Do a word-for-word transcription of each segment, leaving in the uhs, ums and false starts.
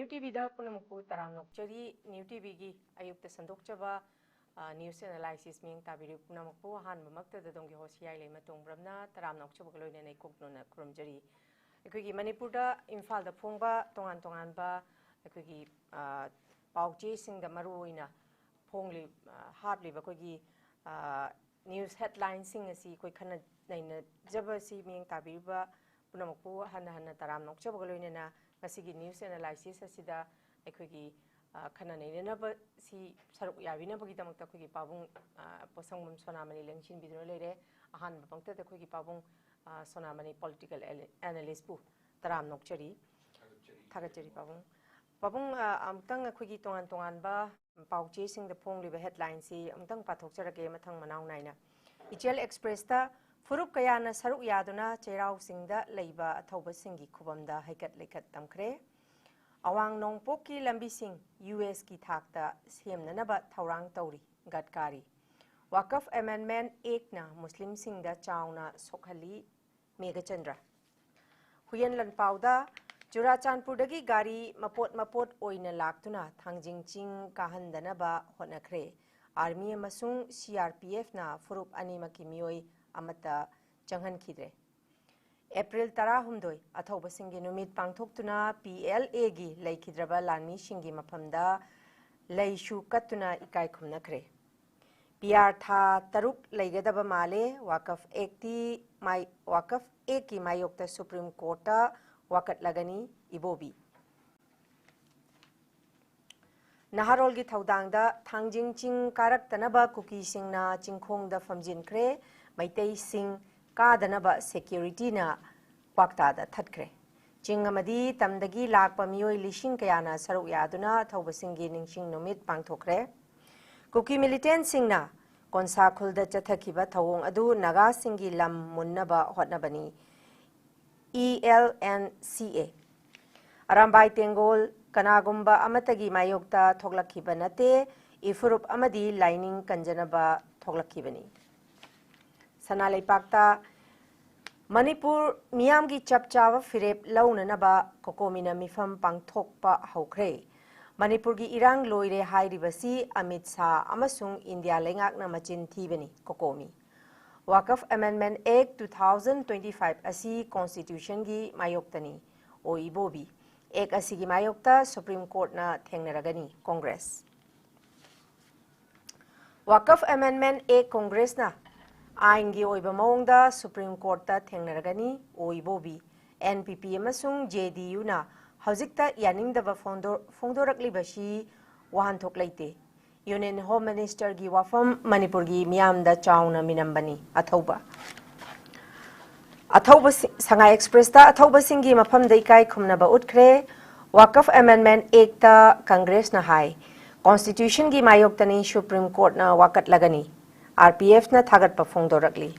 New ꯇꯤꯚꯤꯗ ꯄꯨꯝꯅꯃꯛꯄꯨ ꯇꯔꯥꯝꯅ ꯑꯣꯛꯆꯔꯤ꯫ ꯅ꯭ꯌꯨ ꯇꯤꯚꯤꯒꯤ ꯑꯌꯨꯛꯇ ꯁꯟꯗꯣꯛꯆꯕ, ꯑ, ꯅ꯭ꯌꯨꯁ ꯑꯦꯅꯥꯂꯥꯏꯁꯤꯁ ꯃꯤꯠꯌꯦꯡ ꯇꯥꯕꯤꯔꯤꯕ ꯄꯨꯝꯅꯃꯛꯄꯨ ꯑꯍꯥꯟꯕꯃꯛꯇꯗ ꯑꯗꯣꯝꯒꯤ ꯍꯣꯁ ꯍꯤꯌꯥꯏ ꯂꯩꯃ ꯇꯣꯡꯕ꯭ꯔꯝꯅ ꯇꯔꯥꯝꯅ ꯑꯣꯛꯆꯕꯒ ꯂꯣꯏꯅꯅ ꯏꯀꯣꯛ ꯅꯣꯟꯅ ꯈꯨꯔꯨꯝꯖꯔꯤ꯫ ꯑꯩꯈꯣꯏꯒꯤ ꯃꯅꯤꯄꯨꯔꯗ ꯏꯝꯐꯥꯜꯗ ꯐꯣꯡꯕ ꯇꯣꯉꯥꯟ ꯇꯣꯉꯥꯟꯕ ꯑꯩꯈꯣꯏꯒꯤ, ꯑ, ꯄꯥꯎ ꯆꯦꯁꯤꯡꯗ ꯃꯔꯨ ꯑꯣꯏꯅ ꯐꯣꯡꯂꯤ-, ꯑ, ꯍꯥꯞꯂꯤꯕ ꯑꯩꯈꯣꯏꯒꯤ, ꯑ, ꯅ꯭ꯌꯨꯁ ꯍꯦꯗꯂꯥꯏꯟꯁꯤꯡ ꯑꯁꯤ ꯑꯩꯈꯣꯏ ꯈꯟꯅ ꯅꯩꯅꯖꯕꯁꯤ ꯃꯤꯠꯌꯦꯡ ꯇꯥꯕꯤꯔꯤꯕ ꯄꯨꯝꯅꯃꯛꯄꯨ ꯍꯟꯅ ꯍꯟꯅ ꯇꯔꯥꯝꯅ ꯑꯣꯛꯆꯕꯒ ꯂꯣꯏꯅꯅ ꯉꯁꯤꯒꯤ ꯅ꯭ꯌꯨꯁ ꯑꯦꯅꯥꯂꯥꯏꯁꯤꯁ ꯑꯁꯤꯗ ꯑꯩꯈꯣꯏꯒꯤ, ꯑ, ꯈꯟꯅ ꯅꯩꯅꯅꯕꯁꯤ ꯁꯔꯨꯛ ꯌꯥꯕꯤꯅꯕꯒꯤꯗꯃꯛꯇ ꯑꯩꯈꯣꯏꯒꯤ ꯄꯥꯕꯨꯡ, ꯑ, ꯄꯣꯠꯁꯪꯕꯝ ꯁꯣꯅꯥꯃꯅꯤ ꯂꯦꯡꯁꯤꯟꯕꯤꯗꯨꯅ ꯂꯩꯔꯦ꯫ ꯑꯍꯥꯟꯕꯃꯛꯇꯗ ꯑꯩꯈꯣꯏꯒꯤ ꯄꯥꯕꯨꯡ, ꯑ, ꯁꯣꯅꯥꯃꯅꯤ ꯄꯣꯂꯤꯇꯤꯀꯦꯜ ꯑꯦꯅꯥꯂꯤꯁꯄꯨ ꯇꯔꯥꯝꯅ ꯑꯣꯛꯆꯔꯤ꯫ ꯊꯥꯒꯠꯆꯔꯤ ꯄꯥꯕꯨꯡ꯫ ꯄꯥꯕꯨꯡ, ꯑ, ꯑꯃꯨꯛꯇꯪ ꯑꯩꯈꯣꯏꯒꯤ ꯇꯣꯉꯥꯟ ꯇꯣꯉꯥꯟꯕ ꯄꯥꯎ ꯆꯦꯁꯤꯡꯗ ꯐꯣꯡꯂꯤꯕ ꯍꯦꯗꯂꯥꯏꯟꯁꯤ ꯑꯃꯨꯛꯇꯪ ꯄꯥꯊꯣꯛꯆꯔꯛꯀꯦ ꯃꯊꯪ ꯃꯅꯥꯎ ꯅꯥꯏꯅ꯫ ꯏꯆꯦꯜ ꯑꯦꯛꯁꯄ꯭ꯔꯦꯁꯇ ꯐꯨꯔꯨꯞ ꯀꯌꯥꯅ ꯁꯔꯨꯛ ꯌꯥꯗꯨꯅ ꯆꯩꯔꯥꯎ ꯆꯤꯡꯗ ꯂꯩꯕ ꯑꯊꯧꯕꯁꯤꯡꯒꯤ ꯈꯨꯕꯝꯗ ꯍꯩꯀꯠ ꯂꯩꯀꯠ ꯇꯝꯈ꯭ꯔꯦ꯫ ꯑꯋꯥꯡ ꯅꯣꯡꯄꯣꯛꯀꯤ ꯂꯝꯕꯤꯁꯤꯡ ꯌꯨ ꯑꯦꯁꯀꯤ ꯊꯥꯛꯇ ꯁꯦꯝꯅꯅꯕ ꯊꯧꯔꯥꯡ ꯇꯧꯔꯤ ꯒꯗꯀꯥꯔꯤ꯫ ꯋꯥꯀꯐ ꯑꯦꯃꯦꯟꯗꯃꯦꯟꯠ ꯑꯦꯛꯠꯅ ꯃꯨꯁꯂꯤꯝꯁꯤꯡꯗ ꯆꯥꯎꯅ ꯁꯣꯛꯍꯜꯂꯤ ꯃꯦꯘꯆꯟꯗ꯭ꯔ꯫ ꯍꯨꯏꯌꯦꯟ ꯂꯥꯟꯄꯥꯎꯗ ꯆꯨꯔꯥꯆꯥꯟꯄꯨꯔꯗꯒꯤ ꯒꯥꯔꯤ ꯃꯄꯣꯠ ꯃꯄꯣꯠ ꯑꯣꯏꯅ ꯂꯥꯛꯇꯨꯅ ꯊꯥꯡꯖꯤꯡ ꯆꯤꯡ ꯀꯥꯍꯟꯗꯅꯕ ꯍꯣꯠꯅꯈ꯭ꯔꯦ꯫ ꯑꯥꯔꯃꯤ ꯑꯃꯁꯨꯡ ꯁꯤ ꯑꯥꯔ ꯄꯤ ꯑꯦꯐꯅ ꯐꯨꯔꯨꯞ ꯑꯅꯤꯃꯛꯀꯤ ꯃꯤꯑꯣꯏ ꯑꯃꯠꯇ ꯆꯪꯍꯟꯈꯤꯗ꯭ꯔꯦ꯫ ꯑꯦꯄ꯭ꯔꯤꯜ ꯇꯔꯥꯍꯨꯝꯗꯣꯏ, ꯑꯊꯧꯕꯁꯤꯡꯒꯤ ꯅꯨꯃꯤꯠ ꯄꯥꯡꯊꯣꯛꯇꯨꯅ ꯄꯤ ꯑꯦꯜ ꯑꯦꯒꯤ ꯂꯩꯈꯤꯗ꯭ꯔꯕ ꯂꯥꯟꯃꯤꯁꯤꯡꯒꯤ ꯃꯐꯝꯗ ꯂꯩꯁꯨ ꯀꯠꯇꯨꯅ ꯏꯀꯥꯏ ꯈꯨꯝꯅꯈ꯭ꯔꯦ꯫ ꯄꯤ ꯑꯥꯔ ꯊꯥ ꯇꯔꯨꯛ ꯂꯩꯒꯗꯕ ꯃꯥꯜꯂꯦ꯫ ꯋꯥꯀꯐ ꯑꯦꯛꯇꯤ ꯃꯥꯏ-, ꯋꯥꯀꯐ ꯑꯦꯛꯀꯤ ꯃꯥꯌꯣꯛꯇ ꯁꯨꯄ꯭ꯔꯤꯝ ꯀꯣꯔꯠꯇ ꯋꯥꯀꯠꯂꯒꯅꯤ ꯏꯕꯣꯕꯤ꯫ ꯅꯍꯥꯔꯣꯜꯒꯤ ꯊꯧꯗꯥꯡꯗ ꯊꯥꯡꯖꯤꯡ ꯆꯤꯡ ꯀꯥꯔꯛꯇꯅꯕ ꯀꯨꯀꯤꯁꯤꯡꯅ ꯆꯤꯡꯈꯣꯡꯗ ꯐꯝꯖꯤꯟꯈ꯭ꯔꯦ꯫ ꯃꯩꯇꯩꯁꯤꯡ ꯀꯥꯗꯅꯕ ꯁꯦꯀ꯭ꯌꯨꯔꯤꯇꯤꯅ ꯀ꯭ꯋꯥꯛꯇꯥꯗ ꯊꯠꯈ꯭ꯔꯦ꯫ ꯆꯤꯡ ꯑꯃꯗꯤ ꯇꯝꯗꯒꯤ ꯂꯥꯛꯄ ꯃꯤꯑꯣꯏ ꯂꯤꯁꯤꯡ ꯀꯌꯥꯅ ꯁꯔꯨꯛ ꯌꯥꯗꯨꯅ ꯑꯊꯧꯕꯁꯤꯡꯒꯤ ꯅꯤꯡꯁꯤꯡ ꯅꯨꯃꯤꯠ ꯄꯥꯡꯊꯣꯛꯈ꯭ꯔꯦ꯫ ꯀꯨꯀꯤ ꯃꯤꯂꯤꯇꯦꯟꯠꯁꯤꯡꯅ ꯀꯣꯟꯁꯥꯈꯨꯜꯗ ꯆꯠꯊꯈꯤꯕ ꯊꯧꯑꯣꯡ ꯑꯗꯨ ꯅꯥꯒꯥꯁꯤꯡꯒꯤ ꯂꯝ ꯃꯨꯟꯅꯕ ꯍꯣꯠꯅꯕꯅꯤ꯫ ꯏ ꯑꯦꯜ ꯑꯦꯟ ꯁꯤ ꯑꯦ꯫ ꯑꯔꯥꯝꯕꯥꯏ ꯇꯦꯡꯒꯣꯜ ꯀꯅꯥꯒꯨꯝꯕ ꯑꯃꯠꯇꯒꯤ ꯃꯥꯌꯣꯛꯇ ꯊꯣꯛꯂꯛꯈꯤꯕ ꯅꯠꯇꯦ꯫ ꯏꯐꯨꯔꯨꯞ ꯑꯃꯗꯤ ꯂꯥꯏꯅꯤꯡ ꯀꯟꯖꯅꯕ ꯊꯣꯛꯂꯛꯈꯤꯕꯅꯤ꯫ ꯁꯅꯥ ꯂꯩꯄꯥꯛꯇ ꯃꯅꯤꯄꯨꯔ ꯃꯤꯌꯥꯝꯒꯤ ꯆꯞ ꯆꯥꯕ ꯐꯤꯔꯦꯞ ꯂꯧꯅꯅꯕ ꯀꯣꯀꯣꯃꯤꯅ ꯃꯤꯐꯝ ꯄꯥꯡꯊꯣꯛꯄ ꯍꯧꯈ꯭ꯔꯦ꯫ ꯃꯅꯤꯄꯨꯔꯒꯤ ꯏꯔꯥꯡ ꯂꯣꯏꯔꯦ ꯍꯥꯏꯔꯤꯕꯁꯤ ꯑꯃꯤꯠ ꯁꯥꯍ ꯑꯃꯁꯨꯡ ꯏꯟꯗꯤꯌꯥ ꯂꯩꯉꯥꯛꯅ ꯃꯆꯤꯟ ꯊꯤꯕꯅꯤ, ꯀꯣꯀꯣꯃꯤ꯫ Waqf Amendment Act two thousand twenty-five ꯑꯁꯤ Constitutionꯒꯤ ꯃꯥꯌꯣꯛꯇꯅꯤ, ꯑꯣ ꯏꯕꯣꯕꯤ꯫ Act ꯑꯁꯤꯒꯤ ꯃꯥꯌꯣꯛꯇ Supreme Courtꯅ ꯊꯦꯡꯅꯔꯒꯅꯤ, Congress. Waqf Amendment Act ꯀꯣꯡꯒ꯭ꯔꯦꯁꯅ ꯑꯥꯏꯟꯒꯤ ꯑꯣꯏꯕ ꯃꯑꯣꯡꯗ Supreme Courtꯇ ꯊꯦꯡꯅꯔꯒꯅꯤ, ꯑꯣ ꯏꯕꯣꯕꯤ꯫ NPP ꯑꯃꯁꯨꯡ JDUꯅ ꯍꯧꯖꯤꯛꯇ ꯌꯥꯅꯤꯡꯗꯕ ꯐꯣꯡꯗꯣ-, ꯐꯣꯡꯗꯣꯔꯛꯂꯤꯕꯁꯤ ꯋꯥꯍꯟꯊꯣꯛ ꯂꯩꯇꯦ꯫ Union Home Ministerꯒꯤ ꯋꯥꯐꯝ ꯃꯅꯤꯄꯨꯔꯒꯤ ꯃꯤꯌꯥꯝꯗ ꯆꯥꯎꯅ ꯃꯤꯅꯝꯕꯅꯤ, ꯑꯊꯧꯕ꯫ ꯑꯊꯧꯕꯁꯤ-, ꯁꯉꯥꯏ Expressꯇ ꯑꯊꯧꯕꯁꯤꯡꯒꯤ ꯃꯐꯝꯗ ꯏꯀꯥꯏ ꯈꯨꯝꯅꯕ ꯎꯠꯈ꯭ꯔꯦ꯫ Waqf Amendment Actꯇ ꯀꯪꯒ꯭ꯔꯦꯁꯅ ꯍꯥꯏ, Constitutionꯒꯤ ꯃꯥꯌꯣꯛꯇꯅꯤ, Supreme Courtꯅ ꯋꯥꯀꯠꯂꯒꯅꯤ꯫ RPFꯅ ꯊꯥꯒꯠꯄ ꯐꯣꯡꯗꯣꯔꯛꯂꯤ꯫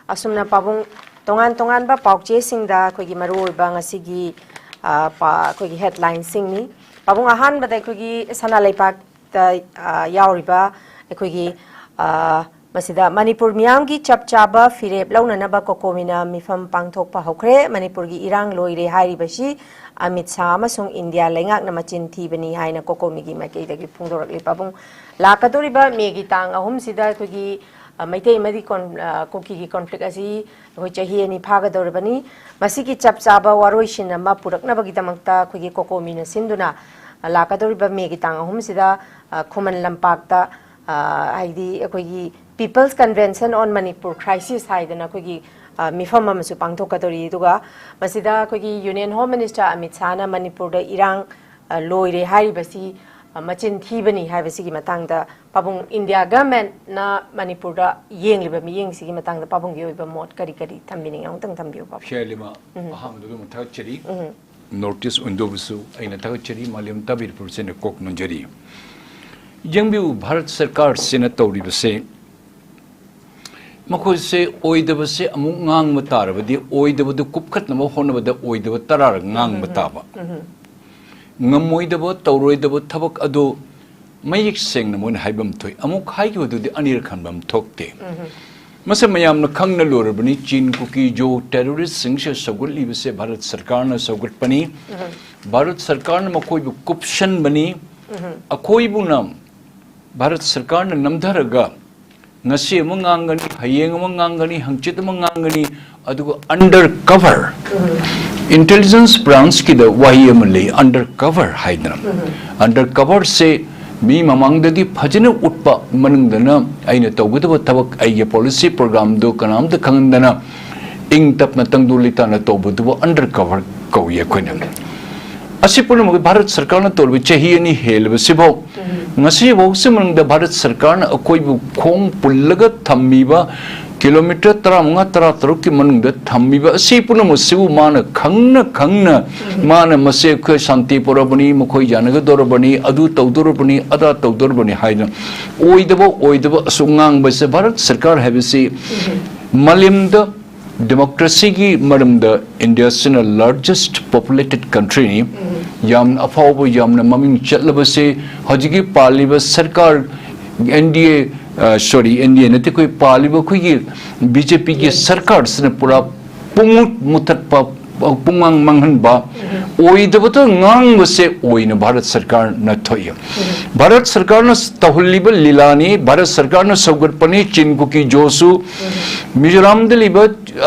ꯑꯁꯨꯝꯅ ꯄꯥꯕꯨꯡ ꯇꯣꯉꯥꯟ ꯇꯣꯉꯥꯟꯕ ꯄꯥꯎꯆꯦꯁꯤꯡꯗ ꯑꯩꯈꯣꯏꯒꯤ ꯃꯔꯨꯑꯣꯏꯕ ꯉꯁꯤꯒꯤ, ꯑ, ꯄ-, ꯑꯩꯈꯣꯏꯒꯤ headlineꯁꯤꯡꯅꯤ꯫ ꯄꯥꯕꯨꯡ ꯑꯍꯥꯟꯕꯗ ꯑꯩꯈꯣꯏꯒꯤ ꯁꯅꯥ ꯂꯩꯄꯥꯛꯇ, ꯑ, ꯌꯥꯎꯔꯤꯕ ꯑꯩꯈꯣꯏꯒꯤ, ꯑ, ꯃꯁꯤꯗ ꯃꯅꯤꯄꯨꯔ ꯃꯤꯌꯥꯝꯒꯤ ꯆꯞ ꯆꯥꯕ ꯐꯤꯔꯦꯞ ꯂꯧꯅꯅꯕ ꯀꯣꯀꯣꯃꯤꯅ ꯃꯤꯐꯝ ꯄꯥꯡꯊꯣꯛꯄ ꯍꯧꯈ꯭ꯔꯦ꯫ ꯃꯅꯤꯄꯨꯔꯒꯤ ꯏꯔꯥꯡ ꯂꯣꯏꯔꯦ ꯍꯥꯏꯔꯤꯕꯁꯤ ꯑꯃꯤꯠ ꯁꯥꯍ ꯑꯃꯁꯨꯡ ꯏꯟꯗꯤꯌꯥ ꯂꯩꯉꯥꯛꯅ ꯃꯆꯤꯟ ꯊꯤꯕꯅꯤ ꯍꯥꯏꯅ ꯀꯣꯀꯣꯃꯤꯒꯤ ꯃꯥꯏꯀꯩꯗꯒꯤ ꯐꯣꯡꯗꯣꯔꯛꯂꯤ꯫ ꯄꯥꯕꯨꯡ, ꯂꯥꯛꯀꯗꯧꯔꯤꯕ ꯃꯦꯒꯤ ꯇꯥꯡ ꯑꯍꯨꯝꯁꯤꯗ ꯑꯩꯈꯣꯏꯒꯤ, ꯑ, ꯃꯩꯇꯩ ꯑꯃꯗꯤ ꯀꯣꯟ-, ꯑ, ꯀꯨꯀꯤꯒꯤ conflict ꯑꯁꯤ ꯑꯩꯈꯣꯏ ꯆꯍꯤ ꯑꯅꯤ ꯐꯥꯒꯗꯧꯔꯤꯕꯅꯤ꯫ ꯃꯁꯤꯒꯤ ꯆꯞ ꯆꯥꯕ ꯋꯥꯔꯣꯏꯁꯤꯟ ꯑꯃ ꯄꯨꯔꯛꯅꯕꯒꯤꯗꯃꯛꯇ ꯑꯩꯈꯣꯏꯒꯤ ꯀꯣꯀꯣꯃꯤꯅ ꯁꯤꯟꯗꯨꯅ, ꯑ, ꯂꯥꯛꯀꯗꯧꯔꯤꯕ ꯃꯦꯒꯤ ꯇꯥꯡ ꯑꯍꯨꯝꯁꯤꯗ, ꯑ, ꯈꯨꯃꯟ ꯂꯝꯄꯥꯛꯇ, ꯑ, ꯍꯥꯏꯗꯤ ꯑꯩꯈꯣꯏꯒꯤ People's Convention on Manipur Crisis ꯍꯥꯏꯗꯅ ꯑꯩꯈꯣꯏꯒꯤ, ꯑ, ꯃꯤꯐꯝ ꯑꯃꯁꯨ ꯄꯥꯡꯊꯣꯛꯀꯗꯧꯔꯤ꯫ ꯑꯗꯨꯒ ꯃꯁꯤꯗ ꯑꯩꯈꯣꯏꯒꯤ Union Home Minister ꯑꯃꯤꯠ ꯁꯥꯍꯅ ꯃꯅꯤꯄꯨꯔꯗ ꯏꯔꯥꯡ, ꯑ, ꯂꯣꯏꯔꯦ ꯍꯥꯏꯔꯤꯕꯁꯤ, ꯑ, ꯃꯆꯤꯟ ꯊꯤꯕꯅꯤ ꯍꯥꯏꯕꯁꯤꯒꯤ ꯃꯇꯥꯡꯗ ꯄꯥꯕꯨꯡ, ꯏꯟꯗꯤꯌꯥ governmentꯅ ꯃꯅꯤꯄꯨꯔꯗ ꯌꯦꯡꯂꯤꯕ ꯃꯤꯠꯌꯦꯡꯁꯤꯒꯤ ꯃꯇꯥꯡꯗ ꯄꯥꯕꯨꯡꯒꯤ ꯑꯣꯏꯕ ꯃꯣꯠ ꯀꯔꯤ ꯀꯔꯤ ꯊꯝꯕꯤꯅꯤꯡꯉꯤ? ꯑꯃꯨꯛꯇꯪ ꯊꯝꯕꯤꯌꯨ, ꯄꯥꯕꯨꯡ꯫ ꯁꯤ ꯑꯥꯏ ꯂꯤꯃꯥ, ꯎꯝ꯫ ꯑꯍꯥꯟꯕꯗ ꯑꯗꯨꯝ ꯊꯥꯒꯠꯆꯔꯤ꯫ ꯎꯝ꯫ North East Windowꯕꯨꯁꯨ ꯑꯩꯅ ꯊꯥꯒꯠꯆꯔꯤ, ꯃꯥꯂꯦꯝ ꯇꯥꯕꯤꯔꯤꯕꯁꯤꯡꯅ ꯀꯣꯛ ꯅꯣꯟꯖꯔꯤ꯫ ꯌꯦꯡꯕꯤꯌꯨ, ꯚꯥꯔꯠ ꯁꯔꯀꯥꯔꯁꯤꯅ ꯇꯧꯔꯤꯕꯁꯦ, ꯃꯈꯣꯏꯁꯦ ꯑꯣꯏꯗꯕꯁꯦ ꯑꯃꯨꯛ ꯉꯥꯡꯕ ꯇꯥꯔꯕꯗꯤ, ꯑꯣꯏꯗꯕꯗꯨ ꯀꯨꯞꯈꯠꯅꯕ ꯍꯣꯠꯅꯕꯗ ꯑꯣꯏꯗꯕ ꯇꯔꯥꯔꯛ ꯉꯥꯡꯕ ꯎꯝ, ꯎꯝ, ꯇꯥꯕ꯫ ꯎꯝ, ꯎꯝ꯫ ꯉꯝꯃꯣꯏꯗꯕ, ꯇꯧꯔꯣꯏꯗꯕ ꯊꯕꯛ ꯑꯗꯨ ꯃꯌꯦꯛ ꯁꯦꯡꯅ ꯃꯣꯏꯅ ꯍꯥꯏꯐꯝ ꯊꯣꯛꯏ꯫ ꯑꯃꯨꯛ ꯍꯥꯏꯈꯤꯕꯗꯨꯗꯤ ꯑꯅꯤꯔꯛ ꯍꯟꯕ ꯑꯃ ꯊꯣꯛꯇꯦ꯫ ꯎꯝ, ꯎꯝ꯫ ꯃꯁꯤ ꯃꯌꯥꯝꯅ ꯈꯪꯅ ꯂꯣꯏꯔꯕꯅꯤ, ꯆꯤꯟ ꯀꯨꯀꯤ ꯖꯣ ꯇꯦꯔꯣꯔꯤꯁꯁꯤꯡꯁꯦ ꯁꯧꯒꯠꯂꯤꯕꯁꯦ ꯚꯥꯔꯠ ꯁꯔꯀꯥꯔꯅ ꯁꯧꯒꯠꯄꯅꯤ꯫ ꯚꯥꯔꯠ ꯁꯔꯀꯥꯔꯅ ꯃꯈꯣꯏꯕꯨ ꯀꯨꯞꯁꯟꯕꯅꯤ꯫ ꯑꯩꯈꯣꯏꯕꯨꯅ ꯚꯥꯔꯠ ꯁꯔꯀꯥꯔꯅ ꯅꯝꯊꯔꯒ ꯉꯁꯤ ꯑꯃ ꯉꯥꯡꯒꯅꯤ, ꯍꯌꯦꯡ ꯑꯃ ꯉꯥꯡꯒꯅꯤ, ꯍꯪꯆꯤꯠ ꯑꯃ ꯉꯥꯡꯒꯅꯤ, ꯑꯗꯨꯒ under cover, intelligence branchꯀꯤꯗ ꯋꯥꯍꯩ ꯑꯃ ꯂꯩ, under cover ꯍꯥꯏꯗꯅ꯫ Under coverꯁꯦ ꯃꯤ ꯃꯃꯥꯡꯗꯗꯤ ꯐꯖꯅ ꯎꯠꯄ, ꯃꯅꯨꯡꯗꯅ ꯑꯩꯅ ꯇꯧꯒꯗꯕ ꯊꯕꯛ, ꯑꯩꯒꯤ policy programꯗꯨ ꯀꯅꯥꯝꯇ ꯈꯪꯍꯟꯗꯅ ꯏꯪ ꯇꯞꯅ ꯇꯪꯗꯨ ꯂꯩꯇꯥꯅ ꯇꯧꯕꯗꯨꯕꯨ under cover ꯀꯧꯏ ꯑꯩꯈꯣꯏꯅ꯫ ꯑꯁꯤ ꯄꯨꯝꯅꯃꯛ ꯚꯥꯔꯠ ꯁꯔꯀꯥꯔꯅ ꯇꯧꯔꯤꯕ ꯆꯍꯤ ꯑꯅꯤ ꯍꯦꯜꯂꯕꯁꯤꯐꯥꯎ, ꯉꯁꯤꯐꯥꯎꯁꯤ ꯃꯅꯨꯡꯗ ꯚꯥꯔꯠ ꯁꯔꯀꯥꯔꯅ ꯑꯩꯈꯣꯏꯕꯨ ꯈꯣꯡ ꯄꯨꯜꯂꯒ ꯊꯝꯃꯤꯕ, ꯀꯤꯂꯣꯃꯤꯇꯔ ꯇꯔꯥꯃꯉꯥ, ꯇꯔꯥꯇꯔꯨꯛꯀꯤ ꯃꯅꯨꯡꯗ ꯊꯝꯃꯤꯕ ꯑꯁꯤ ꯄꯨꯝꯅꯃꯛꯁꯤꯕꯨ ꯃꯥꯅ ꯈꯪꯅ ꯈꯪꯅ, ꯃꯥꯅ ꯃꯁꯤ ꯑꯩꯈꯣꯏ ꯁꯥꯟꯇꯤ ꯄꯨꯔꯛꯑꯕꯅꯤ, ꯃꯈꯣꯏ ꯌꯥꯅꯒꯗꯧꯔꯕꯅꯤ, ꯑꯗꯨ ꯇꯧꯗꯧꯔꯕꯅꯤ, ꯑꯗꯥ ꯇꯧꯗꯧꯔꯕꯅꯤ ꯍꯥꯏꯗꯅ ꯑꯣꯏꯗꯕ ꯑꯣꯏꯗꯕ ꯑꯁꯨꯛ ꯉꯥꯡꯕꯁꯦ ꯚꯥꯔꯠ ꯁꯔꯀꯥꯔ ꯍꯥꯏꯕꯁꯤ ꯃꯥꯂꯦꯝꯗ democracyꯒꯤ ꯃꯔꯝꯗ ꯏꯟꯗꯤꯌꯥꯁꯤꯅ largest populated countryꯅꯤ꯫ ꯌꯥꯝꯅ ꯑꯐꯥꯎꯕ, ꯌꯥꯝꯅ ꯃꯃꯤꯡ ꯆꯠꯂꯕꯁꯦ ꯍꯧꯖꯤꯛꯀꯤ ꯄꯥꯜꯂꯤꯕ ꯁꯔꯀꯥꯔ, NDA, ꯑ, sorry, NDA ꯅꯠꯇꯦ, ꯑꯩꯈꯣꯏ ꯄꯥꯜꯂꯤꯕ ꯑꯩꯈꯣꯏꯒꯤ BJPꯒꯤ ꯁꯔꯀꯥꯔꯁꯤꯅ ꯄꯨꯔꯥ ꯄꯨꯡꯃꯨꯠ ꯃꯨꯊꯠꯄ, ꯄꯨꯡꯃꯥꯡ ꯃꯥꯡꯍꯟꯕ, ꯑꯣꯏꯗꯕꯗ ꯉꯥꯡꯕꯁꯦ ꯑꯣꯏꯅ ꯚꯥꯔꯠ ꯁꯔꯀꯥꯔꯅ ꯊꯣꯛꯏ꯫ ꯚꯥꯔꯠ ꯁꯔꯀꯥꯔꯅ ꯇꯧꯍꯜꯂꯤꯕ ꯂꯤꯂꯥꯅꯤ, ꯚꯥꯔꯠ ꯁꯔꯀꯥꯔꯅ ꯁꯧꯒꯠꯄꯅꯤ, ꯆꯤꯟ ꯀꯨꯀꯤ ꯖꯣꯁꯨ꯫ ꯃꯤꯖꯣꯔꯥꯝꯗ ꯂꯩꯕ,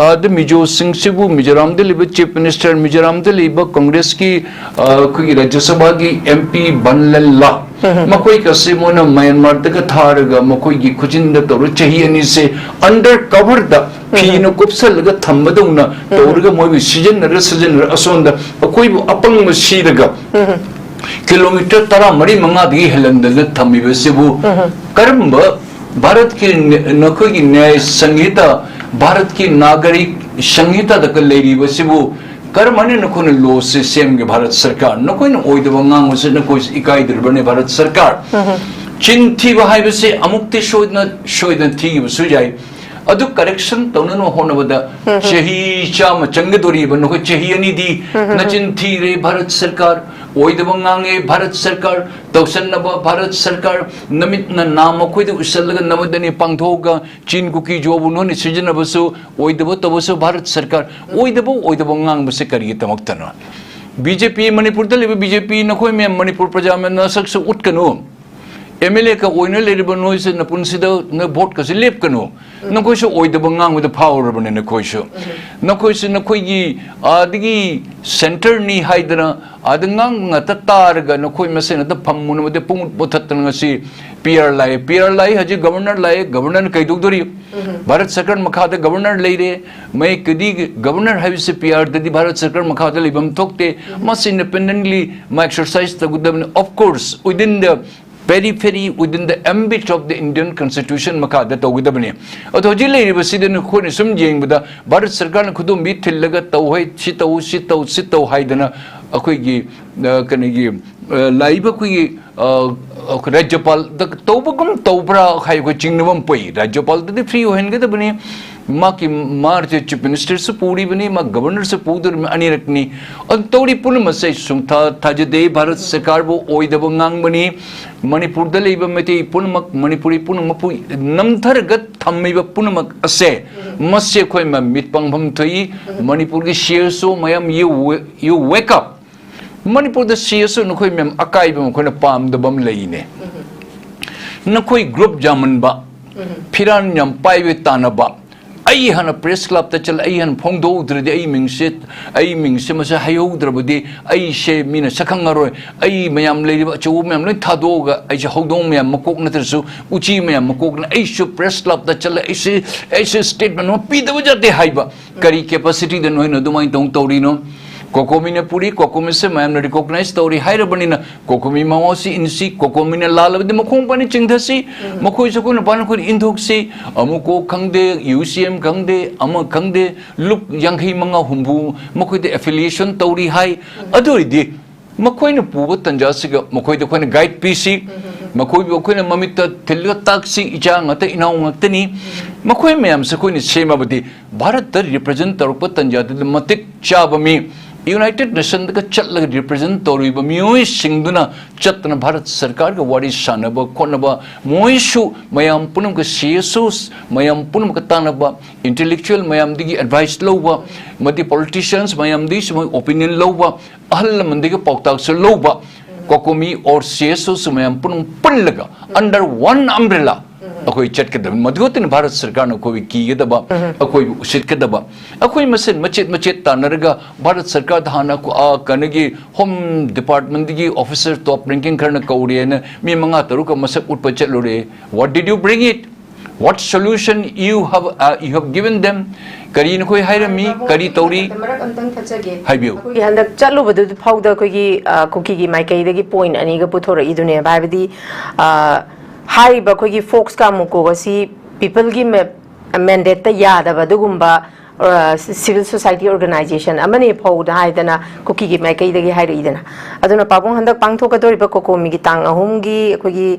ꯑꯥꯗ ꯃꯤꯖꯣꯁꯤꯡꯁꯤꯕꯨ ꯃꯤꯖꯣꯔꯥꯝꯗ ꯂꯩꯕ Chief Minister, ꯃꯤꯖꯣꯔꯥꯝꯗ ꯂꯩꯕ ꯀꯪꯒ꯭ꯔꯦꯁꯀꯤ, ꯑ, ꯑꯩꯈꯣꯏꯒꯤ ꯔꯥꯖ꯭ꯌ ꯁꯚꯥꯒꯤ MP ꯕꯟꯂꯦꯟꯂꯥ, ꯃꯈꯣꯏꯒꯁꯦ ꯃꯣꯏꯅ ꯃ꯭ꯌꯥꯟꯃꯥꯔꯗꯒ ꯊꯥꯔꯒ ꯃꯈꯣꯏꯒꯤ ꯈꯨꯖꯤꯟꯗ ꯇꯧꯔ ꯆꯍꯤ ꯑꯅꯤꯁꯦ under coverꯗ ꯐꯤꯅ ꯀꯨꯞꯁꯜꯂꯒ ꯊꯝꯕꯗꯧꯅ ꯇꯧꯔꯒ ꯃꯣꯏꯕꯨ ꯁꯤꯖꯤꯟꯅꯔ ꯁꯤꯖꯤꯟꯅꯔ ꯑꯁꯣꯝꯗ ꯑꯩꯈꯣꯏꯕꯨ ꯑꯄꯪꯕ ꯁꯤꯔꯒ ꯀꯤꯂꯣꯃꯤꯇꯔ ꯇꯔꯥꯃꯔꯤ ꯃꯉꯥꯗꯒꯤ ꯍꯦꯜꯍꯟꯗꯅ ꯊꯝꯃꯤꯕꯁꯤꯕꯨ ꯀꯔꯝꯕ ꯚꯥꯔꯠꯀꯤ ꯅ-, ꯅꯈꯣꯏꯒꯤ ꯅ꯭ꯌꯥꯌ ꯁꯪꯍꯤꯇꯥ, ꯚꯥꯔꯠꯀꯤ ꯅꯥꯒꯔꯤꯛ ꯁꯪꯍꯤꯇꯥꯗꯒ ꯂꯩꯔꯤꯕꯁꯤꯕꯨ ꯀꯔꯝꯍꯥꯏꯅ ꯅꯈꯣꯏꯅ lawꯁꯦ ꯁꯦꯝꯒꯦ? ꯚꯥꯔꯠ ꯁꯔꯀꯥꯔ, ꯅꯈꯣꯏꯅ ꯑꯣꯏꯗꯕ ꯉꯥꯡꯕꯁꯦ ꯅꯈꯣꯏꯁꯦ ꯏꯀꯥꯏꯗ꯭ꯔꯤꯕꯅꯦ ꯚꯥꯔꯠ ꯁꯔꯀꯥꯔ? ꯆꯤꯟ ꯊꯤꯕ ꯍꯥꯏꯕꯁꯦ ꯑꯃꯨꯛꯇꯤ ꯁꯣꯏꯗꯅ, ꯁꯣꯏꯗꯅ ꯊꯤꯈꯤꯕꯁꯨ ꯌꯥꯏ꯫ ꯑꯗꯨ correction ꯇꯧꯅꯅꯕ ꯍꯣꯠꯅꯕꯗ ꯆꯍꯤ ꯆꯥꯝꯃ ꯆꯪꯒꯗꯣꯔꯤꯕ ꯅꯈꯣꯏ ꯆꯍꯤ ꯑꯅꯤꯗꯤ ꯅꯆꯤꯟ ꯊꯤꯔꯦ ꯚꯥꯔꯠ ꯁꯔꯀꯥꯔ꯫ ꯑꯣꯏꯗꯕ ꯉꯥꯡꯉꯦ ꯚꯥꯔꯠ ꯁꯔꯀꯥꯔ, ꯇꯧꯁꯟꯅꯕ ꯚꯥꯔꯠ ꯁꯔꯀꯥꯔ, ꯅꯃꯤꯠꯅ ꯅꯥ ꯃꯈꯣꯏꯗ ꯎꯁꯜꯂꯒ ꯅꯃꯗꯅꯤ ꯄꯥꯡꯊꯣꯛꯑꯒ ꯆꯤꯟ ꯀꯨꯀꯤ ꯖꯣꯕꯨ ꯅꯣꯏꯅ ꯁꯤꯖꯤꯟꯅꯕꯁꯨ, ꯑꯣꯏꯗꯕ ꯇꯧꯕꯁꯨ ꯚꯥꯔꯠ ꯁꯔꯀꯥꯔ, ꯑꯣꯏꯗꯕ ꯑꯣꯏꯗꯕ ꯉꯥꯡꯕꯁꯦ ꯀꯔꯤꯒꯤꯗꯃꯛꯇꯅꯣ? ꯕꯤ ꯖꯦ ꯄꯤ, ꯃꯅꯤꯄꯨꯔꯗ ꯂꯩꯕ ꯕꯤ ꯖꯦ ꯄꯤ, ꯅꯈꯣꯏ ꯃꯌꯥꯝ ꯃꯅꯤꯄꯨꯔ ꯄ꯭ꯔꯖꯥ ꯃꯌꯥꯝ ꯅꯁꯛꯁꯨ ꯎꯠꯀꯅꯨ꯫ ꯑꯦꯝ ꯑꯦꯜ ꯑꯦꯒ ꯑꯣꯏꯅ ꯂꯩꯔꯤꯕ ꯅꯣꯏꯁꯦ ꯅꯄꯨꯟꯁꯤꯗ ꯅꯣꯏ ꯚꯣꯠꯀꯁꯦ ꯂꯦꯞꯀꯅꯨ꯫ ꯅꯈꯣꯏꯁꯨ ꯑꯣꯏꯗꯕ ꯉꯥꯡꯕꯗ ꯐꯥꯎꯔꯕꯅꯦ ꯅꯈꯣꯏꯁꯨ꯫ ꯅꯈꯣꯏꯁꯨ ꯅꯈꯣꯏꯒꯤ ꯑꯥꯗꯒꯤ ꯁꯦꯟꯇꯔꯅꯤ ꯍꯥꯏꯗꯅ ꯑꯥꯗ ꯉꯥꯡꯕ ꯉꯥꯛꯇ ꯇꯥꯔꯒ ꯅꯈꯣꯏ ꯃꯁꯦꯟ ꯉꯥꯛꯇ ꯐꯝꯃꯨꯅꯕꯗ ꯄꯨꯡꯃꯨꯠ ꯃꯨꯊꯠꯇꯅ ꯉꯁꯤ ꯄꯤ ꯑꯥꯔ ꯂꯥꯛꯑꯦ꯫ ꯄꯤ ꯑꯥꯔ ꯂꯥꯛꯏ ꯍꯧꯖꯤꯛ ꯒꯕꯔꯅꯔ ꯂꯥꯛꯑꯦ꯫ ꯒꯕꯔꯅꯔꯅ ꯀꯩꯗꯧꯗꯣꯔꯤ? ꯚꯥꯔꯠ ꯁꯔꯀꯥꯔ ꯃꯈꯥꯗ ꯒꯕꯔꯅꯔ ꯂꯩꯔꯦ꯫ ꯃꯌꯦꯛꯀꯗꯤ ꯒꯕꯔꯅꯔ ꯍꯥꯏꯕꯁꯤ ꯄꯤ ꯑꯥꯔꯗꯗꯤ ꯚꯥꯔꯠ ꯁꯔꯀꯥꯔ ꯃꯈꯥꯗ ꯂꯩꯐꯝ ꯊꯣꯛꯇꯦ꯫ ꯃꯁꯤ ꯏꯟꯗꯤꯄꯦꯟꯗꯦꯟꯂꯤ ꯃꯥ ꯑꯦꯛꯁꯔꯁꯥꯏꯁ ꯇꯧꯒꯗꯕꯅꯤ꯫ Of course, within the periphery, within the ambit of the Indian Constitution ꯃꯈꯥꯗ ꯇꯧꯒꯗꯕꯅꯤ꯫ ꯑꯗꯣ ꯍꯧꯖꯤꯛ ꯂꯩꯔꯤꯕꯁꯤꯗ ꯅꯈꯣꯏꯅ ꯁꯨꯝ ꯌꯦꯡꯕꯗ ꯚꯥꯔꯠ ꯁꯔꯀꯥꯔꯅ ꯈꯨꯗꯣꯝꯕꯤ ꯊꯤꯜꯂꯒ ꯇꯧ ꯍꯥꯏ, ꯁꯤ ꯇꯧ, ꯁꯤ ꯇꯧ, ꯁꯤ ꯇꯧ ꯍꯥꯏꯗꯅ ꯑꯩꯈꯣꯏꯒꯤ, ꯑ, ꯀꯩꯅꯣꯒꯤ, ꯑ, ꯂꯥꯛꯏꯕ ꯑꯩꯈꯣꯏꯒꯤ, ꯑ, ꯔꯥꯖ꯭ꯌꯄꯥꯜꯗ ꯇꯧꯕꯒꯨꯝ ꯇꯧꯕ꯭ꯔꯥ ꯍꯥꯏ ꯑꯩꯈꯣꯏ ꯆꯤꯡꯅꯕ ꯑꯃ ꯄꯣꯛꯏ꯫ ꯔꯥꯖ꯭ꯌꯄꯥꯜꯗꯗꯤ ꯐ꯭ꯔꯤ ꯑꯣꯏꯍꯟꯒꯗꯕꯅꯤ꯫ ꯃꯥꯒꯤ, ꯃꯥꯁꯦ ꯆꯤꯐ ꯃꯤꯅꯤꯁꯇꯔꯁꯨ ꯄꯨꯔꯤꯕꯅꯤ, ꯃꯥ ꯒꯕꯔꯅꯔꯁꯨ ꯄꯨꯗꯣꯔꯤꯕꯅꯤ, ꯑꯅꯤꯔꯛꯅꯤ꯫ ꯑꯗꯨ ꯇꯧꯔꯤ ꯄꯨꯝꯅꯃꯛꯁꯦ ꯑꯩ ꯁꯨꯡꯊꯥ ꯊꯥꯖꯗꯦ꯫ ꯚꯥꯔꯠ ꯁꯔꯀꯥꯔꯕꯨ ꯑꯣꯏꯗꯕ ꯉꯥꯡꯕꯅꯤ꯫ ꯃꯅꯤꯄꯨꯔꯗ ꯂꯩꯕ ꯃꯩꯇꯩ ꯄꯨꯝꯅꯃꯛ, ꯃꯅꯤꯄꯨꯔꯤ ꯄꯨꯝꯅꯃꯛꯄꯨ ꯅꯝꯊꯔꯒ ꯊꯝꯃꯤꯕ ꯄꯨꯝꯅꯃꯛ ꯑꯁꯦ, ꯃꯁꯤ ꯑꯩꯈꯣꯏ ꯃꯃꯤꯠ ꯄꯥꯡꯐꯝ ꯊꯣꯛꯏ꯫ ꯃꯅꯤꯄꯨꯔꯒꯤ ꯁꯤ ꯑꯦꯁ ꯑꯣ ꯃꯌꯥꯝ, you wa-, you wake up꯫ ꯃꯅꯤꯄꯨꯔꯗ ꯁꯤ ꯑꯦꯁ ꯑꯣ ꯅꯈꯣꯏ ꯃꯌꯥꯝ ꯑꯀꯥꯏꯕ ꯑꯃ ꯑꯩꯈꯣꯏꯅ ꯄꯥꯝꯗꯕ ꯑꯃ ꯂꯩꯅꯦ꯫ ꯅꯈꯣꯏ ꯒ꯭ꯔꯨꯞ ꯌꯥꯝꯃꯟꯕ, ꯐꯤꯔꯥꯟ ꯌꯥꯝ ꯄꯥꯏꯕ ꯇꯥꯟꯅꯕ꯫ ꯑꯩ ꯍꯥꯟꯅ ꯄ꯭ꯔꯦꯁ ꯀ꯭ꯂꯕꯇ ꯆꯠꯂ ꯑꯩ ꯍꯥꯟꯅ ꯐꯣꯡꯗꯣꯛꯍꯧꯗ꯭ꯔꯗꯤ ꯑꯩ ꯃꯤꯡꯁꯦ, ꯑꯩ ꯃꯤꯡꯁꯦ ꯃꯁꯤ ꯍꯥꯏꯍꯧꯗ꯭ꯔꯕꯗꯤ ꯑꯩꯁꯦ ꯃꯤꯅ ꯁꯛꯈꯪꯉꯔꯣꯏ꯫ ꯑꯩ ꯃꯌꯥꯝ ꯂꯩꯔꯤꯕ ꯑꯆꯧꯕ ꯃꯌꯥꯝ ꯂꯣꯏ ꯊꯥꯗꯣꯛꯑꯒ ꯑꯩꯁꯦ ꯍꯧꯗꯣꯡ ꯃꯌꯥꯝ ꯃꯀꯣꯛ ꯅꯠꯇ꯭ꯔꯁꯨ ꯎꯆꯤ ꯃꯌꯥꯝ ꯃꯀꯣꯛꯅ ꯑꯩꯁꯨ ꯄ꯭ꯔꯦꯁ ꯀ꯭ꯂꯕꯇ ꯆꯠꯂ ꯑꯩꯁꯦ, ꯑꯩꯁꯦ ꯁ꯭ꯇꯦꯠꯃꯦꯟ ꯑꯃ ꯄꯤꯗꯕ ꯌꯥꯗꯦ ꯍꯥꯏꯕ꯫ ꯀꯔꯤ ꯀꯦꯄꯥꯁꯤꯇꯤꯗ ꯅꯣꯏꯅ ꯑꯗꯨꯃꯥꯏꯅ ꯇꯧ-, ꯇꯧꯔꯤꯅꯣ? ꯀꯣꯀꯣꯃꯤꯅ ꯄꯨꯔꯤ, ꯀꯣꯀꯣꯃꯤꯁꯦ ꯃꯌꯥꯝꯅ ꯔꯤꯀꯣꯒꯅꯥꯏꯖ ꯇꯧꯔꯤ ꯍꯥꯏꯔꯕꯅꯤꯅ ꯀꯣꯀꯣꯃꯤ ꯃꯋꯥꯁꯤ ꯏꯟꯁꯤ, ꯀꯣꯀꯣꯃꯤꯅ ꯂꯥꯜꯂꯕꯗꯤ ꯃꯈꯣꯡ ꯄꯥꯅ ꯆꯤꯡꯊꯁꯤ, ꯃꯈꯣꯏꯁꯨ ꯑꯩꯈꯣꯏꯅ ꯄꯥꯅ ꯑꯩꯈꯣꯏꯅ ꯏꯟꯊꯣꯛꯁꯤ꯫ ꯑꯃꯨꯛꯀꯣ ꯈꯪꯗꯦ, ꯌꯨ ꯁꯤ ꯑꯦꯝ ꯈꯪꯗꯦ, ꯑꯃ ꯈꯪꯗꯦ, ꯂꯨꯞ ꯌꯥꯡꯈꯩ ꯃꯉꯥ ꯍꯨꯝꯐꯨ ꯃꯈꯣꯏꯗ ꯑꯦꯐꯤꯂꯤꯌꯦꯁꯟ ꯇꯧꯔꯤ ꯍꯥꯏ꯫ ꯑꯗꯨ ꯑꯣꯏꯔꯗꯤ ꯃꯈꯣꯏꯅ ꯄꯨꯕ ꯇꯟꯖꯥꯁꯤꯒ ꯃꯈꯣꯏꯗ ꯑꯩꯈꯣꯏꯅ ꯒꯥꯏꯗ ꯄꯤꯁꯤ, ꯃꯈꯣꯏꯕꯨ ꯑꯩꯈꯣꯏꯅ ꯃꯃꯤꯠꯇ ꯊꯤꯜꯂꯒ ꯇꯥꯛꯁꯤ, ꯏꯆꯥ ꯉꯥꯛꯇ, ꯏꯅꯥꯎ ꯉꯥꯛꯇꯅꯤ꯫ ꯃꯈꯣꯏ ꯃꯌꯥꯝꯁꯦ ꯑꯩꯈꯣꯏꯅ ꯁꯦꯝꯃꯕꯗꯤ ꯚꯥꯔꯠꯇ ꯔꯤꯄ꯭ꯔꯖꯦꯟ ꯇꯧꯔꯛꯄ ꯇꯟꯖꯥꯗꯨꯗ ꯃꯇꯤꯛ ꯆꯥꯕ ꯃꯤ, ꯌꯨꯅꯥꯏꯇꯦꯗ ꯅꯦꯁꯟꯗꯒ ꯆꯠꯂꯒ ꯔꯤꯄ꯭ꯔꯖꯦꯟ ꯇꯧꯔꯤꯕ ꯃꯤꯑꯣꯏꯁꯤꯡꯗꯨꯅ ꯆꯠꯇꯅ ꯚꯥꯔꯠ ꯁꯔꯀꯥꯔꯒ ꯋꯥꯔꯤ ꯁꯥꯟꯅꯕ ꯈꯣꯠꯅꯕ, ꯃꯣꯏꯁꯨ ꯃꯌꯥꯝ ꯄꯨꯝꯅꯃꯛꯀ, ꯁꯤ ꯑꯦꯁ ꯑꯣꯁ ꯃꯌꯥꯝ ꯄꯨꯝꯅꯃꯛꯀ ꯇꯥꯟꯅꯕ, ꯏꯟꯇꯦꯂꯦꯛꯆꯨꯋꯦꯜ ꯃꯌꯥꯝꯗꯒꯤ ꯑꯦꯗꯚꯥꯏꯁ ꯂꯧꯕ, ꯑꯃꯗꯤ ꯄꯣꯂꯤꯇꯤꯁꯤꯌꯟꯁ ꯃꯌꯥꯝꯗꯒꯤꯁꯨ ꯃꯣꯏ ꯑꯣꯄꯤꯅꯤꯌꯟ ꯂꯧꯕ, ꯑꯍꯜ ꯂꯃꯟꯗꯒꯤ ꯄꯥꯎꯇꯥꯛꯁꯨ ꯂꯧꯕ, ꯀꯣꯀꯣꯃꯤ ꯑꯣꯔ ꯁꯤ ꯑꯦꯁ ꯑꯣꯁꯨ ꯃꯌꯥꯝ ꯄꯨꯝꯅꯃꯛ ꯄꯨꯜꯂꯒ under one umbrella ꯑꯩꯈꯣꯏ ꯆꯠꯀꯗꯕꯅꯤ꯫ ꯃꯗꯨ ꯈꯛꯇꯅꯤ ꯚꯥꯔꯠ ꯁꯔꯀꯥꯔꯅ ꯑꯩꯈꯣꯏꯕꯨ ꯀꯤꯒꯗꯕ, ꯑꯩꯈꯣꯏꯕꯨ ꯎꯁꯤꯠꯀꯗꯕ꯫ ꯑꯩꯈꯣꯏ ꯃꯁꯦꯟ ꯃꯆꯦꯠ ꯃꯆꯦꯠ ꯇꯥꯟꯅꯔꯒ ꯚꯥꯔꯠ ꯁꯔꯀꯥꯔꯗ ꯍꯥꯟꯅ ꯑꯩꯈꯣꯏ, ꯑꯥ, ꯀꯩꯅꯣꯒꯤ ꯍꯣꯝ ꯗꯤꯄꯥꯔꯠꯃꯦꯟꯗꯒꯤ ꯑꯣꯐꯤꯁꯔ ꯇꯣꯞ ꯔꯦꯡꯀꯤꯡ ꯈꯔꯅ ꯀꯧꯔꯦꯅ ꯃꯤ ꯃꯉꯥ ꯇꯔꯨꯛꯀ ꯃꯁꯛ ꯎꯠꯄ ꯆꯠꯂꯨꯔꯦ꯫ What did you bring it? What solution you have, uh, you have given them? ꯀꯔꯤ ꯅꯈꯣꯏ ꯍꯥꯏꯔꯝꯃꯤ? ꯀꯔꯤ ꯇꯧꯔꯤ? ꯃꯔꯛ ꯑꯝꯇꯪ ꯊꯠꯆꯒꯦ꯫ ꯍꯥꯏꯕꯤꯌꯨ꯫ ꯑꯩꯈꯣꯏꯒꯤ ꯍꯟꯗꯛ ꯆꯠꯂꯨꯕꯗꯨ ꯐꯥꯎꯗ ꯑꯩꯈꯣꯏꯒꯤ, ꯑ, ꯀꯨꯀꯤꯒꯤ ꯃꯥꯏꯀꯩꯗꯒꯤ ꯄꯣꯏꯟ ꯑꯅꯤꯒ ꯄꯨꯊꯣꯔꯛꯏꯗꯨꯅꯦꯕ꯫ ꯍꯥꯏꯕꯗꯤ, ꯑ, ꯍꯥꯏꯔꯤꯕ ꯑꯩꯈꯣꯏꯒꯤ ꯐꯣꯛꯁ ꯀꯥꯃꯨꯀꯣ ꯑꯁꯤ ꯄꯤꯄꯜꯒꯤ ꯃꯦꯟꯗꯦꯠꯇ ꯌꯥꯗꯕ ꯑꯗꯨꯒꯨꯝꯕ, ꯑ, ꯁꯤ-, ꯁꯤꯚꯤꯜ ꯁꯣꯁꯥꯏꯇꯤ ꯑꯣꯔꯒꯅꯥꯏꯖꯦꯁꯟ ꯑꯃꯅꯤ ꯐꯥꯎꯗ ꯍꯥꯏꯗꯅ ꯀꯨꯀꯤꯒꯤ ꯃꯥꯏꯀꯩꯗꯒꯤ ꯍꯥꯏꯔꯛꯏꯗꯅ꯫ ꯑꯗꯨꯅ ꯄꯥꯕꯨꯡ ꯍꯟꯗꯛ ꯄꯥꯡꯊꯣꯛꯀꯗꯧꯔꯤꯕ ꯀꯣꯀꯣꯃꯤꯒꯤ ꯇꯥꯡ ꯑꯍꯨꯝꯒꯤ ꯑꯩꯈꯣꯏꯒꯤ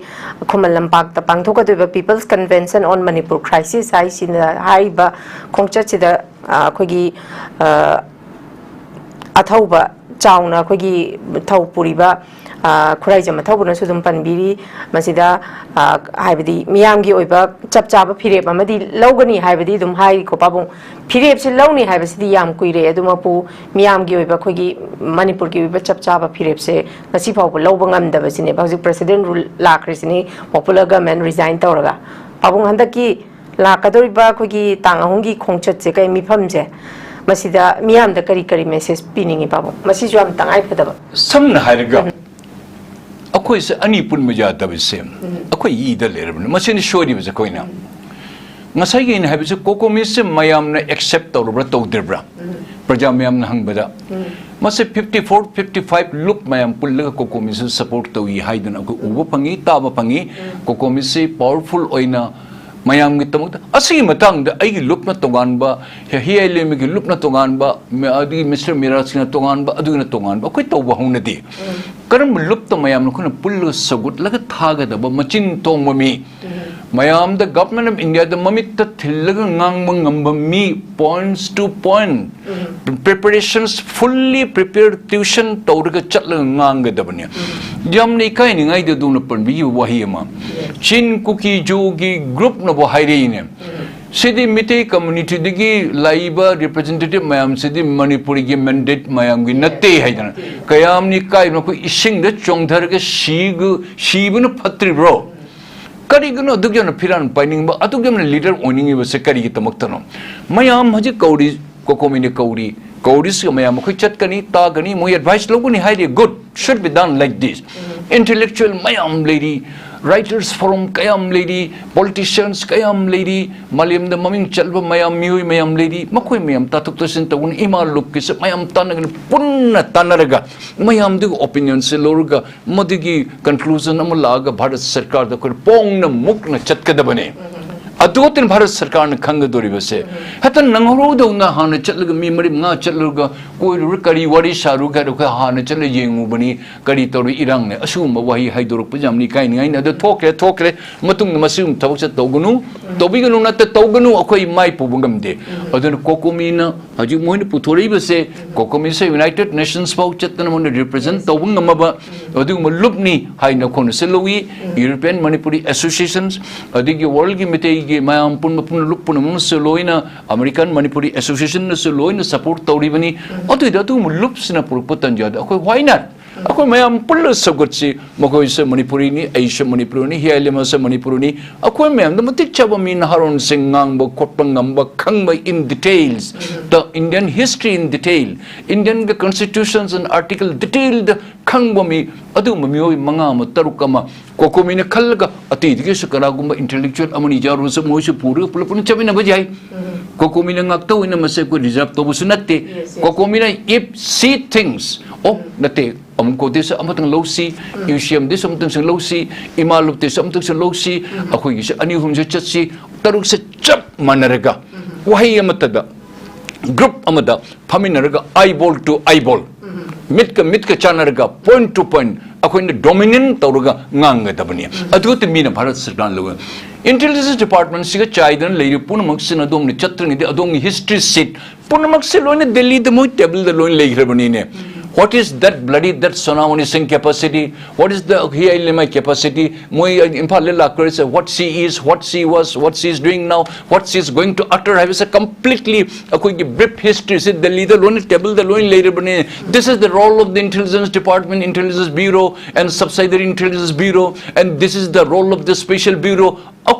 ꯈꯨꯃꯟ ꯂꯝꯄꯥꯛꯇ ꯄꯥꯡꯊꯣꯛꯀꯗꯣꯏꯕ People's Convention on Manipur Crisis ꯍꯥꯏꯁꯤꯅ ꯍꯥꯏꯔꯤꯕ ꯈꯣꯡꯆꯠꯁꯤꯗ, ꯑ, ꯑꯩꯈꯣꯏꯒꯤ, ꯑ, ꯑꯊꯧꯕ ꯆꯥꯎꯅ ꯑꯩꯈꯣꯏꯒꯤ ꯊꯧ ꯄꯨꯔꯤꯕ, ꯑ, ꯈꯨꯔꯥꯏꯖꯝ ꯑꯊꯧꯕꯅꯁꯨ ꯑꯗꯨꯝ ꯄꯟꯕꯤꯔꯤ꯫ ꯃꯁꯤꯗ, ꯑ, ꯍꯥꯏꯕꯗꯤ ꯃꯤꯌꯥꯝꯒꯤ ꯑꯣꯏꯕ ꯆꯞ ꯆꯥꯕ ꯐꯤꯔꯦꯞ ꯑꯃꯗꯤ ꯂꯧꯒꯅꯤ ꯍꯥꯏꯕꯗꯤ ꯑꯗꯨꯝ ꯍꯥꯏꯔꯤꯀꯣ ꯄꯥꯕꯨꯡ꯫ ꯐꯤꯔꯦꯞꯁꯤ ꯂꯧꯅꯤ ꯍꯥꯏꯕꯁꯤꯗꯤ ꯌꯥꯝ ꯀꯨꯏꯔꯦ, ꯑꯗꯨꯃꯛꯄꯨ ꯃꯤꯌꯥꯝꯒꯤ ꯑꯣꯏꯕ ꯑꯩꯈꯣꯏꯒꯤ ꯃꯅꯤꯄꯨꯔꯒꯤ ꯑꯣꯏꯕ ꯆꯞ ꯆꯥꯕ ꯐꯤꯔꯦꯞꯁꯦ ꯉꯁꯤ ꯐꯥꯎꯕ ꯂꯧꯕ ꯉꯝꯗꯕꯁꯤꯅꯦꯕ꯫ ꯍꯧꯖꯤꯛ ꯄ꯭ꯔꯦꯁꯤꯗꯦꯟ ꯔꯨꯜ ꯂꯥꯛꯈ꯭ꯔꯤꯁꯤꯅꯤ, popular government resign ꯇꯧꯔꯒ꯫ ꯄꯥꯕꯨꯡ, ꯍꯟꯗꯛꯀꯤ ꯂꯥꯛꯀꯗꯧꯔꯤꯕ ꯑꯩꯈꯣꯏꯒꯤ ꯇꯥꯡ ꯑꯍꯨꯝꯒꯤ ꯈꯣꯡꯆꯠꯁꯦ, ꯀꯩ ꯃꯤꯐꯝꯁꯦ, ꯃꯁꯤꯗ ꯃꯤꯌꯥꯝꯗ ꯀꯔꯤ ꯀꯔꯤ ꯃꯦꯁꯦꯖ ꯄꯤꯅꯤꯡꯉꯤ ꯄꯥꯕꯨꯡ? ꯃꯁꯤꯁꯨ ꯌꯥꯝ ꯇꯉꯥꯏ ꯐꯗꯕ꯫ ꯁꯝꯅ ꯍꯥꯏꯔꯒ, ꯎꯝ꯫ ꯑꯩꯈꯣꯏꯁꯦ ꯑꯅꯤ ꯄꯨꯟꯕ ꯌꯥꯗꯕꯁꯦ ꯎꯝ꯫ ꯑꯩꯈꯣꯏ ꯏꯗ ꯂꯩꯔꯕꯅꯤ꯫ ꯃꯁꯤꯅꯤ ꯁꯣꯏꯔꯤꯕꯁꯦ ꯑꯩꯈꯣꯏꯅ꯫ ꯎꯝ꯫ ꯉꯁꯥꯏꯒꯤ ꯑꯩꯅ ꯍꯥꯏꯕꯁꯦ, ꯀꯣꯀꯣꯃꯤꯁꯦ ꯃꯌꯥꯝꯅ ꯑꯦꯛꯁꯦꯞ ꯇꯧꯔꯕ꯭ꯔꯥ ꯇꯧꯗ꯭ꯔꯤꯕ꯭ꯔꯥ? ꯎꯝ꯫ ꯄ꯭ꯔꯖꯥ ꯃꯌꯥꯝꯅ ꯍꯪꯕꯗ, ꯎꯝ꯫ ꯃꯁꯦ fifty four, fifty five ꯂꯨꯞ ꯃꯌꯥꯝ ꯄꯨꯜꯂꯒ ꯀꯣꯀꯣꯃꯤꯁꯨ ꯁꯄꯣꯔꯠ ꯇꯧꯏ ꯍꯥꯏꯗꯅ ꯑꯩꯈꯣꯏ ꯎꯕ ꯐꯪꯉꯤ, ꯇꯥꯕ ꯐꯪꯉꯤ꯫ ꯎꯝ꯫ ꯀꯣꯀꯣꯃꯤꯁꯤ ꯄꯥꯋꯔꯐꯨꯜ ꯑꯣꯏꯅ ꯃꯌꯥꯝꯒꯤꯗꯃꯛꯇ, ꯑꯁꯤꯒꯤ ꯃꯇꯥꯡꯗ ꯑꯩꯒꯤ ꯂꯨꯞꯅ ꯇꯣꯉꯥꯟꯕ, ꯍꯤ-, ꯍꯤꯌꯥꯏ ꯂꯦꯝꯕꯒꯤ ꯂꯨꯞꯅ ꯇꯣꯉꯥꯟꯕ, ꯃ-, ꯑꯗꯒꯤ ꯃꯤꯁꯇꯔ ꯃꯤꯔꯥꯖꯀꯤꯅ ꯇꯣꯉꯥꯟꯕ, ꯑꯗꯨꯒꯤꯅ ꯇꯣꯉꯥꯟꯕ, ꯑꯩꯈꯣꯏ ꯇꯧꯕ ꯍꯧꯅꯗꯦ꯫ ꯎꯝ꯫ ꯀꯔꯝꯕ ꯂꯨꯞꯇ ꯃꯌꯥꯝꯅ ꯑꯩꯈꯣꯏꯅ ꯄꯨꯜꯂꯒ ꯁꯧꯒꯠꯂꯒ ꯊꯥꯒꯗꯕ ꯃꯆꯤꯟ ꯇꯣꯡꯕ ꯃꯤ, ꯎꯝ꯫ ꯃꯌꯥꯝꯗ Government of India ꯗ ꯃꯃꯤꯠꯇ ꯊꯤꯜꯂꯒ ꯉꯥꯡꯕ ꯉꯝꯕ ꯃꯤ, points to point, preparations fully prepared, tuition ꯇꯧꯔꯒ ꯆꯠꯂꯒ ꯉꯥꯡꯒꯗꯕꯅꯤ꯫ ꯌꯥꯝꯅ ꯏꯀꯥꯏꯅꯤꯡꯉꯥꯏꯗ ꯑꯗꯨꯅ ꯄꯟꯕꯤꯈꯤꯕ ꯋꯥꯍꯩ ꯑꯃ꯫ ꯆꯤꯟ ꯀꯨꯀꯤ ꯖꯣꯒꯤ group ꯅꯕꯨ ꯍꯥꯏꯔꯛꯏꯅꯦ꯫ ꯁꯤꯗꯤ ꯃꯤꯇꯩ community ꯗꯒꯤ ꯂꯥꯛꯏꯕ representative ꯃꯌꯥꯝꯁꯤꯗꯤ ꯃꯅꯤꯄꯨꯔꯤꯒꯤ mandate ꯃꯌꯥꯝꯒꯤ ꯅꯠꯇꯦ ꯍꯥꯏꯗꯅ꯫ ꯀꯌꯥꯝꯅ ꯏꯀꯥꯏꯕꯅꯣ, ꯑꯩꯈꯣꯏ ꯏꯁꯤꯡꯗ ꯆꯣꯡꯊꯔꯒ ꯁꯤꯒ-, ꯁꯤꯕꯅ ꯐꯠꯇ꯭ꯔꯤꯕ꯭ꯔꯣ? ꯀꯔꯤꯒꯤꯅꯣ ꯑꯗꯨꯛ ꯌꯥꯝꯅ ꯐꯤꯔꯥꯟ ꯄꯥꯏꯅꯤꯡꯕ, ꯑꯗꯨꯛ ꯌꯥꯝꯅ leader ꯑꯣꯏꯅꯤꯡꯉꯤꯕꯁꯦ ꯀꯔꯤꯒꯤꯗꯃꯛꯇꯅꯣ? ꯃꯌꯥꯝ ꯍꯧꯖꯤꯛ ꯀꯧꯔꯤ, COCOMI ꯅ ꯀꯧꯔꯤ, ꯀꯧꯔꯤꯁꯤꯒ ꯃꯌꯥꯝ ꯑꯩꯈꯣꯏ ꯆꯠꯀꯅꯤ, ꯇꯥꯒꯅꯤ, ꯃꯣꯏ advice ꯂꯧꯒꯅꯤ ꯍꯥꯏꯔꯤ, good, should be done like this. Intellectual ꯃꯌꯥꯝ ꯂꯩꯔꯤ, writers forum ꯀꯌꯥꯝ ꯂꯩꯔꯤ, politicians ꯀꯌꯥꯝ ꯂꯩꯔꯤ, ꯃꯥꯂꯦꯝꯗ ꯃꯃꯤꯡ ꯆꯠꯂꯕ ꯃꯌꯥꯝ, ꯃꯤꯑꯣꯏ ꯃꯌꯥꯝ ꯂꯩꯔꯤ, ꯃꯈꯣꯏ ꯃꯌꯥꯝ ꯇꯥꯊꯣꯛ ꯇꯥꯁꯤꯟ ꯇꯧꯒꯅꯤ, ꯏꯃꯥ ꯂꯨꯞꯀꯤꯁꯨ ꯃꯌꯥꯝ ꯇꯥꯟꯅꯒꯅꯤ, ꯄꯨꯟꯅ ꯇꯥꯟꯅꯔꯒ ꯃꯌꯥꯝꯗꯨꯒꯤ opinion ꯁꯦ ꯂꯧꯔꯒ ꯃꯗꯨꯒꯤ conclusion ꯑꯃ ꯂꯥꯛꯑꯒ ꯚꯥꯔꯠ ꯁꯔꯀꯥꯔꯗ ꯑꯩꯈꯣꯏ ꯄꯣꯡꯅ ꯃꯨꯛꯅ ꯆꯠꯀꯗꯕꯅꯦ꯫ ꯑꯗꯨ ꯈꯛꯇꯅꯤ ꯚꯥꯔꯠ ꯁꯔꯀꯥꯔꯅ ꯈꯪꯒꯗꯧꯔꯤꯕꯁꯦ꯫ ꯍꯦꯛꯇ ꯅꯪꯍꯧꯔꯣꯏꯗꯧꯅ ꯍꯥꯟꯅ ꯆꯠꯂꯒ ꯃꯤ ꯃꯔꯤ ꯃꯉꯥ ꯆꯠꯂꯨꯔꯒ ꯀꯣꯏꯔꯨꯔ ꯀꯔꯤ ꯋꯥꯔꯤ ꯁꯥꯔꯨꯒꯦ ꯍꯥꯏꯔ ꯑꯩꯈꯣꯏ ꯍꯥꯟꯅ ꯆꯠꯂ ꯌꯦꯡꯉꯨꯕꯅꯤ, ꯀꯔꯤ ꯇꯧꯔꯤ ꯏꯔꯥꯡꯅꯦ꯫ ꯑꯁꯤꯒꯨꯝꯕ ꯋꯥꯍꯩ ꯍꯥꯏꯗꯣꯔꯛꯄ ꯌꯥꯝꯅ ꯏꯀꯥꯏꯅꯤꯡꯉꯥꯏꯅꯤ꯫ ꯑꯗꯣ ꯊꯣꯛꯈ꯭ꯔꯦ, ꯊꯣꯛꯈ꯭ꯔꯦ꯫ ꯃꯇꯨꯡꯗ ꯃꯁꯤꯒꯨꯝꯕ ꯊꯕꯛꯁꯦ ꯇꯧꯒꯅꯨ, ꯇꯧꯕꯤꯒꯅꯨ ꯅꯠꯇ ꯇꯧꯒꯅꯨ, ꯑꯩꯈꯣꯏ ꯃꯥꯏ ꯄꯨꯕ ꯉꯝꯗꯦ꯫ ꯑꯗꯨꯅ COCOMI ꯅ ꯍꯧꯖꯤꯛ ꯃꯣꯏꯅ ꯄꯨꯊꯣꯔꯛꯏꯕꯁꯦ, COCOMI ꯁꯦ United Nations ꯐꯥꯎ ꯆꯠꯇꯅ ꯃꯣꯏꯅ represent ꯇꯧꯕ ꯉꯝꯃꯕ ꯑꯗꯨꯒꯨꯝꯕ ꯂꯨꯞꯅꯤ ꯍꯥꯏꯅ ꯑꯩꯈꯣꯏꯅꯁꯨ ꯂꯧꯏ꯫ European Manipuri Associations, ꯑꯗꯒꯤ world ꯒꯤ ꯃꯤꯇꯩꯒꯤ ꯃꯌꯥꯝ ꯄꯨꯟꯕ ꯄꯨꯟꯅ ꯂꯨꯞ ꯄꯨꯝꯅꯃꯛꯅꯁꯨ ꯂꯣꯏꯅ, American Manipuri Association ꯅꯁꯨ ꯂꯣꯏꯅ support ꯇꯧꯔꯤꯕꯅꯤ꯫ ꯑꯗꯨꯏꯗ ꯑꯗꯨꯒꯨꯝꯕ ꯂꯨꯞꯁꯤꯅ ꯄꯨꯔꯛꯄ ꯇꯥꯟꯖꯥꯗ ꯑꯩꯈꯣꯏ why not? ꯑꯩꯈꯣꯏ ꯃꯌꯥꯝ ꯄꯨꯜꯂ ꯁꯧꯒꯠꯁꯤ꯫ ꯃꯈꯣꯏꯁꯨ ꯃꯅꯤꯄꯨꯔꯤꯅꯤ, ꯑꯩꯁꯨ ꯃꯅꯤꯄꯨꯔꯤꯅꯤ, ꯍꯤꯌꯥꯏ ꯂꯦꯃꯁꯨ ꯃꯅꯤꯄꯨꯔꯤꯅꯤ꯫ ꯑꯩꯈꯣꯏ ꯃꯌꯥꯝꯗ ꯃꯇꯤꯛ ꯆꯥꯕ ꯃꯤ ꯅꯍꯥꯔꯣꯟꯁꯤꯡ ꯉꯥꯡꯕ ꯈꯣꯠꯄ ꯉꯝꯕ, ꯈꯪꯕ, in details, the Indian history in detail, Indian ꯒꯤ constitutions and article detail ꯗ ꯈꯪꯕ ꯃꯤ, ꯑꯗꯨꯒꯨꯝꯕ ꯃꯤꯑꯣꯏ ꯃꯉꯥ ꯑꯃ, ꯇꯔꯨꯛ ꯑꯃ COCOMI ꯅ ꯈꯜꯂꯒ, ꯑꯇꯩꯗꯒꯤꯁꯨ ꯀꯅꯥꯒꯨꯝꯕ intellectual ꯑꯃꯅꯤ ꯌꯥꯎꯔꯁꯨ ꯃꯣꯏꯁꯨ ꯄꯨꯔꯒ ꯄꯨꯂꯞ ꯄꯨꯟꯅ ꯆꯠꯃꯤꯟꯅꯕ ꯌꯥꯏ꯫ COCOMI ꯅ ꯉꯥꯛꯇ ꯑꯣꯏꯅ ꯃꯁꯤ ꯑꯩꯈꯣꯏ reserve ꯇꯧꯕꯁꯨ ꯅꯠꯇꯦ꯫ Yes, yes. COCOMI ꯅ if she thinks, ꯑꯣ, ꯅꯠꯇꯦ, ꯑꯃꯨꯀꯣꯗꯩꯁꯨ ꯑꯃꯇꯪ ꯂꯧꯁꯤ, UCM ꯗꯩꯁꯨ ꯑꯃꯇꯪꯁꯨ ꯂꯧꯁꯤ, ꯏꯃꯥ ꯂꯨꯞꯇꯩꯁꯨ ꯑꯃꯇꯪꯁꯨ ꯂꯧꯁꯤ, ꯑꯩꯈꯣꯏꯒꯤꯁꯨ ꯑꯅꯤ ꯑꯍꯨꯝꯁꯨ ꯆꯠꯁꯤ, ꯇꯔꯨꯛꯁꯦ ꯆꯞ ꯃꯥꯟꯅꯔꯒ, ꯋꯥꯍꯩ ꯑꯃꯠꯇꯗ, group ꯑꯃꯗ ꯐꯝꯃꯤꯟꯅꯔꯒ, eyeball to eyeball, ꯃꯤꯠꯀ ꯃꯤꯠꯀ ꯆꯥꯟꯅꯔꯒ, point to point, ꯑꯩꯈꯣꯏꯅ ꯗꯣꯃꯤꯅꯦꯟ ꯇꯧꯔꯒ ꯉꯥꯡꯒꯗꯕꯅꯤ꯫ ꯑꯗꯨꯒ ꯃꯤꯅ ꯚꯥꯔꯠ ꯁꯔꯀꯥꯔ ꯂꯧꯒ intelligence department ꯁꯤꯒ ꯆꯥꯏꯗꯅ ꯂꯩꯔꯤꯕ ꯄꯨꯝꯅꯃꯛꯁꯤꯅ ꯑꯗꯣꯝꯅ ꯆꯠꯇ꯭ꯔꯤꯉꯩꯗ ꯑꯗꯣꯝꯒꯤ history sheet ꯄꯨꯝꯅꯃꯛꯁꯦ ꯂꯣꯏꯅ ꯗꯦꯜꯂꯤꯗ ꯃꯣꯏ ꯇꯦꯕꯜꯗ ꯂꯣꯏꯅ ꯂꯩꯈ꯭ꯔꯕꯅꯤꯅꯦ꯫ What is that bloody, that Sonawani Singh capacity? What is the Hiai Limai capacity? ꯃꯣꯏ ꯏꯝꯐꯥꯜꯗ ꯂꯥꯛꯈ꯭ꯔꯁꯦ, what she is, what she was, what she is doing now, what she is going to utter ꯍꯥꯏꯕꯁꯦ completely ꯑꯩꯈꯣꯏꯒꯤ brief history ꯁꯦ ꯗꯦꯜꯂꯤꯗ ꯂꯣꯏꯅ ꯇꯦꯕꯜꯗ ꯂꯣꯏꯅ ꯂꯩꯔꯕꯅꯦ꯫ This is the role of the intelligence department, intelligence bureau and subsidiary intelligence bureau, and this is the role of the special bureau.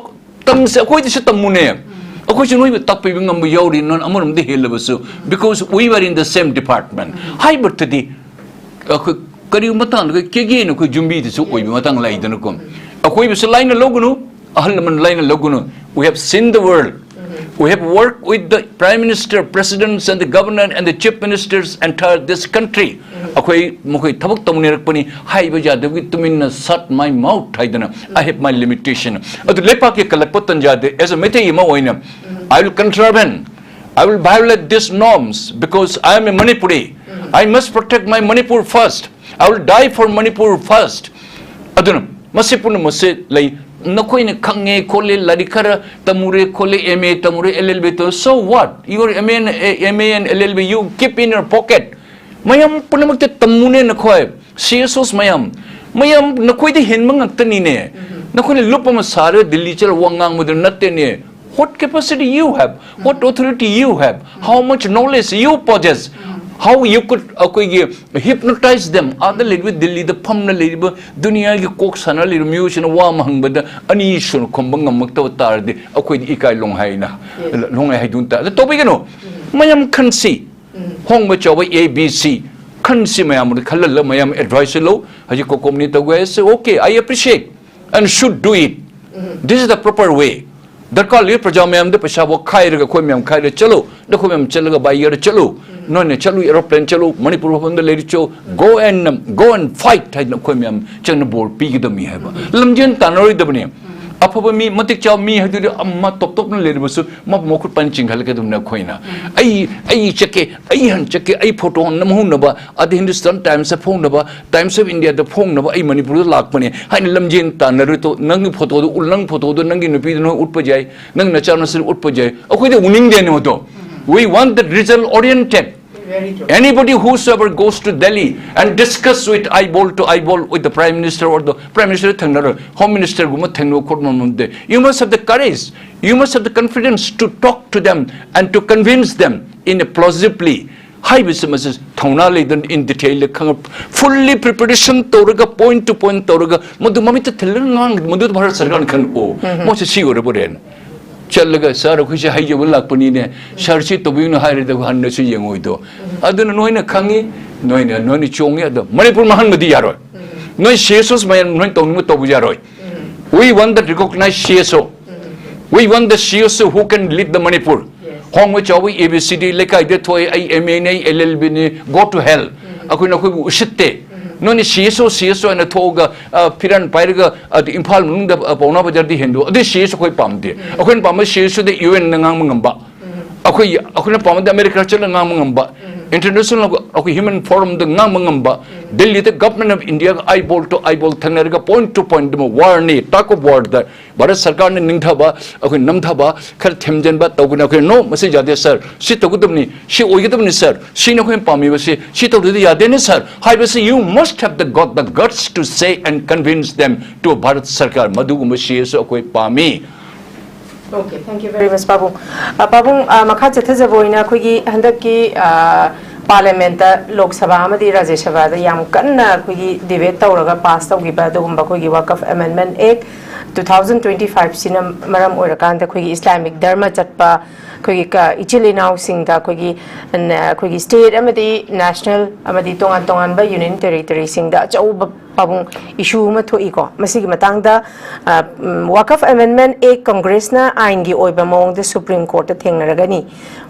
ꯇꯝꯁꯦ, ꯑꯩꯈꯣꯏꯗꯁꯨ ꯇꯝꯃꯨꯅꯦ꯫ ꯑꯩꯈꯣꯏꯁꯨ ꯅꯣꯏꯕꯨ ꯇꯥꯛꯄꯤꯕ ꯉꯝꯕ ꯌꯥꯎꯔꯤ, ꯅꯪ ꯑꯃꯔꯣꯝꯗ ꯍꯦꯜꯂꯕꯁꯨ, because we were in the same department ꯍꯥꯏꯕꯗꯤ ꯑꯩꯈꯣꯏ ꯀꯔꯤꯒꯨꯝꯕ ꯃꯇꯥꯡꯗ ꯑꯩꯈꯣꯏ ꯀꯦꯒꯦꯅ ꯑꯩꯈꯣꯏ ꯌꯨꯝꯕꯤꯗꯁꯨ ꯑꯣꯏꯕ ꯃꯇꯥꯡ ꯂꯩꯗꯅꯀꯣ꯫ ꯑꯩꯈꯣꯏꯕꯨꯁꯨ ꯂꯥꯏꯅ ꯂꯧꯒꯅꯨ, ꯑꯍꯜ ꯂꯃꯟ ꯂꯥꯏꯅ ꯂꯧꯒꯅꯨ. We have seen the world. We have worked with the Prime Minister, Presidents and the Governor and the Chief Ministers entire this country. ꯑꯩꯈꯣꯏ ꯃꯈꯣꯏ ꯊꯕꯛ ꯇꯧꯃꯤꯟꯅꯔꯛꯄꯅꯤ꯫ ꯍꯥꯏꯕ ꯌꯥꯗꯕꯒꯤ ꯇꯨꯃꯤꯟꯅ shut my mouth ꯍꯥꯏꯗꯅ, I have my limitation. ꯑꯗꯨ ꯂꯩꯄꯥꯛꯀꯤ ꯀꯜꯂꯛꯄ ꯇꯟꯖꯥꯗ, as a ꯃꯩꯇꯩ ꯑꯃ ꯑꯣꯏꯅ, I will contravene, I will violate these norms because I am a Manipuri. I must protect my Manipur first. I will die for Manipur first. ꯑꯗꯨꯅ ꯃꯁꯤ ꯄꯨꯝꯅꯃꯛꯁꯦ ꯂꯩ꯫ ꯅꯈꯣꯏꯅ ꯈꯪꯉꯦ ꯈꯣꯠꯂꯦ, ꯂꯥꯏꯔꯤꯛ ꯈꯔ ꯇꯝꯃꯨꯔꯦ ꯈꯣꯠꯂꯦ, M A ꯇꯝꯃꯨꯔꯦ, L L B ꯇꯧ, so what? Your M A and, M A and L L B you keep in your pocket. ꯃꯌꯥꯝ ꯄꯨꯝꯅꯃꯛꯇ ꯇꯝꯃꯨꯅꯦ ꯅꯈꯣꯏ, C S Os ꯃꯌꯥꯝ, ꯃꯌꯥꯝ ꯅꯈꯣꯏꯗ ꯍꯦꯟꯕ ꯉꯥꯛꯇꯅꯤꯅꯦ꯫ ꯅꯈꯣꯏꯅ ꯂꯨꯞ ꯑꯃ ꯁꯥꯔꯒ ꯗꯤꯜꯂꯤ ꯆꯠꯂ ꯋꯥ ꯉꯥꯡꯕꯗꯨ ꯅꯠꯇꯦꯅꯦ꯫ What capacity you have? What authority you have? How much knowledge you possess? How you could ꯑꯩꯈꯣꯏꯒꯤ hypnotize them? ꯑꯥꯗ ꯂꯩꯔꯤꯕ, ꯗꯤꯜꯂꯤꯗ ꯐꯝꯅ ꯂꯩꯔꯤꯕ, ꯗꯨꯅꯤꯌꯥꯒꯤ ꯀꯣꯛ ꯁꯥꯟꯅ ꯂꯩꯔꯤꯕ ꯃꯤꯑꯣꯏꯁꯤꯅ ꯋꯥ ꯑꯃ ꯍꯪꯕꯗ ꯑꯅꯤ ꯁꯨꯅ ꯈꯨꯝꯕ ꯉꯝꯃꯛꯇꯕ ꯇꯥꯔꯗꯤ ꯑꯩꯈꯣꯏꯗꯤ ꯏꯀꯥꯏ ꯂꯣꯡꯍꯥꯏꯅ, ꯂꯣꯡꯍꯥꯏ ꯍꯥꯏꯗꯨꯅ ꯇꯥꯏ꯫ ꯑꯗ ꯇꯧꯕꯤꯒꯅꯨ꯫ ꯃꯌꯥꯝ ꯈꯟꯁꯤ꯫ ꯍꯣꯡꯕ ꯆꯥꯎꯕ A B C ꯈꯟꯁꯤ꯫ ꯃꯌꯥꯝ ꯑꯃꯗ ꯈꯜꯍꯜꯂ ꯃꯌꯥꯝ advice ꯂꯧ꯫ ꯍꯧꯖꯤꯛ ꯀꯣꯀꯣꯝꯅꯤ ꯇꯧꯒꯦ ꯍꯥꯏꯁꯦ, okay, I appreciate and should do it. This is the proper way. ꯗꯔꯀꯥꯔ ꯂꯩꯕ ꯄ꯭ꯔꯖꯥ ꯃꯌꯥꯝꯗ ꯄꯩꯁꯥ ꯋꯥꯈꯥꯏꯔꯒ ꯑꯩꯈꯣꯏ ꯃꯌꯥꯝ ꯈꯥꯏꯔ ꯆꯠꯂꯨ, ꯅꯈꯣꯏ ꯃꯌꯥꯝ ꯆꯠꯂꯒ by air ꯆꯠꯂꯨ, ꯅꯣꯏꯅ ꯆꯠꯂꯨ, aeroplane ꯆꯠꯂꯨ, ꯃꯅꯤꯄꯨꯔ ꯃꯐꯝꯗ ꯂꯩꯔꯤꯆꯣ, go and, go and fight ꯍꯥꯏꯗꯅ ꯑꯩꯈꯣꯏ ꯃꯌꯥꯝ ꯆꯪꯅ ꯕꯣꯔ ꯄꯤꯒꯗꯕꯅꯤ ꯍꯥꯏꯕ꯫ ꯂꯝꯖꯦꯟ ꯇꯥꯟꯅꯔꯣꯏꯗꯕꯅꯤ꯫ ꯑꯐꯕ ꯃꯤ, ꯃꯇꯤꯛ ꯆꯥꯕ ꯃꯤ ꯍꯥꯏꯗꯨꯗꯤ ꯑꯃ ꯇꯣꯞ ꯇꯣꯞꯅ ꯂꯩꯔꯕꯁꯨ ꯃꯥꯕꯨ ꯃꯈꯨꯠ ꯄꯥꯏꯅ ꯆꯤꯡꯈꯠꯂꯛꯀꯗꯕꯅꯤ ꯑꯩꯈꯣꯏꯅ꯫ "ꯑꯩ, ꯑꯩ ꯆꯠꯀꯦ, ꯑꯩ ꯍꯥꯟꯅ ꯆꯠꯀꯦ, ꯑꯩ ꯐꯣꯇꯣ ꯅꯝꯍꯧꯅꯕ, ꯑꯗ ꯍꯤꯟꯗꯨꯁꯇꯥꯟ ꯇꯥꯏꯝꯁꯇ ꯐꯣꯡꯅꯕ, ꯇꯥꯏꯝꯁ ꯑꯣꯐ ꯏꯟꯗꯤꯌꯥꯗ ꯐꯣꯡꯅꯕ ꯑꯩ ꯃꯅꯤꯄꯨꯔꯗ ꯂꯥꯛꯄꯅꯦ" ꯍꯥꯏꯅ ꯂꯝꯖꯦꯟ ꯇꯥꯟꯅꯔꯣꯏꯗꯣ꯫ ꯅꯪꯒꯤ ꯐꯣꯇꯣꯗꯣ ꯎ-, ꯅꯪ ꯐꯣꯇꯣꯗꯣ ꯅꯪꯒꯤ ꯅꯨꯄꯤꯗꯣ ꯅꯣꯏ ꯎꯠꯄ ꯌꯥꯏ, ꯅꯪ ꯅꯆꯥꯅꯁꯨ ꯎꯠꯄ ꯌꯥꯏ, ꯑꯩꯈꯣꯏꯗꯤ ꯎꯅꯤꯡꯗꯦꯅꯦ ꯃꯗꯣ꯫ We want the result oriented. Very true. Anybody whosoever goes to Delhi and discuss with eyeball to eyeball with the Prime Minister or the Prime Minister ꯊꯦꯡꯅꯔꯣꯏ, Home Minister ꯒꯨꯝꯕ ꯊꯦꯡꯅꯕ ꯈꯣꯠꯄ ꯉꯝꯗꯦ꯫ You must have the courage, you must have the confidence to talk to them and to convince them in a plausibly. ꯍꯥꯏꯕꯁꯤ ꯃꯁꯤ ꯊꯧꯅꯥ ꯂꯩꯗꯅ in detail ꯈꯪꯉ-, fully preparation ꯇꯧꯔꯒ, point to point ꯇꯧꯔꯒ, ꯃꯗꯨ ꯃꯃꯤꯠꯇ ꯊꯤꯜꯂꯒ ꯉꯥꯡ-, ꯃꯗꯨꯗ ꯚꯥꯔꯠ ꯁꯔꯀꯥꯔꯅ ꯈꯟ-, "ꯑꯣ, ꯃꯣꯏꯁꯦ ꯁꯤ ꯑꯣꯏꯔꯕꯣꯔꯦꯅ" ꯆꯠꯂꯒ, "ꯁꯥꯔ, ꯑꯩꯈꯣꯏꯁꯦ ꯍꯥꯏꯖꯕ ꯂꯥꯛꯄꯅꯤꯅꯦ, ꯁꯥꯔ, ꯁꯤ ꯇꯧꯕꯤꯌꯨꯅ" ꯍꯥꯏꯔꯗꯤ ꯍꯟꯅꯁꯨ ꯌꯦꯡꯉꯣꯏꯗꯣ꯫ ꯑꯗꯨꯅ ꯅꯣꯏꯅ ꯈꯪꯉꯤ, ꯅꯣꯏꯅ, ꯅꯣꯏꯅ ꯆꯣꯡꯉꯤ, ꯑꯗꯣ ꯃꯅꯤꯄꯨꯔ ꯃꯥꯡꯍꯟꯕꯗꯤ ꯌꯥꯔꯣꯏ꯫ ꯅꯣꯏ C S Os ꯃꯌꯥꯝ ꯅꯣꯏ ꯇꯧꯅꯤꯡꯕ ꯇꯧꯕ ꯌꯥꯔꯣꯏ꯫ We want the recognized C S O. We want the C S O who can lead the Manipur. ꯍꯣꯡꯕ ꯆꯥꯎꯕ A B C D ꯂꯩꯀꯥꯏꯗ ꯊꯣꯛꯑꯦ, ꯑꯩ M A ꯅꯤ, ꯑꯩ L L B ꯅꯤ, go to hell꯫ ꯑꯩꯈꯣꯏꯅ ꯑꯩꯈꯣꯏꯕꯨ ꯎꯁꯤꯠꯇꯦ꯫ ꯅꯣꯏꯅ C S O, C S O ꯍꯥꯏꯅ ꯊꯣꯛꯑꯒ, ꯑ, ꯐꯤꯔꯥꯟ ꯄꯥꯏꯔꯒ, ꯑꯗꯨ ꯏꯝꯐꯥꯜ ꯃꯅꯨꯡꯗ, ꯑ, ꯄꯥꯎꯅꯥ ꯕꯖꯥꯔꯗ ꯍꯦꯟꯗꯣꯛ-, ꯑꯗꯨ C S O ꯑꯩꯈꯣꯏ ꯄꯥꯝꯗꯦ꯫ ꯑꯩꯈꯣꯏꯅ ꯄꯥꯝꯕ C S O ꯗ U N ꯅ ꯉꯥꯡꯕ ꯉꯝꯕ꯫ ꯑꯩꯈꯣꯏ, ꯑꯩꯈꯣꯏꯅ ꯄꯥꯝꯕꯗ America ꯆꯠꯂꯒ ꯉꯥꯡꯕ ꯉꯝꯕ꯫ International ꯑꯩꯈꯣꯏ human forum ꯗ ꯉꯥꯡꯕ ꯉꯝꯕ꯫ ꯗꯦꯜꯂꯤꯗ Government of India ꯒ eyeball to eyeball ꯊꯦꯡꯅꯔꯒ point to point ꯗꯨꯃ war ꯅꯤ, talk of war ꯗ ꯚꯥꯔꯠ ꯁꯔꯀꯥꯔꯅ ꯅꯤꯡꯊꯕ, ꯑꯩꯈꯣꯏ ꯅꯝꯊꯕ, ꯈꯔ ꯊꯦꯝꯖꯤꯟꯕ ꯇꯧꯕꯅ ꯑꯩꯈꯣꯏ, "No, ꯃꯁꯤ ꯌꯥꯗꯦ ꯁꯥꯔ, ꯁꯤ ꯇꯧꯒꯗꯕꯅꯤ, ꯁꯤ ꯑꯣꯏꯒꯗꯕꯅꯤ ꯁꯥꯔ, ꯁꯤꯅ ꯑꯩꯈꯣꯏꯅ ꯄꯥꯝꯃꯤꯕꯁꯤ, ꯁꯤ ꯇꯧꯗ꯭ꯔꯗꯤ ꯌꯥꯗꯦꯅꯦ ꯁꯥꯔ" ꯍꯥꯏꯕꯁꯤ, you must have the got the guts to say and convince them to Bharat ꯁꯔꯀꯥꯔ꯫ ꯃꯗꯨꯒꯨꯝꯕ C S O ꯑꯩꯈꯣꯏ ꯄꯥꯝꯃꯤ꯫ Okay, thank you very much, ꯄꯥꯕꯨꯡ꯫ ꯑ, ꯄꯥꯕꯨꯡ, ꯑ, ꯃꯈꯥ ꯆꯠꯊꯖꯕ ꯑꯣꯏꯅ ꯑꯩꯈꯣꯏꯒꯤ ꯍꯟꯗꯛꯀꯤ, ꯑ, Parliament ꯇ, ꯂꯣꯛ ꯁꯚꯥ ꯑꯃꯗꯤ ꯔꯥꯖ꯭ꯌ ꯁꯚꯥꯗ ꯌꯥꯝ ꯀꯟꯅ ꯑꯩꯈꯣꯏꯒꯤ debate ꯇꯧꯔꯒ pass ꯇꯧꯈꯤꯕ ꯑꯗꯨꯒꯨꯝꯕ ꯑꯩꯈꯣꯏꯒꯤ Waqf Amendment Act two thousand twenty-five ꯁꯤꯅ ꯃꯔꯝ ꯑꯣꯏꯔꯀꯥꯟꯗ ꯑꯩꯈꯣꯏꯒꯤ Islamic ꯙꯔꯃ ꯆꯠꯄ ꯑꯩꯈꯣꯏꯒꯤ ꯀ-, ꯏꯆꯤꯜ ꯏꯅꯥꯎꯁꯤꯡꯗ ꯑꯩꯈꯣꯏꯒꯤ, ꯅ-, ꯑꯩꯈꯣꯏꯒꯤ state ꯑꯃꯗꯤ national ꯑꯃꯗꯤ ꯇꯣꯉꯥꯟ ꯇꯣꯉꯥꯟꯕ union territory ꯁꯤꯡꯗ ꯑꯆꯧꯕ ꯄꯥꯕꯨꯡ issue ꯑꯃ ꯊꯣꯛꯏꯀꯣ꯫ ꯃꯁꯤꯒꯤ ꯃꯇꯥꯡꯗ, ꯑ, ꯎꯝ, Waqf Amendment Act Congress ꯅ ꯑꯥꯏꯟꯒꯤ ꯑꯣꯏꯕ ꯃꯑꯣꯡꯗ Supreme Court ꯇ ꯊꯦꯡꯅꯔꯒꯅꯤ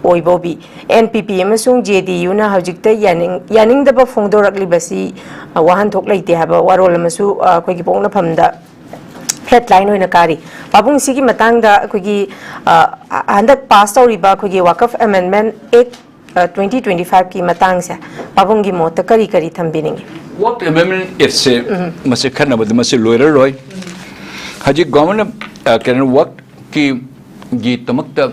ꯑꯣꯏꯕꯧꯕꯤ꯫ N P P ꯑꯃꯁꯨꯡ J D U ꯅ ꯍꯧꯖꯤꯛꯇ ꯌꯥꯅꯤꯡ-, ꯌꯥꯅꯤꯡꯗꯕ ꯐꯣꯡꯗꯣꯔꯛꯂꯤꯕꯁꯤ, ꯑ, ꯋꯥꯍꯟꯊꯣꯛ ꯂꯩꯇꯦ ꯍꯥꯏꯕ ꯋꯥꯔꯣꯜ ꯑꯃꯁꯨ, ꯑ, ꯑꯩꯈꯣꯏꯒꯤ ꯄꯣꯛꯅꯐꯝꯗ ꯐ꯭ꯂꯦꯠ ꯂꯥꯏꯟ ꯑꯣꯏꯅ ꯀꯥꯔꯤ꯫ ꯄꯥꯕꯨꯡ, ꯁꯤꯒꯤ ꯃꯇꯥꯡꯗ ꯑꯩꯈꯣꯏꯒꯤ, ꯑ, ꯍꯟꯗꯛ ꯄꯥꯁ ꯇꯧꯔꯤꯕ ꯑꯩꯈꯣꯏꯒꯤ ꯋꯥꯀꯐ ꯑꯦꯃꯦꯟꯃꯦꯟ ꯑꯦꯛ, ꯑ, twenty twenty-five ꯀꯤ ꯃꯇꯥꯡꯁꯦ ꯄꯥꯕꯨꯡꯒꯤ ꯃꯣꯠꯇ ꯀꯔꯤ ꯀꯔꯤ ꯊꯝꯕꯤꯅꯤꯡꯉꯤ? ꯋꯥꯛ ꯑꯦꯃꯦꯟꯃꯦꯟ ꯑꯦꯛꯁꯦ ꯃꯁꯤ ꯈꯟꯅꯕꯗ ꯃꯁꯤ ꯂꯣꯏꯔꯔꯣꯏ꯫ ꯍꯧꯖꯤꯛ ꯒꯣꯔꯃꯦꯟꯅ, ꯑ, ꯀꯩꯅꯣ, ꯋꯥꯛꯀꯤ, ꯒꯤꯗꯃꯛꯇ,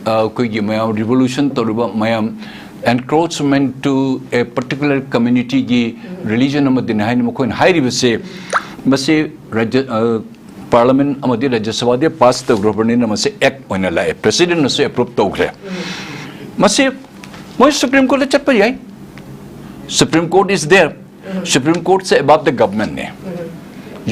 ꯑ, ꯑꯩꯈꯣꯏꯒꯤ ꯃꯌꯥꯝ ꯔꯤꯚꯣꯂꯨꯁꯟ ꯇꯧꯔꯤꯕ ꯃꯌꯥꯝ, encroachment to a particular community ꯒꯤ religion ꯑꯃꯗꯅꯤ ꯍꯥꯏꯅ ꯃꯈꯣꯏꯅ ꯍꯥꯏꯔꯤꯕꯁꯦ, ꯃꯁꯤ ꯔꯥꯖ꯭ꯌ, ꯑ, ꯄꯥꯔꯂꯤꯌꯥꯃꯦꯟ ꯑꯃꯗꯤ ꯔꯥꯖ꯭ꯌ ꯁꯚꯥꯗ ꯄꯥꯁ ꯇꯧꯈ꯭ꯔꯕꯅꯤꯅ ꯃꯁꯤ ꯑꯦꯛ ꯑꯣꯏꯅ ꯂꯥꯛꯑꯦ, ꯄ꯭ꯔꯦꯁꯤꯗꯦꯟꯅꯁꯨ ꯑꯦꯄ꯭ꯔꯨꯞ ꯇꯧꯈ꯭ꯔꯦ꯫ ꯃꯁꯤ ꯃꯣꯏ ꯁꯨꯄ꯭ꯔꯤꯝ ꯀꯣꯔꯠꯇ ꯆꯠꯄ ꯌꯥꯏ꯫ Supreme Court is there. Supreme Court say above the government ꯅꯦ꯫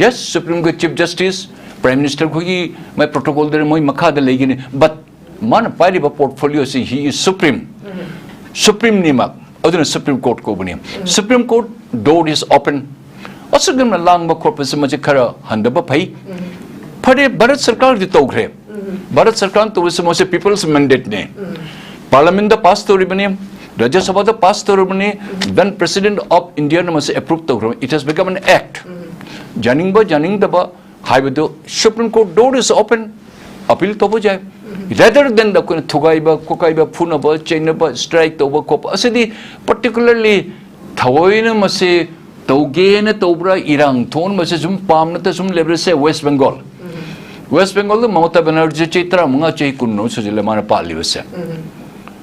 Yes, Supreme Court Chief Justice, Prime Minister ꯈꯣꯏꯒꯤ ꯃꯣꯏ ꯄ꯭ꯔꯣꯇꯣꯀꯣꯜꯗ ꯃꯣꯏ ꯃꯈꯥꯗ ꯂꯩꯒꯅꯤ, but ꯃꯥꯅ ꯄꯥꯏꯔꯤꯕ ꯄꯣꯔꯠꯐꯣꯂꯤꯑꯣꯁꯤ, he is supreme, ꯁꯨꯄ꯭ꯔꯤꯝꯅꯤꯃꯛ꯫ ꯑꯗꯨꯅ ꯁꯨꯄ꯭ꯔꯤꯝ ꯀꯣꯔꯠ ꯀꯧꯕꯅꯤ꯫ Supreme Court door is open. ꯑꯁꯨꯛ ꯌꯥꯝꯅ ꯂꯥꯡꯕ ꯈꯣꯠꯄꯁꯤ ꯃꯁꯤ ꯈꯔ ꯍꯟꯊꯕ ꯐꯩ꯫ ꯐꯔꯦ, ꯚꯥꯔꯠ ꯁꯔꯀꯥꯔꯗꯤ ꯇꯧꯈ꯭ꯔꯦ꯫ ꯚꯥꯔꯠ ꯁꯔꯀꯥꯔꯅ ꯇꯧꯔꯤꯁꯤ ꯃꯁꯤ people's mandate ꯅꯦ꯫ ꯄꯥꯔꯂꯤꯌꯥꯃꯦꯟꯗ ꯄꯥꯁ ꯇꯧꯔꯤꯕꯅꯤ, ꯔꯥꯖ꯭ꯌ ꯁꯚꯥꯗ ꯄꯥꯁ ꯇꯧꯔꯤꯕꯅꯤ, then President of India ꯅ ꯃꯁꯤ ꯑꯦꯄ꯭ꯔꯨꯞ ꯇꯧꯈ꯭ꯔꯕꯅꯤ, it has become an act. ꯌꯥꯅꯤꯡꯕ ꯌꯥꯅꯤꯡꯗꯕ ꯍꯥꯏꯕꯗꯨ Supreme Court door is open, appeal ꯇꯧꯕ ꯌꯥꯏ꯫ Rather than ꯑꯩꯈꯣꯏꯅ ꯊꯨꯒꯥꯏꯕ ꯈꯣꯀꯥꯏꯕ, ꯐꯨꯅꯕ ꯆꯩꯅꯕ, ꯁ꯭ꯇ꯭ꯔꯥꯏꯛ ꯇꯧꯕ ꯈꯣꯠꯄ ꯑꯁꯤꯗꯤ particularly ꯊꯑꯣꯏꯅ ꯃꯁꯤ ꯇꯧꯒꯦꯅ ꯇꯧꯕ꯭ꯔꯥ, ꯏꯔꯥꯡ ꯊꯣꯛꯍꯟꯕꯁꯦ ꯁꯨꯝ ꯄꯥꯝꯅꯇ ꯁꯨꯝ ꯂꯩꯕ꯭ꯔꯥ? ꯁꯦ ꯋꯦꯁ ꯕꯦꯡꯒꯣꯜ, ꯋꯦꯁ ꯕꯦꯡꯒꯣꯜꯗ ꯃꯃꯇꯥ ꯕꯦꯅꯔꯖꯤ ꯆꯍꯤ ꯇꯔꯥꯃꯉꯥ, ꯆꯍꯤ ꯀꯨꯟ ꯁꯨꯖꯤꯜꯂꯦ ꯃꯥꯅ ꯄꯥꯜꯂꯤꯕꯁꯦ꯫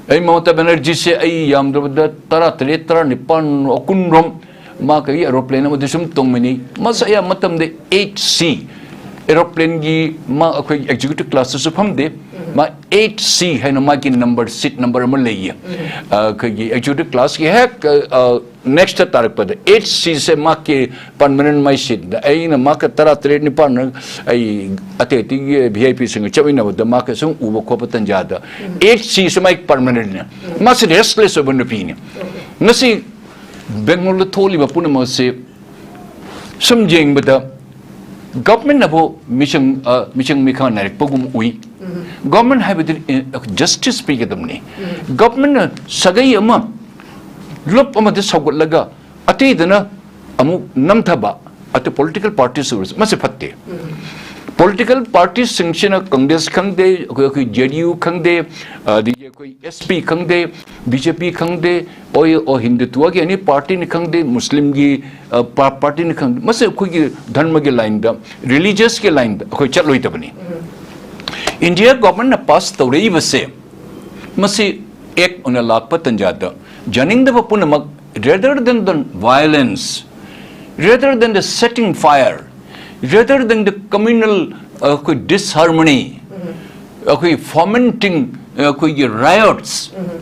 ꯑꯩ ꯃꯃꯇꯥ ꯕꯦꯅꯔꯖꯤꯁꯦ ꯑꯩ ꯌꯥꯝꯗ꯭ꯔꯕꯗ ꯇꯔꯥꯇꯔꯦꯠ, ꯇꯔꯥꯅꯤꯄꯥꯟ, ꯀꯨꯟꯔꯣꯝ ꯃꯥ ꯀꯔꯤ ꯑꯦꯔꯣꯄ꯭ꯂꯦꯟ ꯑꯃꯗ ꯁꯨꯝ ꯇꯣꯡꯃꯤꯟꯅꯩ꯫ ꯃꯁ ꯑꯌꯥꯝꯕ ꯃꯇꯝꯗ ꯑꯩꯠ ꯁꯤ ꯑꯦꯔꯣꯄ꯭ꯂꯦꯟꯒꯤ ꯃꯥ ꯑꯩꯈꯣꯏ ꯑꯦꯛꯖꯤꯀ꯭ꯌꯨꯇꯤꯚ ꯀ꯭ꯂꯥꯁꯇꯁꯨ ꯐꯝꯗꯦ꯫ ꯃꯥ ꯑꯩꯠ ꯁꯤ ꯍꯥꯏꯅ ꯃꯥꯒꯤ ꯅꯝꯕꯔ, ꯁꯤꯠ ꯅꯝꯕꯔ ꯑꯃ ꯂꯩꯌꯦ꯫ ꯑ, ꯑꯩꯈꯣꯏꯒꯤ ꯑꯦꯛꯖꯤꯀ꯭ꯌꯨꯇꯤꯚ ꯀ꯭ꯂꯥꯁꯀꯤ ꯍꯦꯛ, ꯑ, ꯑ, ꯅꯦꯛꯁꯇ ꯇꯥꯔꯛꯄꯗ ꯑꯩꯠ ꯁꯤꯁꯦ ꯃꯥꯒꯤ ꯄꯔꯃꯅꯦꯟ ꯃꯥꯏ ꯁꯤꯠꯅꯤ꯫ ꯑꯩꯅ ꯃꯥꯒ ꯇꯔꯥ ꯇꯔꯦꯠ ꯅꯤꯄꯥꯟ ꯑꯩ ꯑꯇꯩ ꯑꯇꯩꯒꯤ ꯚꯤ ꯑꯥꯏ ꯄꯤꯁꯤꯡꯒ ꯆꯠꯃꯤꯟꯅꯕꯗ ꯃꯥꯒ ꯁꯨꯝ ꯎꯕ ꯈꯣꯠꯄ ꯇꯟꯖꯥꯗ ꯑꯩꯠ ꯁꯤꯁꯦ ꯃꯥꯒꯤ ꯄꯔꯃꯅꯦꯟꯅꯤ꯫ ꯃꯥꯁꯤ ꯔꯦꯁꯂꯦꯁ ꯑꯣꯏꯕ ꯅꯨꯄꯤꯅꯤ꯫ ꯉꯁꯤ ꯕꯦꯡꯒꯂꯣꯔꯗ ꯊꯣꯛꯂꯤꯕ ꯄꯨꯝꯅꯃꯛ ꯑꯁꯤ ꯁꯨꯝ ꯌꯦꯡꯕꯗ ꯒꯚꯔꯟꯃꯦꯟꯠꯅꯕꯨ ꯃꯤꯆꯪ, ꯑ, ꯃꯤꯆꯪ ꯃꯤꯈꯥ ꯅꯥꯏꯔꯛꯄꯒꯨꯝ ꯎꯏ꯫ ꯒꯚꯔꯟꯃꯦꯟꯠ ꯍꯥꯏꯕꯗꯤ, ꯑ, ꯖꯁꯇꯤꯁ ꯄꯤꯒꯗꯕꯅꯤ꯫ ꯒꯚꯔꯟꯃꯦꯟꯠꯅ ꯁꯥꯒꯩ ꯑꯃ ꯂꯨꯞ ꯑꯃꯗ ꯁꯧꯒꯠꯂꯒ ꯑꯇꯩꯗꯅ ꯑꯃꯨꯛ ꯅꯝꯊꯕ, ꯑꯇꯩ political parties ꯑꯣꯏꯔꯁꯨ ꯃꯁꯤ ꯐꯠꯇꯦ꯫ Political parties ꯁꯤꯡꯁꯤꯅ Congress ꯈꯪꯗꯦ, ꯑꯩꯈꯣꯏ ꯑꯩꯈꯣꯏ J D U ꯈꯪꯗꯦ, ꯑꯗꯒꯤ ꯑꯩꯈꯣꯏ S P ꯈꯪꯗꯦ, B J P ꯈꯪꯗꯦ, ꯑꯣꯏ ꯑꯣ ꯍꯤꯟꯗꯨꯇ꯭ꯋꯒꯤ ꯑꯦꯅꯤ ꯄꯥꯔꯇꯤꯅꯤ ꯈꯪꯗꯦ, ꯃꯨꯁꯂꯤꯝꯒꯤ ꯄꯥꯔꯇꯤꯅꯤ ꯈꯪꯗꯦ, ꯃꯁꯤ ꯑꯩꯈꯣꯏꯒꯤ ꯙꯔꯃꯒꯤ ꯂꯥꯏꯟꯗ, ꯔꯤꯂꯤꯖꯁꯀꯤ ꯂꯥꯏꯟꯗ ꯑꯩꯈꯣꯏ ꯆꯠꯂꯣꯏꯗꯕꯅꯤ꯫ ꯏꯟꯗꯤꯌꯥ ꯒꯣꯚꯔꯟꯃꯦꯟꯠꯅ ꯄꯥꯁ ꯇꯧꯔꯛꯏꯕꯁꯦ, ꯃꯁꯤ ꯑꯦꯛ ꯑꯣꯏꯅ ꯂꯥꯛꯄ ꯇꯟꯖꯥꯗ ꯌꯥꯅꯤꯡꯗꯕ ꯄꯨꯝꯅꯃꯛ, rather than the violence, rather than the setting fire, rather than the communal ꯑꯩꯈꯣꯏ disharmony, ꯑꯩꯈꯣꯏ fomenting ꯑꯩꯈꯣꯏꯒꯤ riots,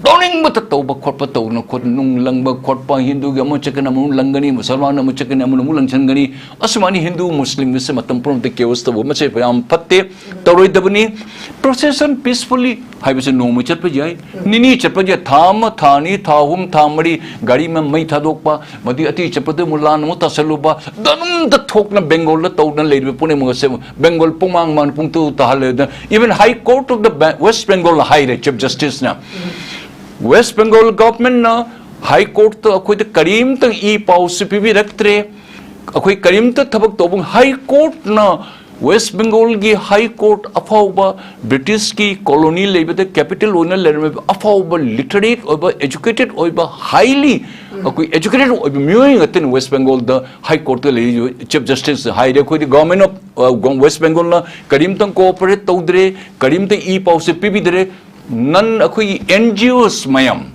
ꯇꯧꯅꯤꯡꯕꯇ ꯇꯧꯕ ꯈꯣꯠꯄ, ꯇꯧꯅ ꯈꯣꯠ ꯅꯨꯡ ꯂꯪꯕ ꯈꯣꯠꯄ, ꯍꯤꯟꯗꯨꯒꯤ ꯑꯃꯨꯛ ꯆꯠꯀꯅꯤ, ꯑꯃꯨꯛ ꯂꯪꯒꯅꯤ, ꯃꯨꯁꯜꯃꯥꯟ ꯑꯃꯨꯛ ꯆꯠꯀꯅꯤ, ꯑꯃꯨꯛ ꯑꯃꯨꯛ ꯂꯪꯁꯟꯒꯅꯤ, ꯑꯁꯨꯃꯥꯏꯅ ꯍꯤꯟꯗꯨ ꯃꯨꯁꯂꯤꯝꯒꯤꯁꯦ ꯃꯇꯝ ꯄꯨꯝꯅꯃꯛꯇ chaos ꯇꯧꯕ, ꯃꯁꯤ ꯌꯥꯝ ꯐꯠꯇꯦ, ꯇꯧꯔꯣꯏꯗꯕꯅꯤ꯫ Procession peacefully ꯍꯥꯏꯕꯁꯦ ꯅꯣꯡꯃ ꯆꯠꯄ ꯌꯥꯏ, ꯅꯤꯅꯤ ꯆꯠꯄ ꯌꯥꯏ, ꯊꯥ ꯑꯃ, ꯊꯥ ꯑꯅꯤ, ꯊꯥ ꯑꯍꯨꯝ, ꯊꯥ ꯃꯔꯤ, ꯒꯥꯔꯤ ꯑꯃ ꯃꯩ ꯊꯥꯗꯣꯛꯄ, ꯃꯗꯨ ꯑꯇꯩ ꯆꯠꯄꯗ ꯑꯃꯨꯛ ꯂꯥꯟ ꯑꯃꯨꯛ ꯇꯥꯁꯜꯂꯨꯕ, ꯑꯗꯨꯝꯗ ꯊꯣꯛꯅ ꯕꯦꯡꯒꯣꯜꯗ ꯇꯧꯗꯅ ꯂꯩꯔꯤꯕ ꯄꯨꯝꯅꯃꯛ ꯑꯁꯦ ꯕꯦꯡꯒꯣꯜ ꯄꯨꯡꯃꯥꯡ ꯃꯥꯡ ꯄꯨꯡꯇꯨ ꯇꯥꯍꯜꯂꯦ꯫ Even High Court of the West Bengal ꯅ ꯍꯥꯏꯔꯦ, Chief Justice ꯅ, West Bengal government ꯅ High Court ꯇ ꯑꯩꯈꯣꯏꯗ ꯀꯔꯤꯝꯇ ꯏ ꯄꯥꯎꯁꯨ ꯄꯤꯕꯤꯔꯛꯇ꯭ꯔꯦ, ꯑꯩꯈꯣꯏ ꯀꯔꯤꯝꯇ ꯊꯕꯛ ꯇꯧꯕ, High Court ꯅ West Bengal ꯒꯤ High Court ꯑꯐꯥꯎꯕ, British ꯀꯤ colony ꯂꯩꯕꯗ capital ꯑꯣꯏꯅ ꯂꯩꯔꯝꯃꯤꯕ ꯑꯐꯥꯎꯕ literate ꯑꯣꯏꯕ, educated ꯑꯣꯏꯕ, highly ꯑꯩꯈꯣꯏ educated ꯑꯣꯏꯕ ꯃꯤꯑꯣꯏ ꯉꯥꯛꯇꯅꯤ West Bengal ꯗ High Court ꯇ ꯂꯩꯔꯤꯕ꯫ Chief Justice ꯍꯥꯏꯔꯦ, ꯑꯩꯈꯣꯏꯗꯤ Government of West Bengal ꯅ ꯀꯔꯤꯝꯇꯪ cooperate ꯇꯧꯗ꯭ꯔꯦ, ꯀꯔꯤꯝꯇ ꯏ ꯄꯥꯎꯁꯦ ꯄꯤꯕꯤꯗ꯭ꯔꯦ꯫ ꯅꯟ ꯑꯩꯈꯣꯏꯒꯤ N G Os ꯃꯌꯥꯝ,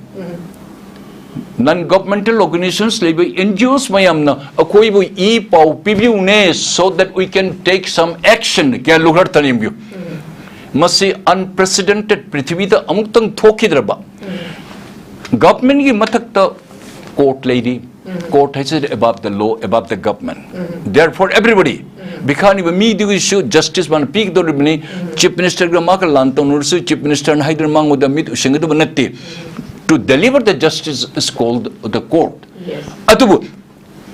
non governmental organizations ꯂꯩꯕ N G Os ꯃꯌꯥꯝꯅ ꯑꯩꯈꯣꯏꯕꯨ ꯏ ꯄꯥꯎ ꯄꯤꯕꯤꯌꯨꯅꯦ, so that we can take some action꯫ ꯀꯌꯥ ꯂꯨꯈ꯭ꯔ ꯇꯅꯤꯡꯕꯤꯌꯨ꯫ ꯃꯁꯤ unprecedented, ꯄ꯭ꯔꯤꯊꯤꯕꯤꯗ ꯑꯃꯨꯛꯇꯪ ꯊꯣꯛꯈꯤꯗ꯭ꯔꯕ꯫ Government ꯀꯤ ꯃꯊꯛꯇ court ꯂꯩꯔꯤ꯫ Court ꯍꯥꯏꯁꯤꯗꯤ above the law, above the government. Therefore everybody, ꯄꯤꯈꯥꯅꯤꯕ ꯃꯤꯗꯨꯒꯤꯁꯨ justice ꯃꯥꯅ ꯄꯤꯒꯗꯧꯔꯤꯕꯅꯤ꯫ Chief Minister ꯒ ꯃꯥꯒ ꯂꯥꯟ ꯇꯧꯅꯔꯁꯨ Chief Minister ꯅ ꯍꯥꯏꯗꯨꯅ ꯃꯉꯣꯟꯗ ꯃꯤꯠ ꯎꯏꯁꯤꯟꯒꯗꯕ ꯅꯠꯇꯦ꯫ To deliver the justice is called the court. ꯑꯗꯨꯕꯨ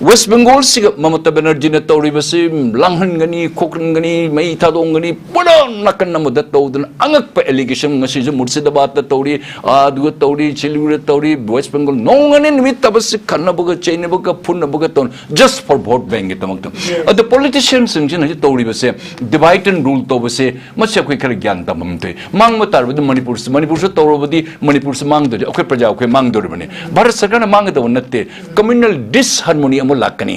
ꯋꯦꯁ ꯕꯦꯡꯒꯣꯜꯁꯤꯒ ꯃꯃꯇꯥ ꯕꯦꯅꯔꯖꯤꯅ ꯇꯧꯔꯤꯕꯁꯤ, ꯂꯥꯡꯍꯟꯒꯅꯤ, ꯈꯣꯠꯍꯟꯒꯅꯤ, ꯃꯩ ꯊꯥꯗꯣꯛꯒꯅꯤ, ꯄꯨꯔꯥ ꯅꯥꯀꯟ ꯑꯃꯗ ꯇꯧꯗꯅ ꯑꯉꯛꯄ allegation ꯉꯁꯤꯁꯨ ꯃꯨꯔꯁꯤꯗꯥꯕꯥꯗꯇ ꯇꯧꯔꯤ, ꯑꯗꯨꯒ ꯇꯧꯔꯤ, ꯁꯤꯂꯤꯒꯨꯔꯤꯗ ꯇꯧꯔꯤ, ꯋꯦꯁ ꯕꯦꯡꯒꯣꯜ ꯅꯣꯡꯉꯥꯟꯅ ꯅꯨꯃꯤꯠ ꯇꯥꯕꯁꯤ ꯈꯠꯅꯕꯒ ꯆꯩꯅꯕꯒ ꯐꯨꯅꯕꯒ ꯇꯧꯅ, just for vote bankꯒꯤꯗꯃꯛꯇ꯫ ꯑꯗꯣ politicianꯁꯤꯡꯁꯤꯅ ꯍꯧꯖꯤꯛ ꯇꯧꯔꯤꯕꯁꯦ divide and rule ꯇꯧꯕꯁꯦ, ꯃꯁꯤ ꯑꯩꯈꯣꯏ ꯈꯔ ꯒ꯭ꯌꯥꯟ ꯇꯥꯐꯝ ꯊꯣꯛꯏ꯫ ꯃꯥꯡꯕ ꯇꯥꯔꯕꯗꯤ ꯃꯅꯤꯄꯨꯔꯁꯤ, ꯃꯅꯤꯄꯨꯔꯁꯤ ꯇꯧꯔꯕꯗꯤ ꯃꯅꯤꯄꯨꯔꯁꯤ ꯃꯥꯡꯗꯣꯔꯤ, ꯑꯩꯈꯣꯏ ꯄ꯭ꯔꯖꯥ ꯑꯩꯈꯣꯏ ꯃꯥꯡꯗꯣꯔꯤꯕꯅꯤ꯫ ꯚꯥꯔꯠ ꯁꯔꯀꯥꯔꯅ ꯃꯥꯡꯒꯗꯕ ꯅꯠꯇꯦ, communal disharmony ꯑꯃ ꯂꯥꯛꯀꯅꯤ꯫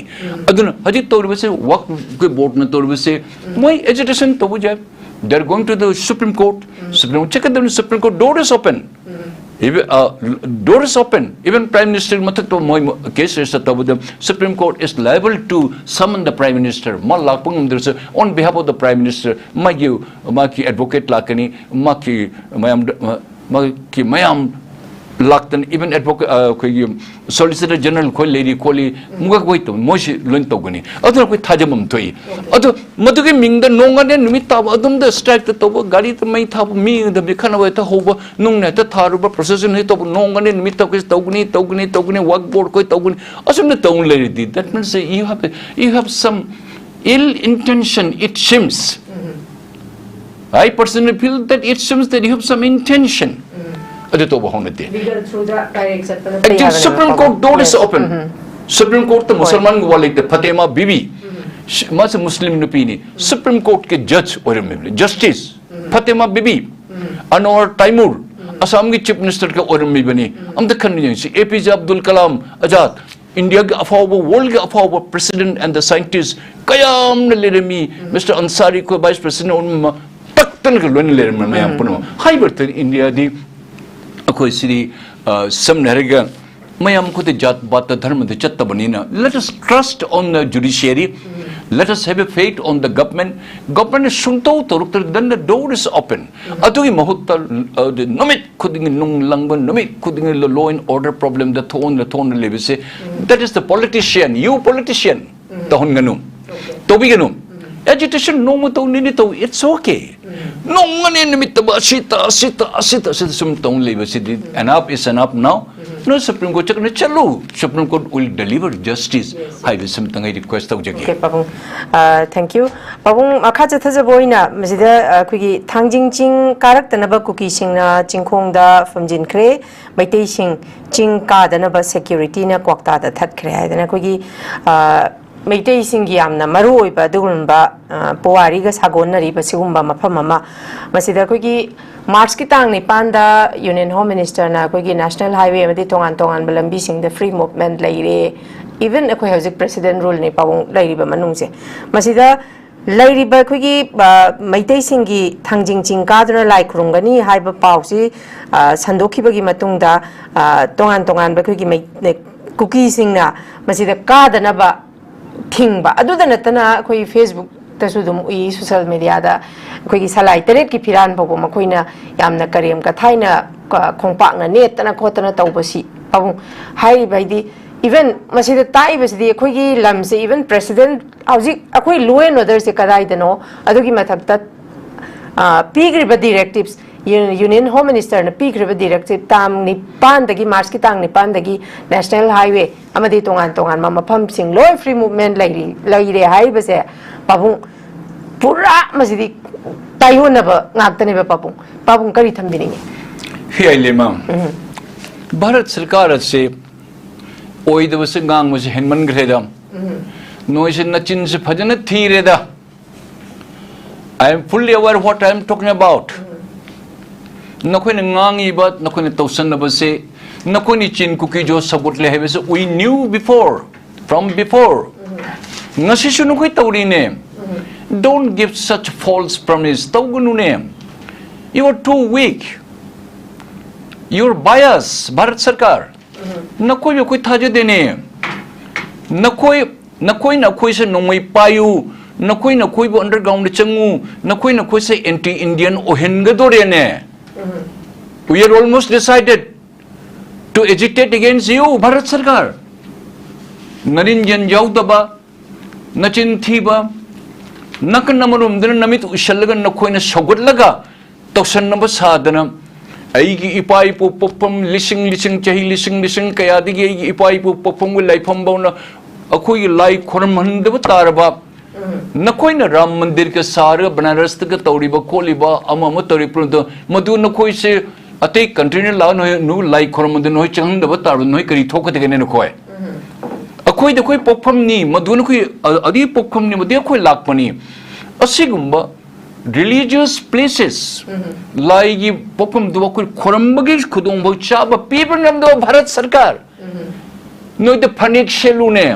ꯑꯗꯨꯅ ꯍꯧꯖꯤꯛ ꯇꯧꯔꯤꯕꯁꯦ, ꯋꯛꯐ ꯕꯣꯔꯗꯅ ꯇꯧꯔꯤꯕꯁꯦ, ꯃꯣꯏ agitation ꯇꯧꯕ ꯌꯥꯏ, they are going to the Supreme Court, Supreme Court ꯆꯠꯀꯗꯕꯅꯤ, Supreme Court door is open꯫ Even, uh, door is open. Even Prime Minister ꯃꯊꯛꯇ ꯃꯣꯏ case register ꯇꯧꯕꯗ Supreme Court is liable to summon the Prime Minister꯫ ꯃꯥ ꯂꯥꯛꯄ ꯉꯝꯗ꯭ꯔꯁꯨ, on behalf of the Prime Minister, ꯃꯥꯒꯤ, ꯃꯥꯒꯤ advocate ꯂꯥꯛꯀꯅꯤ, ꯃꯥꯒꯤ ꯃꯌꯥꯝ, ꯃꯥꯒꯤ ꯃꯌꯥꯝ ꯂꯥꯛꯇꯅ, even advocate, ꯑ, ꯑꯩꯈꯣꯏꯒꯤ Solicitor General ꯈꯣꯏ ꯂꯩꯔꯤ ꯈꯣꯠꯂꯤ, ꯃꯨꯒꯛ ꯍꯣꯏ ꯇꯧ-, ꯃꯣꯏꯁꯤ ꯂꯣꯏ ꯇꯧꯒꯅꯤ꯫ ꯑꯗꯨꯅ ꯑꯩꯈꯣꯏ ꯊꯥꯖꯕ ꯑꯃ ꯊꯣꯛꯏ꯫ ꯑꯗꯣ ꯃꯗꯨꯒꯤ ꯃꯤꯡꯗ ꯅꯣꯡꯉꯥꯟꯅ ꯅꯨꯃꯤꯠ ꯇꯥꯕ ꯑꯗꯨꯝꯗ strikeꯇ ꯇꯧꯕ, ꯒꯥꯔꯤꯗ ꯃꯩ ꯊꯥꯕ, ꯃꯤ ꯎꯅꯗꯕꯤ ꯈꯠꯅꯕ ꯍꯦꯛꯇ ꯍꯧꯕ, ꯅꯨꯡꯅ ꯍꯦꯛꯇ ꯊꯥꯔꯨꯕ, procession ꯍꯦꯛ ꯇꯧꯕ, ꯅꯣꯡꯉꯥꯟꯅ ꯅꯨꯃꯤꯠ ꯇꯧꯒꯅꯤ, ꯇꯧꯒꯅꯤ, ꯇꯧꯒꯅꯤ, ꯇꯧꯒꯅꯤ, ꯋꯛꯐ ꯕꯣꯔꯗ ꯈꯣꯏ ꯇꯧꯒꯅꯤ, ꯑꯁꯨꯝꯅ ꯇꯧ ꯂꯩꯔꯗꯤ, that means you have, you have some ill intention, it seems꯫ I personally feel that it seems that you have some intention꯫ ꯑꯗꯨ ꯇꯧꯕ ꯍꯧꯅꯗꯦ꯫ Legal throughꯗ direct ꯆꯠꯄꯗ Actually, Supreme Court door is open꯫ Supreme Courtꯇ ꯃꯨꯁꯜꯃꯥꯟꯒꯤ ꯋꯥ ꯂꯩꯇꯦ꯫ ꯐꯇꯦꯃꯥ ꯕꯤꯕꯤ, ꯃꯥꯁꯦ ꯃꯨꯁꯂꯤꯝ ꯅꯨꯄꯤꯅꯤ, Supreme Courtꯀꯤ judge ꯑꯣꯏꯔꯝꯃꯤꯕꯅꯤ, Justice ꯐꯇꯦꯃꯥ ꯕꯤꯕꯤ꯫ ꯑꯅꯋꯔ ꯇꯥꯏꯃꯨꯔ, ꯑꯁꯥꯝꯒꯤ Chief Ministerꯀ ꯑꯣꯏꯔꯝꯃꯤꯕꯅꯤ꯫ ꯑꯝꯇ ꯈꯟꯅ ꯌꯦꯡꯁꯤ, ꯑꯦ ꯄꯤ ꯖꯦ ꯑꯕꯗꯨꯜ ꯀꯂꯥꯝ ꯑꯖꯥꯗ, ꯏꯟꯗꯤꯌꯥꯒꯤ ꯑꯐꯥꯎꯕ, worldꯒꯤ ꯑꯐꯥꯎꯕ president and the scientist ꯀꯌꯥ ꯑꯃꯅ ꯂꯩꯔꯝꯃꯤ꯫ Mister Ansari ꯈꯣꯏ vice president ꯑꯣꯏꯔꯝꯃꯤ, ꯇꯛꯇꯅꯒ ꯂꯣꯏꯅ ꯂꯩꯔꯝꯃꯤ ꯃꯌꯥꯝ ꯄꯨꯝꯅꯃꯛ꯫ ꯍꯥꯏꯕ ꯏꯟꯗꯤꯌꯥꯗꯤ ꯑꯩꯈꯣꯏ ꯁꯤꯗꯤ, ꯑ, ꯁꯝꯅ ꯍꯥꯏꯔꯒ ꯃꯌꯥꯝ ꯈꯨꯗꯤ ꯖꯥꯠ ꯄꯥꯠꯇ ꯙꯔꯃꯗ ꯆꯠꯇꯕꯅꯤꯅ, let us trust on the judiciary, let us have a faith on the government꯫ Governmentꯅ ꯁꯨꯡꯇꯧ ꯇꯧꯔꯛꯇ꯭ꯔꯗꯤ, then the door is open꯫ ꯑꯗꯨꯒꯤ ꯃꯍꯨꯠꯇ, ꯑ, ꯅꯨꯃꯤꯠ ꯈꯨꯗꯤꯡꯒꯤ ꯅꯨꯡ ꯂꯪꯕ, ꯅꯨꯃꯤꯠ ꯈꯨꯗꯤꯡꯒꯤ law and order problemꯗ ꯊꯣꯛꯍꯟꯅ ꯊꯣꯛꯍꯟꯅ ꯂꯩꯕꯁꯦ, that is the politician, you politician꯫ ꯇꯧꯍꯟꯒꯅꯨ, ꯇꯧꯕꯤꯒꯅꯨ꯫ Agitation ꯅꯣꯡꯃ ꯇꯧ, ꯅꯤꯅꯤ ꯇꯧ, it's okay꯫ ꯅꯣꯡꯃꯅꯤ ꯅꯨꯃꯤꯠ ꯇꯕ ꯑꯁꯤ ꯇ, ꯑꯁꯤ ꯇ, ꯑꯁꯤ ꯇ, ꯑꯁꯤ ꯇ ꯁꯨꯝ ꯇꯧ ꯂꯩꯕꯁꯤꯗꯤ, enough is enough now꯫ ꯅꯣꯏ ꯁꯨꯄ꯭ꯔꯤꯝ ꯀꯣꯔꯠ ꯆꯠꯀꯅꯤ, ꯆꯠꯂꯨ, supreme court will deliver justice ꯍꯥꯏꯕꯁꯤꯃꯇꯪ ꯑꯩ ꯔꯤꯀ꯭ꯋꯦꯁ ꯇꯧꯖꯒꯦ꯫ Okay, ꯄꯥꯕꯨꯡ꯫ Thank you꯫ ꯄꯥꯕꯨꯡ, ꯃꯈꯥ ꯆꯠꯊꯖꯕ ꯑꯣꯏꯅ ꯃꯁꯤꯗ ꯑꯩꯈꯣꯏꯒꯤ ꯊꯥꯡꯖꯤꯡ ꯆꯤꯡ ꯀꯥꯔꯛꯇꯅꯕ ꯀꯨꯀꯤꯁꯤꯡꯅ ꯆꯤꯡꯈꯣꯡꯗ ꯐꯝꯖꯤꯟꯈ꯭ꯔꯦ, ꯃꯩꯇꯩꯁꯤꯡ ꯆꯤꯡ ꯀꯥꯗꯅꯕ ꯁꯦꯀ꯭ꯌꯨꯔꯤꯇꯤꯅ ꯀ꯭ꯋꯥꯛꯇꯥꯗ ꯊꯠꯈ꯭ꯔꯦ ꯍꯥꯏꯗꯅ ꯑꯩꯈꯣꯏꯒꯤ ꯃꯩꯇꯩꯁꯤꯡꯒꯤ ꯌꯥꯝꯅ ꯃꯔꯨ ꯑꯣꯏꯕ ꯑꯗꯨꯒꯨꯝꯕ ꯄꯨꯋꯥꯔꯤꯒ ꯁꯥꯒꯣꯟꯅꯔꯤꯕ ꯁꯤꯒꯨꯝꯕ ꯃꯐꯝ ꯑꯃ꯫ ꯃꯁꯤꯗ ꯑꯩꯈꯣꯏꯒꯤ ꯃꯥꯔꯆꯀꯤ ꯇꯥꯡ ꯅꯤꯄꯥꯟꯗ Union Home Ministerꯅ ꯑꯩꯈꯣꯏꯒꯤ National Highway ꯑꯃꯗꯤ ꯇꯣꯉꯥꯟ ꯇꯣꯉꯥꯟꯕ ꯂꯝꯕꯤꯁꯤꯡꯗ free movement ꯂꯩꯔꯦ꯫ Even ꯑꯩꯈꯣꯏ ꯍꯧꯖꯤꯛ President Ruleꯅꯤ ꯄꯥꯕꯨꯡ ꯂꯩꯔꯤꯕ ꯃꯅꯨꯡꯁꯦ꯫ ꯃꯁꯤꯗ ꯂꯩꯔꯤꯕ ꯑꯩꯈꯣꯏꯒꯤ ꯃꯩꯇꯩꯁꯤꯡꯒꯤ ꯊꯥꯡꯖꯤꯡ ꯆꯤꯡ ꯀꯥꯗꯨꯅ ꯂꯥꯏ ꯈꯨꯔꯨꯝꯒꯅꯤ ꯍꯥꯏꯕ ꯄꯥꯎꯁꯤ ꯁꯟꯗꯣꯛꯈꯤꯕꯒꯤ ꯃꯇꯨꯡꯗ, ꯇꯣꯉꯥꯟ ꯇꯣꯉꯥꯟꯕ ꯑꯩꯈꯣꯏꯒꯤ ꯀꯨꯀꯤꯁꯤꯡꯅ ꯃꯁꯤꯗ ꯀꯥꯗꯅꯕ ꯊꯤꯡꯕ꯫ ꯑꯗꯨꯗ ꯅꯠꯇꯅ ꯑꯩꯈꯣꯏ Facebookꯇꯁꯨ ꯑꯗꯨꯝ ꯎꯏ, social mediaꯗ ꯑꯩꯈꯣꯏꯒꯤ ꯁꯂꯥꯏ ꯇꯔꯦꯠꯀꯤ ꯐꯤꯔꯥꯟ ꯐꯥꯎꯕ ꯃꯈꯣꯏꯅ ꯌꯥꯝꯅ ꯀꯔꯦꯝ ꯀꯊꯥꯏꯅ ꯈꯣꯡꯄꯥꯛꯅ ꯅꯦꯠꯇꯅ ꯈꯣꯠꯇꯅ ꯇꯧꯕꯁꯤ꯫ ꯄꯥꯕꯨꯡ, ꯍꯥꯏꯔꯤꯕ ꯍꯥꯏꯗꯤ, even ꯃꯁꯤꯗ ꯇꯥꯛꯏꯕꯁꯤꯗꯤ ꯑꯩꯈꯣꯏꯒꯤ ꯂꯝꯁꯦ, even President ꯍꯧꯖꯤꯛ ꯑꯩꯈꯣꯏ law and orderꯁꯦ ꯀꯗꯥꯏꯗꯅꯣ? ꯑꯗꯨꯒꯤ ꯃꯊꯛꯇ ꯄꯤꯈ꯭ꯔꯤꯕ directives, Union Home Ministerꯅ ꯄꯤꯈ꯭ꯔꯤꯕ directive ꯇꯥꯡ ꯅꯤꯄꯥꯟꯗꯒꯤ, ꯃꯥꯔꯆꯀꯤ ꯇꯥꯡ ꯅꯤꯄꯥꯟꯗꯒꯤ National Highway ꯑꯃꯗꯤ ꯇꯣꯉꯥꯟ ꯇꯣꯉꯥꯟꯕ ꯃꯐꯝꯁꯤꯡ ꯂꯣꯏ free movement ꯂꯩꯔꯤ, ꯂꯩꯔꯦ ꯍꯥꯏꯔꯤꯕꯁꯦ, ꯄꯥꯕꯨꯡ, ꯄꯨꯔꯥ ꯃꯁꯤꯗꯤ ꯇꯥꯏꯑꯣꯟꯅꯕ ꯉꯥꯛꯇꯅꯦꯕ꯫ ꯄꯥꯕꯨꯡ, ꯄꯥꯕꯨꯡ ꯀꯔꯤ ꯊꯝꯕꯤꯅꯤꯡꯉꯤ? ꯍꯤꯌꯥꯏꯂꯦꯃ, ꯚꯥꯔꯠ ꯁꯔꯀꯥꯔ ꯑꯁꯤ ꯑꯣꯏꯗꯕꯁꯦ ꯉꯥꯡꯕꯁꯦ ꯍꯦꯟꯃꯟꯈ꯭ꯔꯦꯗ꯫ ꯅꯣꯏꯁꯦ ꯅꯆꯤꯟꯁꯦ ꯐꯖꯅ ꯊꯤꯔꯦꯗ꯫ I am fully aware what I am talking about. ꯅꯈꯣꯏꯅ ꯉꯥꯡꯉꯤꯕ, ꯅꯈꯣꯏꯅ ꯇꯧꯁꯟꯅꯕꯁꯦ, ꯅꯈꯣꯏꯅ ꯆꯤꯟ ꯀꯨꯀꯤꯖꯣ ꯁꯧꯒꯠꯂꯦ ꯍꯥꯏꯕꯁꯦ we knew before, from before. ꯉꯁꯤꯁꯨ ꯅꯈꯣꯏ ꯇꯧꯔꯤꯅꯦ꯫ Don't give such false promise. ꯇꯧꯒꯅꯨꯅꯦ꯫ You are too weak. You are biased, Bharat ꯁꯔꯀꯥꯔ꯫ ꯅꯈꯣꯏꯕꯨ ꯑꯩꯈꯣꯏ ꯊꯥꯖꯗꯦꯅꯦ꯫ ꯅꯈꯣꯏ, ꯅꯈꯣꯏꯅ ꯑꯩꯈꯣꯏꯁꯦ ꯅꯣꯡꯃꯩ ꯄꯥꯏꯌꯨ, ꯅꯈꯣꯏꯅ ꯑꯩꯈꯣꯏꯕꯨ undergroundꯗ ꯆꯪꯉꯨ, ꯅꯈꯣꯏꯅ ꯑꯩꯈꯣꯏꯁꯦ anti Indian ꯑꯣꯏꯍꯟꯒꯗꯣꯔꯦꯅꯦ꯫ We are almost decided to agitate against you, Bharat ꯁꯔꯀꯥꯔ꯫ ꯅꯔꯤꯟꯖꯟ ꯌꯥꯎꯗꯕ, ꯅꯆꯤꯟ ꯊꯤꯕ, ꯅꯥꯀꯟ ꯑꯃꯔꯣꯝꯗꯅ ꯅꯃꯤꯠ ꯎꯏꯁꯜꯂꯒ ꯅꯈꯣꯏꯅ ꯁꯧꯒꯠꯂꯒ ꯇꯧꯁꯟꯅꯕ ꯁꯥꯗꯅ, ꯑꯩꯒꯤ ꯏꯄꯥ ꯏꯄꯨ ꯄꯣꯛꯐꯝ ꯂꯤꯁꯤꯡ ꯂꯤꯁꯤꯡ, ꯆꯍꯤ ꯂꯤꯁꯤꯡ ꯂꯤꯁꯤꯡ ꯀꯌꯥꯗꯒꯤ ꯑꯩꯒꯤ ꯏꯄꯥ ꯏꯄꯨ ꯄꯣꯛꯐꯝꯒꯤ ꯂꯥꯏꯐꯝ ꯐꯥꯎꯅ ꯑꯩꯈꯣꯏꯒꯤ ꯂꯥꯏ ꯈꯣꯏꯔꯝꯍꯟꯗꯕ ꯇꯥꯔꯕ, ꯅꯈꯣꯏꯅ ꯔꯥꯝ ꯃꯟꯗꯤꯔꯒ ꯁꯥꯔꯒ ꯕꯅꯥꯔꯁꯇꯒ ꯇꯧꯔꯤꯕ ꯈꯣꯠꯂꯤꯕ ꯑꯃ ꯑꯃ ꯇꯧꯔꯤꯕ ꯄꯨꯝꯅꯃꯛꯇꯣ, ꯃꯗꯨ ꯅꯈꯣꯏꯁꯦ ꯑꯇꯩ ꯀꯟꯇ꯭ꯔꯤꯅ ꯂꯥꯛꯑ ꯅꯣꯏ ꯅꯨ ꯂꯥꯏ ꯈꯣꯏꯔꯝꯕꯗ ꯅꯣꯏ ꯆꯪꯍꯟꯗꯕ ꯇꯥꯔꯕ ꯅꯣꯏ ꯀꯔꯤ ꯊꯣꯛꯀꯗꯒꯦꯅꯦ ꯅꯈꯣꯏ? ꯑꯩꯈꯣꯏꯗ ꯑꯩꯈꯣꯏ ꯄꯣꯛꯐꯝꯅꯤ, ꯃꯗꯨ ꯅꯈꯣꯏ ꯑ-, ꯑꯗꯨꯒꯤ ꯄꯣꯛꯐꯝꯅꯤ, ꯃꯗꯨ ꯑꯩꯈꯣꯏ ꯂꯥꯛꯄꯅꯤ꯫ ꯑꯁꯤꯒꯨꯝꯕ religious places, ꯂꯥꯏꯒꯤ ꯄꯣꯛꯐꯝꯗꯨ ꯑꯩꯈꯣꯏ ꯈꯣꯏꯔꯝꯕꯒꯤ ꯈꯨꯗꯣꯡꯕ ꯆꯥꯕ ꯄꯤꯕ ꯉꯝꯗꯕ ꯚꯥꯔꯠ ꯁꯔꯀꯥꯔ, ꯅꯣꯏꯗ ꯐꯅꯦꯛ ꯁꯦꯠꯂꯨꯅꯦ꯫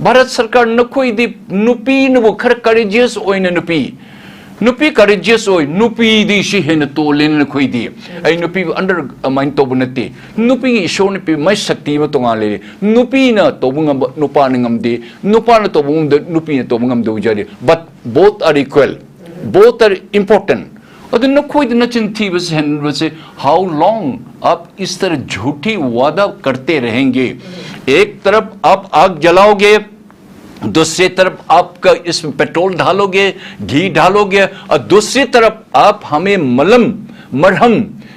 ꯚꯥꯔꯠ ꯁꯔꯀꯥꯔ ꯅꯈꯣꯏꯗꯤ ꯅꯨꯄꯤꯅꯕꯨ ꯈꯔ courageous ꯑꯣꯏꯅ ꯅꯨꯄꯤ, ꯅꯨꯄꯤ courageous ꯑꯣꯏ, ꯅꯨꯄꯤꯗꯤ ꯁꯤ ꯍꯦꯟꯅ ꯇꯣꯜꯂꯦꯅ ꯅꯈꯣꯏꯗꯤ꯫ ꯑꯩ ꯅꯨꯄꯤꯕꯨ undermine ꯇꯧꯕ ꯅꯠꯇꯦ꯫ ꯅꯨꯄꯤꯒꯤ ꯏꯁꯣꯔꯅ ꯄꯤꯕ ꯃꯥꯏ ꯁꯛꯇꯤ ꯑꯃ ꯇꯣꯉꯥꯟ ꯂꯩꯔꯦ꯫ ꯅꯨꯄꯤꯅ ꯇꯧꯕ ꯉꯝꯕ ꯅꯨꯄꯥꯅ ꯉꯝꯗꯦ, ꯅꯨꯄꯥꯅ ꯇꯧꯕ ꯉꯝꯗ ꯅꯨꯄꯤꯅ ꯇꯧꯕ ꯉꯝꯗꯕ ꯌꯥꯗꯦ꯫ But both are equal, both are important. ꯑꯗꯨ ꯅꯈꯣꯏꯗ ꯅꯆꯤꯟ ꯊꯤꯕꯁꯦ ꯍꯦꯟꯕꯁꯦ, how long आप इस तरह झूठी वादा करते रहेंगे? एक तरफ आप आग जलाओगे, दूसरी तरफ आपका इसमें पेट्रोल डालोगे, घी डालोगे, और दूसरी तरफ आप हमें मलम, मरहम,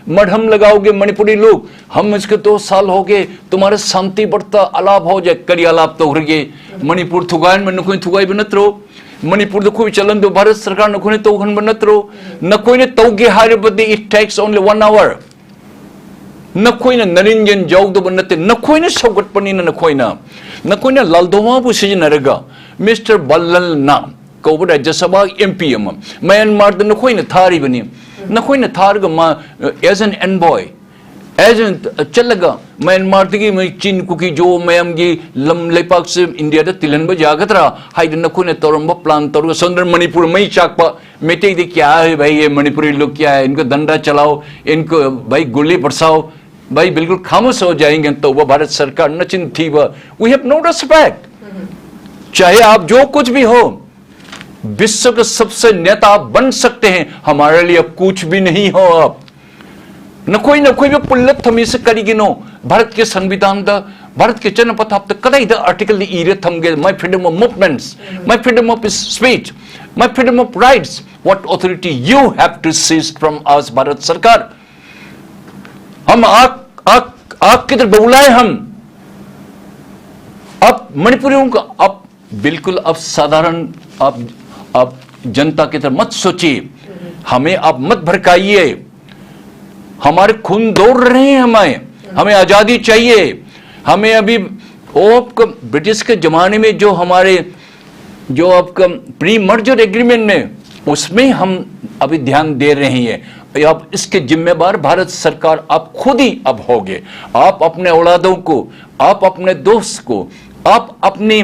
मरहम लगाओगे। मणिपुरी लोग, हम इसके दो साल हो गए, तुम्हारा शांति बढ़ता, अलाप हो जाए, करी अलाप तो हो गए। ꯃꯅꯤꯄꯨꯔ ꯊꯨꯒꯥꯏꯍꯟꯕ ꯅꯈꯣꯏꯅ ꯊꯨꯒꯥꯏꯕ ꯅꯠꯇ꯭ꯔꯣ? ꯃꯅꯤꯄꯨꯔꯗ ꯑꯩꯈꯣꯏ ꯆꯠꯍꯟꯗꯣ ꯚꯥꯔꯠ ꯁꯔꯀꯥꯔꯅ ꯑꯩꯈꯣꯏꯅ ꯇꯧꯍꯟꯕ ꯅꯠꯇ꯭ꯔꯣ? ꯅꯈꯣꯏꯅ ꯇꯧꯒꯦ ꯍꯥꯏꯔꯕꯗꯤ it takes only one hour. ꯅꯈꯣꯏꯅ ꯅꯔꯤꯟ ꯌꯦꯟ ꯌꯥꯎꯗꯕ ꯅꯠꯇꯦ, ꯅꯈꯣꯏꯅ ꯁꯧꯒꯠꯄꯅꯤꯅ꯫ ꯅꯈꯣꯏꯅ, ꯅꯈꯣꯏꯅ ꯂꯥꯜꯗꯣꯃꯥꯕꯨ ꯁꯤꯖꯤꯟꯅꯔꯒ, ꯃꯤꯁꯇꯔ ꯕꯜꯂꯜꯅ ꯀꯧꯕ ꯔꯥꯖ꯭ꯌ ꯁꯚꯥ ꯑꯦꯝ ꯄꯤ ꯑꯃ ꯃ꯭ꯌꯥꯟꯃꯥꯔꯗ ꯅꯈꯣꯏꯅ ꯊꯥꯔꯤꯕꯅꯤ꯫ ꯅꯈꯣꯏꯅ ꯊꯥꯔꯒ ꯃꯥ, as an envoy, as an, ꯆꯠꯂꯒ ꯃ꯭ꯌꯥꯟꯃꯥꯔꯗꯒꯤ ꯃꯣꯏ ꯆꯤꯟ ꯀꯨꯀꯤ ꯖꯣ ꯃꯌꯥꯝꯒꯤ ꯂꯝ ꯂꯩꯄꯥꯛꯁꯦ ꯏꯟꯗꯤꯌꯥꯗ ꯇꯤꯜꯍꯟꯕ ꯌꯥꯒꯗ꯭ꯔꯥ ꯍꯥꯏꯗꯅ ꯅꯈꯣꯏꯅ ꯇꯧꯔꯝꯕ ꯄ꯭ꯂꯥꯟ ꯇꯧꯔꯒ ꯁꯣꯝꯗ ꯃꯅꯤꯄꯨꯔ ꯃꯩ ꯆꯥꯛꯄ, ꯃꯩꯇꯩꯗꯤ ꯀꯌꯥ ꯍꯥꯏ ꯚꯥꯏ, ꯌꯦ ꯃꯅꯤꯄꯨꯔꯤ ꯂꯣꯛ ꯀꯌꯥ ꯍꯥꯏ, ꯏꯟꯀꯣ ꯙꯟꯗꯥ ꯆꯂꯥꯎ, ꯏꯟꯀꯣ ꯚꯥꯏ ꯒꯨꯂꯤ ꯕꯔꯁꯥꯎ, ꯚꯥꯏ ꯕꯤꯜꯀꯨꯜ ꯈꯥꯃꯣꯁ ꯍꯣ ꯖꯥꯌꯦꯡꯒꯦ ꯇꯧꯕ ꯚꯥꯔꯠ ꯁꯔꯀꯥꯔ ꯅꯆꯤꯟ ꯊꯤꯕ꯫ We have no respect. चाहे आप जो कुछ भी हो, विश्व के सबसे नेता आप बन सकते हैं, हमारे लिए कुछ भी नहीं हो आप. ꯅꯈꯣꯏ, ꯅꯈꯣꯏꯕꯨ ꯄꯨꯜꯂꯞ ꯊꯝꯃꯤꯁꯦ ꯀꯔꯤꯒꯤꯅꯣ? ꯚꯥꯔꯠꯀꯤ ꯁꯪꯕꯤꯙꯥꯟꯗ, ꯚꯥꯔꯠꯀꯤ ꯆꯠꯅ ꯄꯊꯥꯞꯇ ꯀꯗꯥꯏꯗ ꯑꯥꯔꯇꯤꯀꯜꯗ ꯏꯔ ꯊꯝꯒꯦ? My freedom of movements, my freedom of speech, my freedom of rights. What authority you have to seize from us, Bharat ꯁꯔꯀꯥꯔ? हम आग, आग, आग की तरफ बबुलाए हम। अब मणिपुरियों का, अब बिल्कुल, अब साधारण, अब, अब जनता की तरफ मत सोचिए, हमें आप मत भड़काइए। हमारे खून दौड़ रहे हैं, हमें, हमें आजादी चाहिए। हमें अभी वो आपका ब्रिटिश के जमाने में जो हमारे, जो आपका प्री मर्जर एग्रीमेंट में, उसमें हम अभी ध्यान दे रहे हैं। अब इसके जिम्मेवार भारत सरकार आप खुद ही अब होगे। आप अपने औलादों को, आप अपने दोस्त को, आप अपने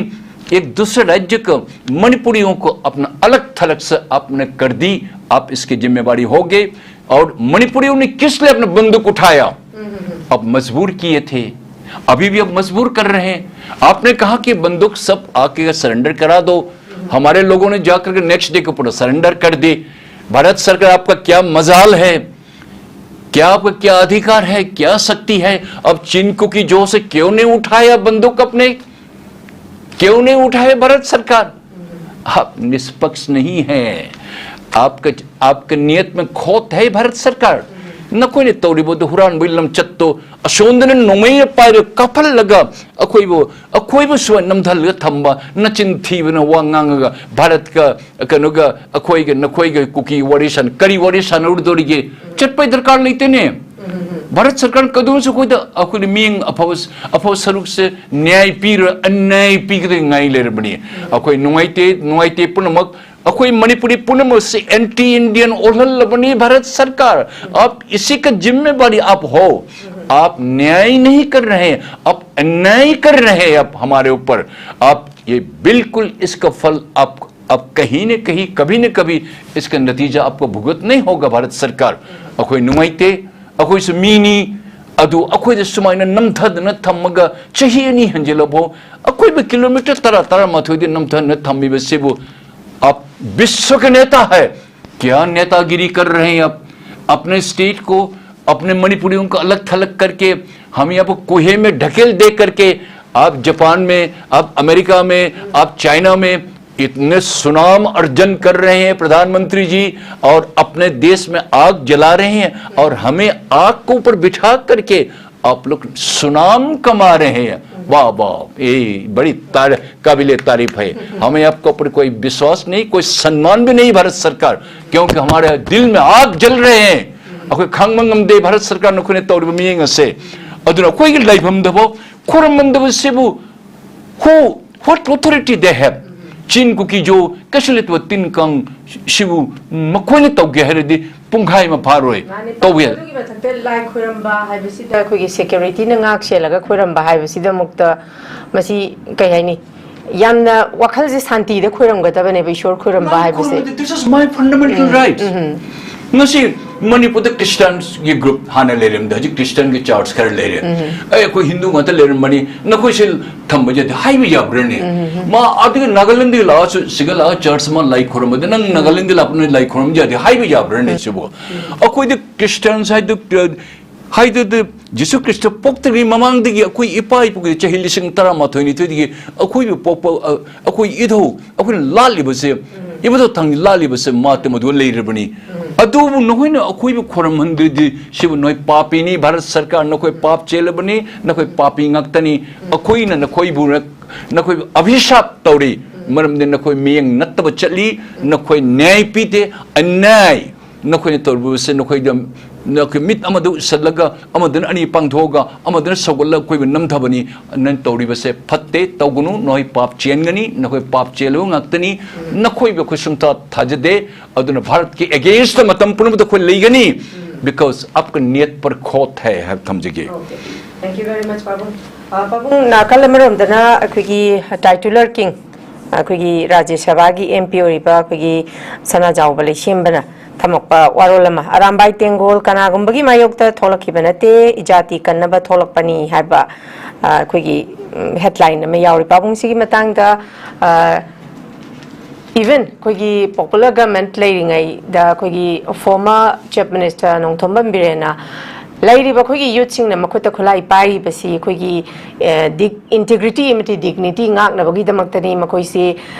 एक दूसरे राज्य को, मणिपुरियों को अपना अलग थलग से आपने कर दी, आप इसकी जिम्मेवारी होगे। और मणिपुरियों ने किस लिए अपना बंदूक उठाया? अब मजबूर किए थे, अभी भी अब मजबूर कर रहे हैं। आपने कहा कि बंदूक सब आके सरेंडर करा दो, हमारे लोगों ने जाकर के नेक्स्ट डे के ऊपर सरेंडर कर दी। भारत सरकार, आपका क्या मजाल है, क्या आपका क्या अधिकार है, क्या शक्ति है? अब चिन कुकी जो से क्यों नहीं उठाया बंदूक अपने, क्यों नहीं उठाया भारत सरकार? आप निष्पक्ष नहीं है। आपका, आपका नियत में खोट है भारत सरकार। ꯅꯈꯣꯏꯅ ꯇꯧꯔꯤꯕꯗꯨ ꯍꯨꯔꯥꯟꯕꯒꯤ ꯂꯝꯆꯠꯇꯣ ꯑꯁꯣꯝꯗꯅ ꯅꯣꯡꯃꯩꯅ ꯄꯥꯏꯔꯒ ꯀꯥꯞꯍꯜꯂꯒ ꯑꯩꯈꯣꯏꯕꯨ, ꯑꯩꯈꯣꯏꯕꯨ ꯁꯨꯃꯥꯏꯅ ꯅꯝꯊꯍꯜꯂꯒ ꯊꯝꯕ, ꯅꯆꯤꯟ ꯊꯤꯕꯅ ꯋꯥ ꯉꯥꯡꯉꯒ ꯚꯥꯔꯠꯀ ꯀꯩꯅꯣꯒ ꯑꯩꯈꯣꯏꯒ ꯅꯈꯣꯏꯒ ꯀꯨꯀꯤ ꯋꯥꯔꯤ ꯁꯥꯟꯅ, ꯀꯔꯤ ꯋꯥꯔꯤ ꯁꯥꯟꯅꯔꯨꯗꯣꯔꯤꯒꯦ? ꯆꯠꯄꯩ ꯗꯔꯀꯥꯔ ꯂꯩꯇꯦꯅꯦ꯫ ꯚꯥꯔꯠ ꯁꯔꯀꯥꯔꯅ ꯀꯩꯗꯧꯅꯁꯨ ꯑꯩꯈꯣꯏꯗ, ꯑꯩꯈꯣꯏꯗ ꯃꯤꯠꯌꯦꯡ ꯑꯐꯕ, ꯑꯐꯕ ꯁꯔꯨꯛꯁꯦ ꯅ꯭ꯌꯥꯏ ꯄꯤꯔ, ꯑꯟꯌꯥꯏ ꯄꯤꯒꯗꯉꯥꯏ ꯂꯩꯔꯕꯅꯤ꯫ ꯑꯩꯈꯣꯏ ꯅꯨꯡꯉꯥꯏꯇꯦ, ꯅꯨꯡꯉꯥꯏꯇꯦ ꯄꯨꯝꯅꯃꯛ꯫ ꯑꯩꯈꯣꯏ ꯃꯅꯤꯄꯨꯔꯤ ꯄꯨꯝꯅꯃꯛꯁꯦ ꯑꯦꯟꯇꯤ ꯏꯟꯗꯤꯌꯟ ꯑꯣꯜꯍꯜꯂꯕꯅꯤ ꯚꯥꯔꯠ ꯁꯔꯀꯥꯔ꯫ आप इसी का जिम्मेवारी आप हो। आप न्याय नहीं कर रहे, आप अन्याय कर रहे हैं आप हमारे ऊपर। आप ये बिल्कुल इसका फल आप, आप कहीं न कहीं, कभी न कभी इसका नतीजा आपको भुगतना ही होगा भारत सरकार। ꯑꯩꯈꯣꯏ ꯅꯨꯡꯉꯥꯏꯇꯦ, ꯑꯩꯈꯣꯏꯁꯨ ꯃꯤꯅꯤ, ꯑꯗꯨ ꯑꯩꯈꯣꯏꯗ ꯁꯨꯃꯥꯏꯅ ꯅꯝꯊꯗꯅ ꯊꯝꯃꯒ ꯆꯍꯤ ꯑꯅꯤ ꯍꯦꯟꯖꯤꯜꯂꯕꯣ? ꯑꯩꯈꯣꯏꯕꯨ ꯀꯤꯂꯣꯃꯤꯇꯔ ꯇꯔꯥ, ꯇꯔꯥꯃꯥꯊꯣꯏꯗꯤ ꯅꯝꯊꯗꯅ ꯊꯝꯃꯤꯕꯁꯤꯕꯨ, आप विश्व का नेता है, क्या नेतागिरी कर रहे हैं आप? अपने स्टेट को, अपने मणिपुरियों को अलग थलग करके, हम यहाँ पर कुएं में ढकेल दे करके, आप जापान में, आप अमेरिका में, आप चाइना में, इतने सुनाम अर्जन कर रहे हैं प्रधानमंत्री जी, और अपने देश में आग जला रहे हैं, और हमें आग के ऊपर बिठा करके आप लोग सुनाम कमा रहे हैं। वाह वाह, ये बड़ी तार, काबिले तारीफ है। हमें आपके ऊपर कोई विश्वास नहीं, कोई सम्मान भी नहीं भारत सरकार, क्योंकि हमारे दिल में आग जल रहे हैं। ꯑꯩꯈꯣꯏ ꯈꯥꯡꯕ ꯉꯝꯗꯦ ꯚꯥꯔꯠ ꯁꯔꯀꯥꯔꯅ ꯑꯩꯈꯣꯏꯅ ꯇꯧꯔꯤꯕ ꯃꯤꯠꯌꯦꯡ ꯑꯁꯦ꯫ ꯑꯗꯨꯅ ꯑꯩꯈꯣꯏꯒꯤ ꯂꯩꯐꯝꯗꯐꯥꯎ ꯈꯨꯔꯝꯕꯝꯗꯕ ꯁꯤꯕꯨ who, what authority they have? ꯆꯤꯟ ꯀꯨꯀꯤ ꯖꯣ ꯀꯩꯁꯨ ꯂꯩꯇꯕ ꯇꯤꯟ ꯀꯥꯡ ꯁꯤꯕꯨ ꯃꯈꯣꯏꯅ ꯇꯧꯒꯦ ꯍꯥꯏꯔꯗꯤ ꯄꯨꯡꯈꯥꯏ ꯑꯃ ꯐꯥꯔꯣꯏ꯫ ꯃꯥꯅꯤ, ꯇꯧꯒꯦ꯫ ꯑꯗꯨꯒꯤ ꯃꯊꯛꯇ ꯂꯥꯏ ꯈꯣꯏꯔꯝꯕ ꯍꯥꯏꯕꯁꯤꯗ ꯑꯩꯈꯣꯏꯒꯤ ꯁꯦꯀ꯭ꯌꯨꯔꯤꯇꯤꯅ ꯉꯥꯛ ꯁꯦꯜꯂꯒ ꯈꯣꯏꯔꯝꯕ ꯍꯥꯏꯕꯁꯤꯗꯃꯛꯇ ꯃꯁꯤ ꯀꯩ ꯍꯥꯏꯅꯤ, ꯌꯥꯝꯅ ꯋꯥꯈꯜꯁꯦ ꯁꯥꯟꯇꯤꯗ ꯈꯣꯏꯔꯝꯒꯗꯕꯅꯦꯕ ꯏꯁꯣꯔ ꯈꯣꯏꯔꯝꯕ ꯍꯥꯏꯕꯁꯦ꯫ This is my fundamental right. ꯉꯁꯤ ꯃꯅꯤꯄꯨꯔꯗ ꯈ꯭ꯔꯤꯁꯇꯤꯌꯥꯟꯒꯤ ꯒ꯭ꯔꯨꯞ ꯍꯥꯟꯅ ꯂꯩꯔꯝꯗꯦ, ꯍꯧꯖꯤꯛ ꯈ꯭ꯔꯤꯁꯇꯤꯌꯥꯟꯒꯤ ꯆꯔꯆ ꯈꯔ ꯂꯩꯔꯦ꯫ ꯑꯦ, ꯑꯩꯈꯣꯏ ꯍꯤꯟꯗꯨ ꯉꯥꯛꯇ ꯂꯩꯔꯝꯕꯅꯤ, ꯅꯈꯣꯏꯁꯦ ꯊꯝꯕ ꯌꯥꯗꯦ ꯍꯥꯏꯕ ꯌꯥꯕ꯭ꯔꯅꯦ? ꯃꯥ ꯑꯗꯨꯒ ꯅꯥꯒꯥꯂꯦꯟꯗꯒꯤ ꯂꯥꯛꯑꯁꯨ ꯁꯤꯒ ꯂꯥꯛꯑꯒ ꯆꯔꯆ ꯑꯃ ꯂꯥꯏ ꯈꯣꯏꯔꯝꯕꯗ ꯅꯪ ꯅꯥꯒꯥꯂꯦꯟꯗꯒꯤ ꯂꯥꯛꯄ ꯅꯣꯏ ꯂꯥꯏ ꯈꯣꯏꯔꯝ ꯌꯥꯗꯦ ꯍꯥꯏꯕ ꯌꯥꯕ꯭ꯔꯅꯦ ꯁꯤꯕꯨ? ꯑꯩꯈꯣꯏꯗꯤ ꯈ꯭ꯔꯤꯁꯇꯤꯌꯥꯟꯁ ꯍꯥꯏꯗꯨ, ꯍꯥꯏꯗꯨꯗꯤ ꯖꯤꯁꯨ ꯈ꯭ꯔꯤꯁꯇ ꯄꯣꯛꯇ꯭ꯔꯤꯉꯩ ꯃꯃꯥꯡꯗꯒꯤ ꯑꯩꯈꯣꯏ ꯏꯄꯥ ꯏꯄꯨꯒꯤ ꯆꯍꯤ ꯂꯤꯁꯤꯡ ꯇꯔꯥꯃꯥꯊꯣꯏ ꯅꯤꯊꯣꯏꯗꯒꯤ ꯑꯩꯈꯣꯏꯕꯨ ꯄꯣꯛꯄ, ꯑ, ꯑꯩꯈꯣꯏ ꯏꯙꯧ, ꯑꯩꯈꯣꯏꯅ ꯂꯥꯠꯂꯤꯕꯁꯦ, ꯏꯕꯨꯙꯧ ꯊꯥꯡꯅ ꯂꯥꯠꯂꯤꯕꯁꯦ ꯃꯥ ꯇꯝ ꯑꯗꯨ ꯂꯩꯔꯕꯅꯤ꯫ ꯑꯗꯨꯕꯨ ꯅꯈꯣꯏꯅ ꯑꯩꯈꯣꯏꯕꯨ ꯈꯣꯏꯔꯝꯍꯟꯗ꯭ꯔꯗꯤ ꯁꯤꯕꯨ ꯅꯣꯏ ꯄꯥꯄꯤꯅꯤ, ꯚꯥꯔꯠ ꯁꯔꯀꯥꯔ ꯅꯈꯣꯏ ꯄꯥꯞ ꯆꯦꯜꯂꯕꯅꯤ, ꯅꯈꯣꯏ ꯄꯥꯄꯤ ꯉꯥꯛꯇꯅꯤ꯫ ꯑꯩꯈꯣꯏꯅ ꯅꯈꯣꯏꯕꯨ, ꯅꯈꯣꯏꯕꯨ ꯑꯚꯤꯁꯥꯞ ꯇꯧꯔꯤ, ꯃꯔꯝꯗꯤ ꯅꯈꯣꯏ ꯃꯤꯠꯌꯦꯡ ꯅꯠꯇꯕ ꯆꯠꯂꯤ, ꯅꯈꯣꯏ ꯅ꯭ꯌꯥꯌ ꯄꯤꯗꯦ, ꯑꯅ꯭ꯌꯥꯌ꯫ ꯅꯈꯣꯏꯅ ꯇꯧꯔꯤꯕꯁꯦ ꯅꯈꯣꯏꯗ, ꯅꯈꯣꯏ ꯃꯤꯠ ꯑꯃꯗ ꯎꯠꯁꯜꯂꯒ ꯑꯃꯗꯨꯅ ꯑꯅꯤ ꯄꯥꯡꯊꯣꯛꯑꯒ ꯑꯃꯗꯨꯅ ꯁꯧꯒꯠꯂꯒ ꯑꯩꯈꯣꯏꯕꯨ ꯅꯝꯊꯕꯅꯤ꯫ ꯅꯪ ꯇꯧꯔꯤꯕꯁꯦ ꯐꯠꯇꯦ, ꯇꯧꯒꯅꯨ, ꯅꯈꯣꯏ ꯄꯥꯞ ꯆꯦꯟꯒꯅꯤ, ꯅꯈꯣꯏ ꯄꯥꯞ ꯆꯦꯜꯂꯕ ꯉꯥꯛꯇꯅꯤ꯫ ꯅꯈꯣꯏꯕꯨ ꯑꯩꯈꯣꯏ ꯁꯨꯡꯊꯥ ꯊꯥꯖꯗꯦ꯫ ꯑꯗꯨꯅ ꯚꯥꯔꯠꯀꯤ against ꯃꯇꯝ ꯄꯨꯝꯅꯃꯛꯇ ꯑꯩꯈꯣꯏ ꯂꯩꯒꯅꯤ꯫ Because आपका नीयत पर खोट है ꯍꯥꯏꯕ ꯊꯝꯖꯒꯦ꯫ Okay. Thank you very much, ꯄꯥꯕꯨꯡ꯫ ꯑ, ꯄꯥꯕꯨꯡ, ꯅꯥꯀꯜ ꯑꯃꯔꯣꯝꯗꯅ ꯑꯩꯈꯣꯏꯒꯤ titular king, ꯑꯩꯈꯣꯏꯒꯤ ꯔꯥꯖ꯭ꯌ ꯁꯚꯥꯒꯤ ꯑꯦꯝ ꯄꯤ ꯑꯣꯏꯔꯤꯕ ꯑꯩꯈꯣꯏꯒꯤ ꯁꯅꯥꯖꯥꯎꯕ ꯂꯩꯁꯦꯝꯕꯅ ꯊꯝꯃꯛꯄ ꯋꯥꯔꯣꯜ ꯑꯃ, ꯑꯔꯥꯝꯕꯥꯏ ꯇꯦꯡꯒꯣꯜ ꯀꯅꯥꯒꯨꯝꯕꯒꯤ ꯃꯥꯌꯣꯛꯇ ꯊꯣꯛꯂꯛꯈꯤꯕ ꯅꯠꯇꯦ, ꯏꯖꯥꯇꯤ ꯀꯟꯅꯕ ꯊꯣꯛꯂꯛꯄꯅꯤ ꯍꯥꯏꯕ, ꯑ, ꯑꯩꯈꯣꯏꯒꯤ, ꯎꯝ, headline ꯑꯃ ꯌꯥꯎꯔꯤ꯫ ꯄꯥꯕꯨꯡꯁꯤꯒꯤ ꯃꯇꯥꯡꯗ, ꯑ, even ꯑꯩꯈꯣꯏꯒꯤ popular government ꯂꯩꯔꯤꯉꯩꯗ ꯑꯩꯈꯣꯏꯒꯤ former chief minister ꯅꯣꯡꯊꯣꯝꯕꯝ ꯕꯤꯔꯦꯟꯅ ꯂꯩꯔꯤꯕ ꯑꯩꯈꯣꯏꯒꯤ ꯌꯨꯠꯁꯤꯡꯅ ꯃꯈꯨꯠꯇ ꯈꯨꯠꯂꯥꯏ ꯄꯥꯏꯔꯤꯕꯁꯤ ꯑꯩꯈꯣꯏꯒꯤ, ꯑ, ꯗꯤꯛ-, ꯏꯟꯇꯤꯒ꯭ꯔꯤꯇꯤ ꯑꯃꯗꯤ ꯗꯤꯒꯅꯤꯇꯤ ꯉꯥꯛꯅꯕꯒꯤꯗꯃꯛꯇꯅꯤ꯫ ꯃꯈꯣꯏꯁꯤ,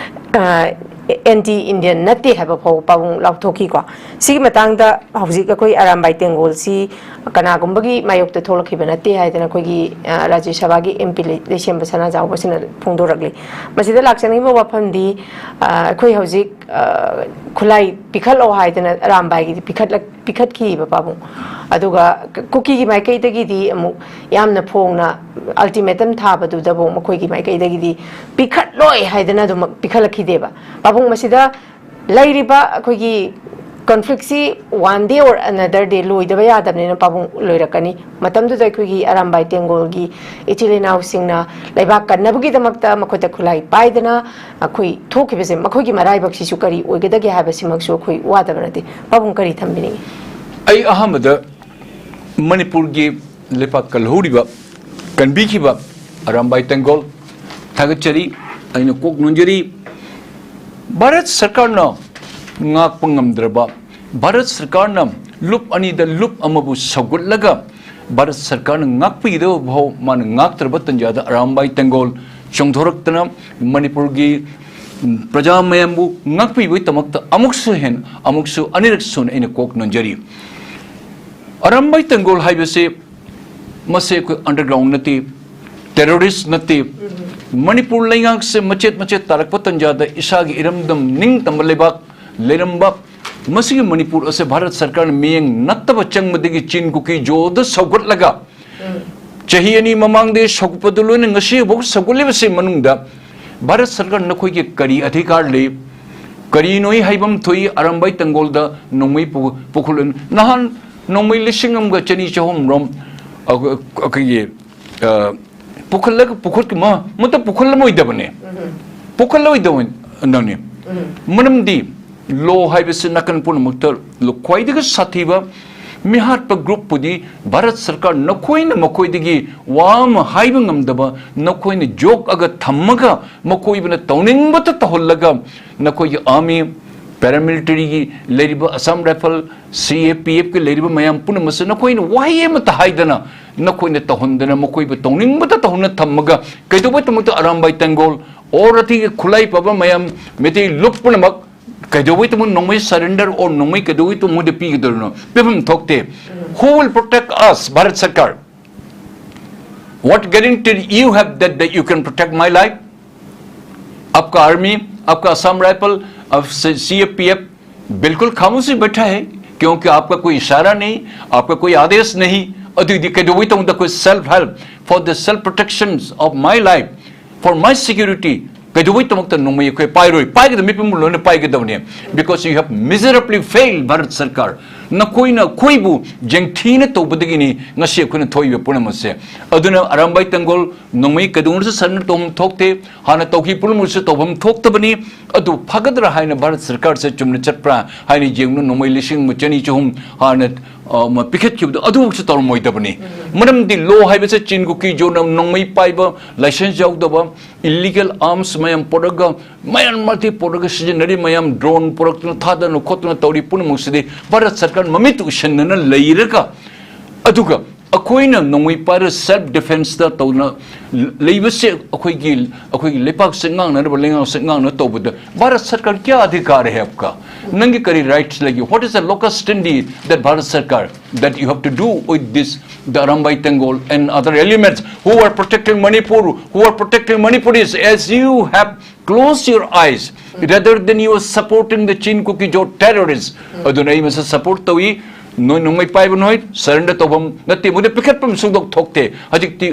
ꯑ, ꯑꯦꯟꯇꯤ ꯏꯟꯗꯤꯌꯟ ꯅꯠꯇꯦ ꯍꯥꯏꯕ ꯐꯥꯎ ꯄꯥꯕꯨꯡ ꯂꯥꯎꯊꯣꯛꯈꯤꯀꯣ꯫ ꯁꯤꯒꯤ ꯃꯇꯥꯡꯗ ꯍꯧꯖꯤꯛ ꯑꯩꯈꯣꯏ ꯑꯔꯥꯝꯕꯥꯏ ꯇꯦꯡꯒꯣꯜꯁꯤ ꯀꯅꯥꯒꯨꯝꯕꯒꯤ ꯃꯥꯌꯣꯛꯇ ꯊꯣꯛꯂꯛꯈꯤꯕ ꯅꯠꯇꯦ ꯍꯥꯏꯗꯅ ꯑꯩꯈꯣꯏꯒꯤ, ꯑ, ꯔꯥꯖ꯭ꯌ ꯁꯚꯥꯒꯤ ꯑꯦꯝ ꯄꯤ ꯂꯩ-, ꯂꯩꯁꯦꯝꯕ ꯁꯅꯥꯖꯥꯎꯕꯁꯤꯅ ꯐꯣꯡꯗꯣꯔꯛꯂꯤ꯫ ꯃꯁꯤꯗ ꯂꯥꯛꯆꯅꯤꯡꯕ ꯋꯥꯐꯝꯗꯤ, ꯑ, ꯑꯩꯈꯣꯏ ꯍꯧꯖꯤꯛ, ꯑ, ꯈꯨꯠꯂꯥꯏ ꯄꯤꯈꯠꯂꯣ ꯍꯥꯏꯗꯅ ꯑꯔꯥꯝꯕꯥꯏꯒꯤꯗꯤ ꯄꯤꯈꯠꯂꯛ-, ꯄꯤꯈꯠꯈꯤꯕ ꯄꯥꯕꯨꯡ꯫ ꯑꯗꯨꯒ ꯀ-, ꯀꯨꯀꯤꯒꯤ ꯃꯥꯏꯀꯩꯗꯒꯤꯗꯤ ꯑꯃꯨꯛ ꯌꯥꯝꯅ ꯐꯣꯡꯅ ꯑꯜꯇꯤꯃꯦꯇꯝ ꯊꯥꯕꯗꯨꯗꯕꯨ ꯃꯈꯣꯏꯒꯤ ꯃꯥꯏꯀꯩꯗꯒꯤꯗꯤ ꯄꯤꯈꯠꯂꯣꯏ ꯍꯥꯏꯗꯅ ꯑꯗꯨꯃꯛ ꯄꯤꯈꯠꯂꯛꯈꯤꯗꯦꯕ꯫ ꯄꯥꯕꯨꯡ, ꯃꯁꯤꯗ ꯂꯩꯔꯤꯕ ꯑꯩꯈꯣꯏꯒꯤ ꯀꯣꯟꯐ꯭ꯂꯤꯛꯁꯤ one day or another day ꯂꯣꯏꯗꯕ ꯌꯥꯗꯕꯅꯤꯅ ꯄꯥꯕꯨꯡ, ꯂꯣꯏꯔꯛꯀꯅꯤ꯫ ꯃꯇꯝꯗꯨꯗ ꯑꯩꯈꯣꯏꯒꯤ ꯑꯔꯥꯝꯕꯥꯏ ꯇꯦꯡꯒꯣꯜꯒꯤ ꯏꯆꯤꯜ ꯏꯅꯥꯎꯁꯤꯡꯅ ꯂꯩꯕꯥꯛ ꯀꯟꯅꯕꯒꯤꯗꯃꯛꯇ ꯃꯈꯨꯠꯇ ꯈꯨꯠꯂꯥꯏ ꯄꯥꯏꯗꯅ ꯑꯩꯈꯣꯏ ꯊꯣꯛꯈꯤꯕꯁꯦ, ꯃꯈꯣꯏꯒꯤ ꯃꯔꯥꯏꯕꯛꯁꯤꯁꯨ ꯀꯔꯤ ꯑꯣꯏꯒꯗꯒꯦ ꯍꯥꯏꯕꯁꯤꯃꯛꯁꯨ ꯑꯩꯈꯣꯏ ꯋꯥꯗꯕ ꯅꯠꯇꯦ꯫ ꯄꯥꯕꯨꯡ, ꯀꯔꯤ ꯊꯝꯕꯤꯅꯤꯡꯉꯤ? ꯑꯩ ꯑꯍꯥꯟꯕꯗ ꯃꯅꯤꯄꯨꯔꯒꯤ ꯂꯩꯄꯥꯛ ꯀꯜꯍꯧꯔꯤꯕ, ꯀꯟꯕꯤꯈꯤꯕ ꯑꯔꯥꯝꯕꯥꯏ ꯇꯦꯡꯒꯣꯜ ꯊꯥꯒꯠꯆꯔꯤ꯫ ꯑꯩꯅ ꯀꯣꯛ ꯅꯣꯟꯖꯔꯤ, ꯚꯥꯔꯠ ꯁꯔꯀꯥꯔꯅ ꯉꯥꯛꯄ ꯉꯝꯗ꯭ꯔꯕ, ꯚꯥꯔꯠ ꯁꯔꯀꯥꯔꯅ ꯂꯨꯞ ꯑꯅꯤꯗ ꯂꯨꯞ ꯑꯃꯕꯨ ꯁꯧꯒꯠꯂꯒ ꯚꯥꯔꯠ ꯁꯔꯀꯥꯔꯅ ꯉꯥꯛꯄꯤꯒꯗꯕ ꯐꯥꯎ ꯃꯥꯅ ꯉꯥꯛꯇ꯭ꯔꯕ ꯇꯟꯖꯥꯗ ꯑꯔꯥꯝꯕꯥꯏ ꯇꯦꯡꯒꯣꯜ ꯆꯣꯡꯊꯣꯔꯛꯇꯅ ꯃꯅꯤꯄꯨꯔꯒꯤ ꯄ꯭ꯔꯖꯥ ꯃꯌꯥꯝꯕꯨ ꯉꯥꯛꯄꯤꯕꯒꯤꯗꯃꯛꯇ ꯑꯃꯨꯛꯁꯨ ꯍꯦꯟ-, ꯑꯃꯨꯛꯁꯨ ꯑꯅꯤꯔꯛ ꯁꯨꯅ ꯑꯩꯅ ꯀꯣꯛ ꯅꯣꯟꯖꯔꯤ꯫ ꯑꯔꯥꯝꯕꯥꯏ ꯇꯦꯡꯒꯣꯜ ꯍꯥꯏꯕꯁꯤ ꯃꯁꯤ ꯑꯩꯈꯣꯏ underground ꯅꯠꯇꯦ, terrorist ꯅꯠꯇꯦ꯫ ꯃꯅꯤꯄꯨꯔ ꯂꯩꯉꯥꯛꯁꯦ ꯃꯆꯦꯠ ꯃꯆꯦꯠ ꯇꯥꯔꯛꯄ ꯇꯟꯖꯥꯗ ꯏꯁꯥꯒꯤ ꯏꯔꯝꯗꯝ ꯅꯤꯡꯇꯝꯕ ꯂꯩꯕꯥꯛ ꯂꯩꯔꯝꯕ ꯃꯁꯤꯒꯤ ꯃꯅꯤꯄꯨꯔ ꯑꯁꯦ ꯚꯥꯔꯠ ꯁꯔꯀꯥꯔꯅ ꯃꯤꯠꯌꯦꯡ ꯅꯠꯇꯕ ꯆꯪꯕꯗꯒꯤ ꯆꯤꯟ ꯀꯨꯀꯤ ꯖꯣꯗ ꯁꯧꯒꯠꯂꯒ ꯆꯍꯤ ꯑꯅꯤ ꯃꯃꯥꯡꯗꯒꯤ ꯁꯧꯒꯠꯄꯗꯨ ꯂꯣꯏꯅ ꯉꯁꯤꯐꯥꯎ ꯁꯧꯒꯠꯂꯤꯕꯁꯤ ꯃꯅꯨꯡꯗ ꯚꯥꯔꯠ ꯁꯔꯀꯥꯔ ꯅꯈꯣꯏꯒꯤ ꯀꯔꯤ ꯑꯙꯤꯀꯥꯔ ꯂꯩ? ꯀꯔꯤꯅꯣ ꯍꯥꯏꯕ ꯑꯃ ꯊꯣꯛꯏ꯫ ꯑꯔꯥꯝꯕꯥꯏ ꯇꯦꯡꯒꯣꯜꯗ ꯅꯣꯡꯃꯩ ꯄꯨ-, ꯄꯨꯈꯠꯂꯨ-, ꯅꯍꯥꯟ ꯅꯣꯡꯃꯩ ꯂꯤꯁꯤꯡ ꯑꯃꯒ ꯆꯅꯤ ꯆꯍꯨꯝ ꯔꯣꯝ ꯑꯩꯈꯣꯏ-, ꯑꯩꯈꯣꯏꯒꯤ, ꯑ, ꯄꯨꯈꯠꯂꯒ, ꯄꯨꯈꯠ-, ꯃ-, ꯃꯠꯇ ꯄꯨꯈꯠꯂꯝꯃꯣꯏꯗꯕꯅꯦ꯫ ꯄꯨꯈꯠꯂꯣꯏꯗꯕꯅꯤ꯫ ꯃꯔꯝꯗꯤ ꯂꯣ ꯍꯥꯏꯕꯁꯤ ꯅꯥꯀꯟ ꯄꯨꯝꯅꯃꯛꯇ ꯂꯣ-, ꯈ꯭ꯋꯥꯏꯗꯒꯤ ꯁꯥꯊꯤꯕ ꯃꯤꯍꯥꯠꯄ ꯒ꯭ꯔꯨꯞꯄꯨꯗꯤ ꯚꯥꯔꯠ ꯁꯔꯀꯥꯔ ꯅꯈꯣꯏꯅ ꯃꯈꯣꯏꯗꯒꯤ ꯋꯥ ꯑꯃ ꯍꯥꯏꯕ ꯉꯝꯗꯕ, ꯅꯈꯣꯏꯅ ꯌꯣꯛꯑꯒ ꯊꯝꯃꯒ ꯃꯈꯣꯏꯕꯨꯅ ꯇꯧꯅꯤꯡꯕꯇ ꯇꯧꯍꯜꯂꯒ ꯅꯈꯣꯏꯒꯤ ꯑꯥꯔꯃꯤ, paramilitaryꯒꯤ ꯂꯩꯔꯤꯕ Assam Rifle, C A P Fꯀꯤ ꯂꯩꯔꯤꯕ ꯃꯌꯥꯝ ꯄꯨꯝꯅꯃꯛꯁꯦ ꯅꯈꯣꯏꯅ ꯋꯥꯍꯩ ꯑꯃꯠꯇ ꯍꯥꯏꯗꯅ, ꯅꯈꯣꯏꯅ ꯇꯧꯍꯟꯗꯅ, ꯃꯈꯣꯏꯕꯨ ꯇꯧꯅꯤꯡꯕꯇ ꯇꯧꯍꯟꯅ ꯊꯝꯃꯒ ꯀꯩꯗꯧꯕꯩꯗꯃꯛꯇ ꯑꯔꯥꯝꯕꯥꯏ ꯇꯦꯡꯒꯣꯜ or ꯑꯇꯩꯒꯤ ꯈꯨꯠꯂꯥꯏ ꯄꯥꯏꯕ ꯃꯌꯥꯝ ꯃꯩꯇꯩ ꯂꯨꯞ ꯄꯨꯝꯅꯃꯛ ꯀꯩꯗꯧꯕꯩꯗꯃꯛ ꯅꯣꯡꯃꯩ surrender or ꯅꯣꯡꯃꯩ ꯀꯩꯗꯧꯕꯩꯗꯃꯛ ꯃꯣꯏꯗ ꯄꯤꯒꯗꯧꯔꯤꯅꯣ? ꯄꯤꯐꯝ ꯊꯣꯛꯇꯦ꯫ Who will protect us? Bharat ꯁꯔꯀꯥꯔ, what guarantee you have that, that you can protect my life? आपका आर्मी, आपका असम राइफल, आप सीएपीएफ बिल्कुल खामोशी बैठा है, क्योंकि आपका कोई इशारा नहीं, आपका कोई आदेश नहीं। ꯑꯗꯨꯗꯤ ꯀꯩꯗꯧꯕꯩ ꯇꯧꯗ ꯑꯩꯈꯣꯏ self help, for the self protection of my life, for my security, ꯀꯩꯗꯧꯕꯩꯗꯃꯛꯇ ꯅꯣꯡꯃꯩ ꯑꯩꯈꯣꯏ ꯄꯥꯏꯔꯣꯏ? ꯄꯥꯏꯒꯗꯕ ꯃꯤꯄꯨꯝꯕ ꯂꯣꯏꯅ ꯄꯥꯏꯒꯗꯕꯅꯦ꯫ Because you have miserably failed, Bharat ꯁꯔꯀꯥꯔ꯫ ꯅꯈꯣꯏꯅ ꯑꯩꯈꯣꯏꯕꯨ ꯌꯦꯡꯊꯤꯅ ꯇꯧꯕꯗꯒꯤꯅꯤ ꯉꯁꯤ ꯑꯩꯈꯣꯏꯅ ꯊꯣꯛꯏꯕ ꯄꯨꯝꯅꯃꯛꯁꯦ꯫ ꯑꯗꯨꯅ ꯑꯔꯥꯝꯕꯥꯏ ꯇꯦꯡꯒꯣꯜ ꯅꯣꯡꯃꯩ ꯀꯩꯗꯧꯅꯨꯡꯗ surrender ꯇꯧꯐꯝ ꯊꯣꯛꯇꯦ꯫ ꯍꯥꯟꯅ ꯇꯧꯈꯤ ꯄꯨꯝꯅꯃꯛꯁꯨ ꯇꯧꯐꯝ ꯊꯣꯛꯇꯕꯅꯤ꯫ ꯑꯗꯨ ꯐꯒꯗ꯭ꯔꯥ ꯍꯥꯏꯅ ꯚꯥꯔꯠ ꯁꯔꯀꯥꯔꯁꯦ ꯆꯨꯝꯅ ꯆꯠꯄ꯭ꯔꯥ ꯍꯥꯏꯅ ꯌꯦꯡꯗꯨꯅ ꯅꯣꯡꯃꯩ ꯂꯤꯁꯤꯡ ꯑꯃ ꯆꯅꯤ ꯆꯍꯨꯝ ꯍꯥꯟꯅ, ꯑ, ꯃ-, ꯄꯤꯈꯠꯈꯤꯕꯗꯣ ꯑꯗꯨꯃꯛꯁꯨ ꯇꯧꯔꯝꯃꯣꯏꯗꯕꯅꯤ꯫ ꯃꯔꯝꯗꯤ ꯂꯣ ꯍꯥꯏꯕꯁꯦ ꯆꯤꯟ ꯀꯨꯀꯤ ꯖꯣꯅ ꯅꯣꯡꯃꯩ ꯄꯥꯏꯕ, ꯂꯥꯏꯁꯦꯟꯁ ꯌꯥꯎꯗꯕ, illegal arms ꯃꯌꯥꯝ ꯄꯨꯔꯛꯑꯒ, ꯃꯌꯥꯝ ꯃꯇꯤꯛ ꯄꯨꯔꯛꯑꯒ ꯁꯤꯖꯤꯟꯅꯔꯤ, ꯃꯌꯥꯝ ꯗ꯭ꯔꯣꯟ ꯄꯨꯔꯛꯇꯨꯅ ꯊꯥꯗꯅ ꯈꯣꯠꯇꯨꯅ ꯇꯧꯔꯤ ꯄꯨꯝꯅꯃꯛꯁꯤꯗꯤ ꯚꯥꯔꯠ ꯁꯔꯀꯥꯔ ꯃꯃꯤꯠ ꯎꯏꯁꯟꯗꯅ ꯂꯩꯔꯒ, ꯑꯗꯨꯒ ꯑꯩꯈꯣꯏꯅ ꯅꯣꯡꯃꯩ ꯄꯥꯏꯔ self defenceꯇ ꯇꯧꯅ ꯂꯩꯕꯁꯦ ꯑꯩꯈꯣꯏꯒꯤ, ꯑꯩꯈꯣꯏꯒꯤ ꯂꯩꯄꯥꯛꯁꯦ ꯉꯥꯛꯅꯅꯕ, ꯂꯩꯉꯥꯛꯁꯦ ꯉꯥꯛꯅ ꯇꯧꯕꯗ ꯚꯥꯔꯠ ꯁꯔꯀꯥꯔ क्या अधिकार है आपका? ꯅꯪꯒꯤ ꯀꯔꯤ rights ꯂꯩꯒꯦ? What is the locus standi that Bharat ꯁꯔꯀꯥꯔ that you have to do with this, the Arambai Tenggol and other elements who are protecting Manipur, who are protecting Manipuris, as you have close your eyes rather than you are supporting the Chin Kuki Jo terrorists. ꯑꯗꯨꯅ ꯑꯩ ꯃꯁꯤ support ꯇꯧꯏ꯫ ꯅꯣꯏ ꯅꯣꯡꯃꯩ ꯄꯥꯏꯕ ꯅꯣꯏ surrender ꯇꯧꯐꯝ ꯅꯠꯇꯦ, ꯃꯣꯏꯗ ꯄꯤꯈꯠꯐꯝ ꯁꯨꯡꯗꯣꯛ ꯊꯣꯛꯇꯦ꯫ ꯍꯧꯖꯤꯛꯇꯤ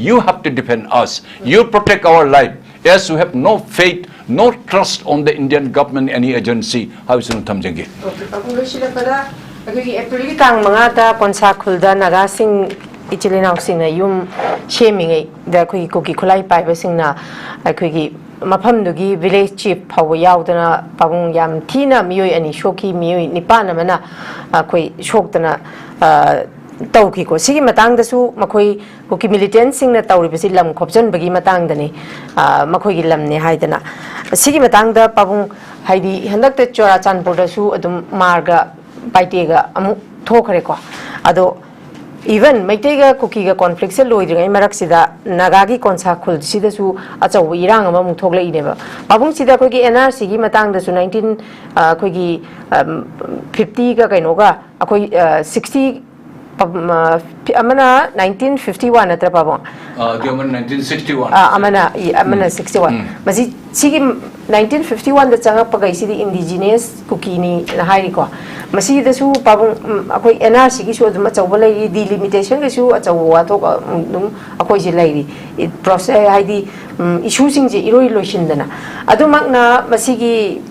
you have to defend us, you protect our life, as you have no faith, no trust on the Indian government, any agency ꯍꯥꯏꯕꯁꯤꯃ ꯊꯝꯖꯒꯦ꯫ ꯑꯣꯀꯦ, ꯄꯥꯕꯨꯡ, ꯂꯣꯏꯁꯤꯜꯂꯛꯄꯗ ꯑꯩꯈꯣꯏꯒꯤ ꯑꯦꯄ꯭ꯔꯤꯜꯒꯤ ꯇꯥꯡ ꯃꯉꯥꯗ ꯀꯣꯟꯁꯥ ꯈꯨꯜꯗ ꯅꯥꯒꯥꯁꯤꯡ, ꯏꯆꯤꯜ ꯏꯅꯥꯎꯁꯤꯡꯅ ꯌꯨꯝ ꯁꯦꯝꯃꯤꯉꯩꯗ ꯑꯩꯈꯣꯏꯒꯤ ꯀꯨꯀꯤ ꯈꯨꯠꯂꯥꯏ ꯄꯥꯏꯕꯁꯤꯡꯅ ꯑꯩꯈꯣꯏꯒꯤ ꯃꯐꯝꯗꯨꯒꯤ village chief ꯐꯥꯎꯕ ꯌꯥꯎꯗꯅ ꯄꯥꯕꯨꯡ ꯌꯥꯝ ꯊꯤꯅ ꯃꯤꯑꯣꯏ ꯑꯅꯤ ꯁꯣꯛꯈꯤ, ꯃꯤꯑꯣꯏ ꯅꯤꯄꯥꯟ ꯑꯃꯅ ꯑꯩꯈꯣꯏ ꯁꯣꯛꯇꯅ, ꯑ, ꯇꯧꯈꯤꯀꯣ꯫ ꯁꯤꯒꯤ ꯃꯇꯥꯡꯗꯁꯨ ꯃꯈꯣꯏ ꯀꯨꯀꯤ ꯃꯤꯂꯤꯇꯦꯟꯁꯤꯡꯅ ꯇꯧꯔꯤꯕꯁꯤ ꯂꯝ ꯈꯣꯞꯆꯟꯕꯒꯤ ꯃꯇꯥꯡꯗꯅꯤ, ꯑ, ꯃꯈꯣꯏꯒꯤ ꯂꯝꯅꯦ ꯍꯥꯏꯗꯅ꯫ ꯁꯤꯒꯤ ꯃꯇꯥꯡꯗ ꯄꯥꯕꯨꯡ, ꯍꯥꯏꯗꯤ ꯍꯟꯗꯛꯇ ꯆꯨꯔꯥꯆꯥꯟꯄꯨꯔꯗꯁꯨ ꯑꯗꯨꯝ ꯃꯥꯔꯒ ꯄꯥꯏꯇꯦꯒ ꯑꯃꯨꯛ ꯊꯣꯛꯈ꯭ꯔꯦꯀꯣ꯫ ꯑꯗꯣ even ꯃꯩꯇꯩꯒ ꯀꯨꯀꯤꯒ ꯀꯣꯟꯐ꯭ꯂꯤꯛꯁꯦ ꯂꯣꯏꯗ꯭ꯔꯤꯉꯩ ꯃꯔꯛꯁꯤꯗ ꯅꯥꯒꯥꯒꯤ ꯀꯣꯟꯁꯥ ꯈꯨꯜꯁꯤꯗꯁꯨ ꯑꯆꯧꯕ ꯏꯔꯥꯡ ꯑꯃꯃꯨꯛ ꯊꯣꯛꯂꯛꯏꯅꯦꯕ꯫ ꯄꯥꯕꯨꯡꯁꯤꯗ ꯑꯩꯈꯣꯏꯒꯤ ꯑꯦꯟ ꯑꯥꯔ ꯁꯤꯒꯤ ꯃꯇꯥꯡꯗꯁꯨ ꯅꯥꯏꯟꯇꯤꯟ, ꯑ, ꯑꯩꯈꯣꯏꯒꯤ, ꯑꯝ, ꯐꯤꯐꯇꯤꯒ ꯀꯩꯅꯣꯒ ꯑꯩꯈꯣꯏ, ꯑ, ꯁꯤꯛꯁꯇꯤ, ꯄ-, ꯃ-, ꯐꯤ-, ꯑꯃꯅ ꯅꯥꯏꯟꯇꯤꯟ ꯐꯤꯐꯇꯤ ꯋꯥꯟ ꯅꯠꯇ꯭ꯔꯥ, ꯄꯥꯕꯨꯡ? ꯑ, ꯑꯗꯨ ꯑꯃꯅ ꯅꯥꯏꯟꯇꯤꯟ ꯁꯤꯛꯁꯇꯤ ꯋꯥꯟ꯫ ꯑ, ꯑꯃꯅ, ꯏ-, ꯑꯃꯅ ꯎꯝ꯫ Sixty one. ꯎꯝ꯫ ꯃꯁꯤ, ꯁꯤꯒꯤ ꯅꯥꯏꯟꯇꯤꯟ ꯐꯤꯐꯇꯤ ꯋꯥꯟꯗ ꯆꯪꯉꯛꯄꯈꯩꯁꯤꯗꯤ ꯏꯟꯗꯤꯖꯤꯅꯁ ꯀꯨꯀꯤꯅꯤꯅ ꯍꯥꯏꯔꯤꯀꯣ꯫ ꯃꯁꯤꯗꯁꯨ ꯄꯥꯕꯨꯡ, ꯎꯝ, ꯑꯩꯈꯣꯏ ꯑꯦꯟ ꯑꯥꯔ ꯁꯤꯒꯤꯁꯨ ꯑꯗꯨꯝ ꯑꯆꯧꯕ ꯂꯩꯔꯤ, ꯗꯤꯂꯤꯃꯤꯇꯦꯁꯟꯒꯤꯁꯨ ꯑꯆꯧꯕ ꯋꯥꯊꯣꯛ, ꯑ, ꯑꯗꯨꯝ ꯑꯩꯈꯣꯏꯁꯦ ꯂꯩꯔꯤ꯫ ꯏ-, ꯄ꯭ꯔꯣꯁꯦ-, ꯍꯥꯏꯗꯤ, ꯎꯝ, ꯏꯁꯨꯁꯤꯡꯁꯦ ꯏꯔꯣꯏ ꯂꯣꯏꯁꯤꯟꯗꯅ꯫ ꯑꯗꯨꯃꯛꯅ ꯃꯁꯤꯒꯤ,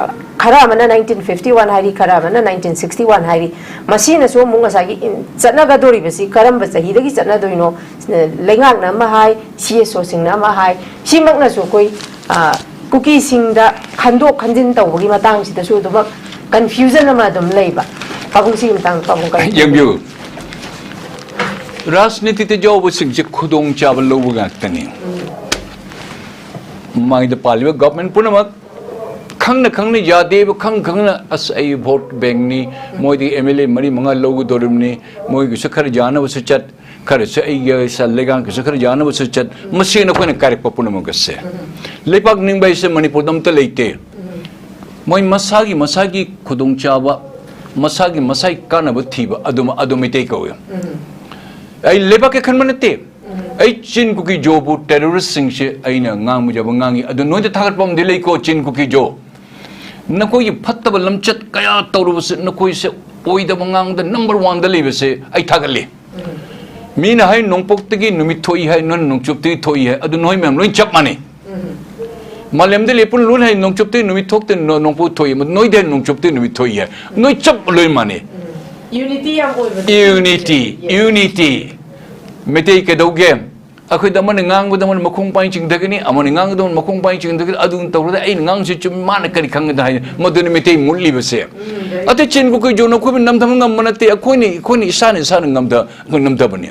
ꯑ, ꯈꯔ ꯑꯃꯅ ꯅꯥꯏꯟꯇꯤꯟ ꯐꯤꯐꯇꯤ ꯋꯥꯟ ꯍꯥꯏꯔꯤ, ꯈꯔ ꯑꯃꯅ ꯅꯥꯏꯟꯇꯤꯟ ꯁꯤꯛꯁꯇꯤ ꯋꯥꯟ ꯍꯥꯏꯔꯤ꯫ ꯃꯁꯤꯅꯁꯨ ꯑꯃꯨꯛ ꯉꯁꯥꯏꯒꯤ ꯏꯟ-, ꯆꯠꯅꯒꯗꯣꯔꯤꯕꯁꯤ ꯀꯔꯝꯕ ꯆꯍꯤꯗꯒꯤ ꯆꯠꯅꯗꯣꯏꯅꯣ? ꯂꯩꯉꯥꯛꯅ ꯑꯃ ꯍꯥꯏ, ꯁꯤ ꯑꯦꯁ ꯑꯣꯁꯤꯡꯅ ꯑꯃ ꯍꯥꯏ꯫ ꯁꯤꯃꯛꯅꯁꯨ ꯑꯩꯈꯣꯏ, ꯑ, ꯀꯨꯀꯤꯁꯤꯡꯗ ꯈꯟꯗꯣꯛ ꯈꯟꯖꯤꯟ ꯇꯧꯕꯒꯤ ꯃꯇꯥꯡꯁꯤꯗꯁꯨ ꯑꯗꯨꯃꯛ ꯀꯟꯐ꯭ꯌꯨꯖꯟ ꯑꯃ ꯑꯗꯨꯝ ꯂꯩꯕ꯫ ꯄꯥꯕꯨꯡ, ꯁꯤꯒꯤ ꯃꯇꯥꯡꯗ ꯄꯥꯕꯨꯡ ꯀꯔꯤ ꯌꯦꯡꯕꯤꯌꯨ꯫ ꯔꯥꯖꯅꯤꯇꯤꯗ ꯌꯥꯎꯕꯁꯤꯡꯁꯦ ꯈꯨꯗꯣꯡꯆꯥꯕ ꯂꯧꯕ ꯉꯥꯛꯇꯅꯤ꯫ ꯃꯥꯒꯤꯗ ꯄꯥꯜꯂꯤꯕ ꯒꯚꯔꯟꯃꯦꯟꯠ ꯄꯨꯝꯅꯃꯛ ꯈꯪꯅ ꯈꯪꯅ ꯌꯥꯗꯦꯕ, ꯈꯪ ꯈꯪꯅ, "ꯑꯁ, ꯑꯩ ꯚꯣꯠ ꯕꯦꯡꯛꯅꯤ, ꯃꯣꯏꯗꯤ ꯑꯦꯝ ꯑꯦꯜ ꯑꯦ ꯃꯔꯤ ꯃꯉꯥ ꯂꯧꯒꯗꯧꯔꯤꯕꯅꯤ, ꯃꯣꯏꯒꯤꯁꯨ ꯈꯔ ꯌꯥꯅꯕꯁꯨ ꯆꯠ, ꯈꯔꯁꯨ ꯑꯩꯒꯤ ꯏꯁꯥ ꯂꯩꯉꯥꯛꯀꯤꯁꯨ ꯈꯔ ꯌꯥꯅꯕꯁꯨ ꯆꯠ", ꯃꯁꯤꯅ ꯑꯩꯈꯣꯏꯅ ꯀꯥꯏꯔꯛꯄ ꯄꯨꯝꯅꯃꯛ ꯑꯁꯦ꯫ ꯂꯩꯕꯥꯛ ꯅꯤꯡꯕ ꯍꯥꯏꯁꯦ ꯃꯅꯤꯄꯨꯔꯗ ꯑꯝꯇ ꯂꯩꯇꯦ꯫ ꯃꯣꯏ ꯃꯁꯥꯒꯤ, ꯃꯁꯥꯒꯤ ꯈꯨꯗꯣꯡꯆꯥꯕ, ꯃꯁꯥꯒꯤ, ꯃꯁꯥꯒꯤ ꯀꯥꯟꯅꯕ ꯊꯤꯕ, ꯑꯗꯨꯝ, ꯑꯗꯨ ꯃꯩꯇꯩ ꯀꯧꯏ꯫ ꯑꯩ ꯂꯩꯕꯥꯛꯀꯤ ꯈꯟꯕ ꯅꯠꯇꯦ꯫ ꯑꯩ ꯆꯤꯟ ꯀꯨꯀꯤ ꯖꯣꯕꯨ ꯇꯦꯔꯣꯔꯤꯁꯁꯤꯡꯁꯦ ꯑꯩꯅ ꯉꯥꯡꯕ ꯌꯥꯕ ꯉꯥꯡꯉꯤ꯫ ꯑꯗꯨ ꯅꯣꯏꯗ ꯊꯥꯒꯠꯄ ꯑꯃꯗꯤ ꯂꯩꯀꯣ, ꯆꯤꯟ ꯀꯨꯀꯤ ꯖꯣ꯫ ꯅꯈꯣꯏꯒꯤ ꯐꯠꯇꯕ ꯂꯝꯆꯠ ꯀꯌꯥ ꯇꯧꯔꯨꯕꯁꯦ, ꯅꯈꯣꯏꯁꯦ ꯑꯣꯏꯗꯕ ꯉꯥꯡꯕꯗ ꯅꯝꯕꯔ ꯋꯥꯟꯗ ꯂꯩꯕꯁꯦ ꯑꯩ ꯊꯥꯒꯠꯂꯤ꯫ ꯃꯤꯅ ꯍꯥꯏ ꯅꯣꯡꯄꯣꯛꯇꯒꯤ ꯅꯨꯃꯤꯠ ꯊꯣꯛꯏ ꯍꯥꯏ, ꯅꯣꯏꯅ ꯅꯣꯡꯆꯨꯞꯇꯒꯤ ꯊꯣꯛꯏ ꯍꯥꯏ, ꯑꯗꯨ ꯅꯣꯏ ꯃꯌꯥꯝ ꯂꯣꯏ ꯆꯞ ꯃꯥꯟꯅꯩ꯫ ꯃꯥꯂꯦꯝꯗ ꯂꯦꯞꯄꯨ ꯂꯣꯏꯅ ꯍꯥꯏ ꯅꯣꯡꯆꯨꯞꯇꯒꯤ ꯅꯨꯃꯤꯠ ꯊꯣꯛꯇꯦ, ꯅꯣ-, ꯅꯣꯡꯄꯣꯛ ꯊꯣꯛꯏ, ꯅꯣꯏꯗ ꯍꯥꯏ ꯅꯣꯡꯆꯨꯞꯇꯒꯤ ꯅꯨꯃꯤꯠ ꯊꯣꯛꯏ ꯍꯥꯏ, ꯅꯣꯏ ꯆꯞ ꯂꯣꯏ ꯃꯥꯟꯅꯩ꯫ ꯌꯨꯅꯤꯇꯤ ꯌꯥꯝ ꯑꯣꯏꯕꯗꯣ꯫ Unity, unity. ꯃꯩꯇꯩ ꯀꯩꯗꯧꯒꯦ? ꯑꯩꯈꯣꯏꯗ ꯑꯃꯅ ꯉꯥꯡꯕꯗ ꯑꯃꯅ ꯃꯈꯣꯡ ꯄꯥꯏ ꯆꯤꯡꯊꯒꯅꯤ, ꯑꯃꯅ ꯉꯥꯡꯕꯗ ꯑꯃꯅ ꯃꯈꯣꯡ ꯄꯥꯏ ꯆꯤꯡꯊꯒꯅꯤ, ꯑꯗꯨ ꯇꯧꯔꯗꯤ ꯑꯩꯅ ꯉꯥꯡꯕꯁꯤ ꯆꯨꯝꯃꯤ, ꯃꯥꯅ ꯀꯔꯤ ꯈꯪꯒꯗ꯭ꯔꯥ ꯍꯥꯏ, ꯃꯗꯨꯅ ꯃꯩꯇꯩ ꯃꯨꯠꯂꯤꯕꯁꯦ꯫ ꯑꯇꯩ ꯆꯤꯟ ꯀꯨꯀꯤ ꯖꯣꯅ ꯑꯩꯈꯣꯏꯕꯨ ꯅꯝꯊꯕ ꯉꯝꯕ ꯅꯠꯇꯦ꯫ ꯑꯩꯈꯣꯏꯅ, ꯑꯩꯈꯣꯏꯅ ꯏꯁꯥꯅ ꯏꯁꯥꯅ ꯉꯝꯗ, ꯑꯩꯈꯣꯏ ꯅꯝꯊꯕꯅꯤ꯫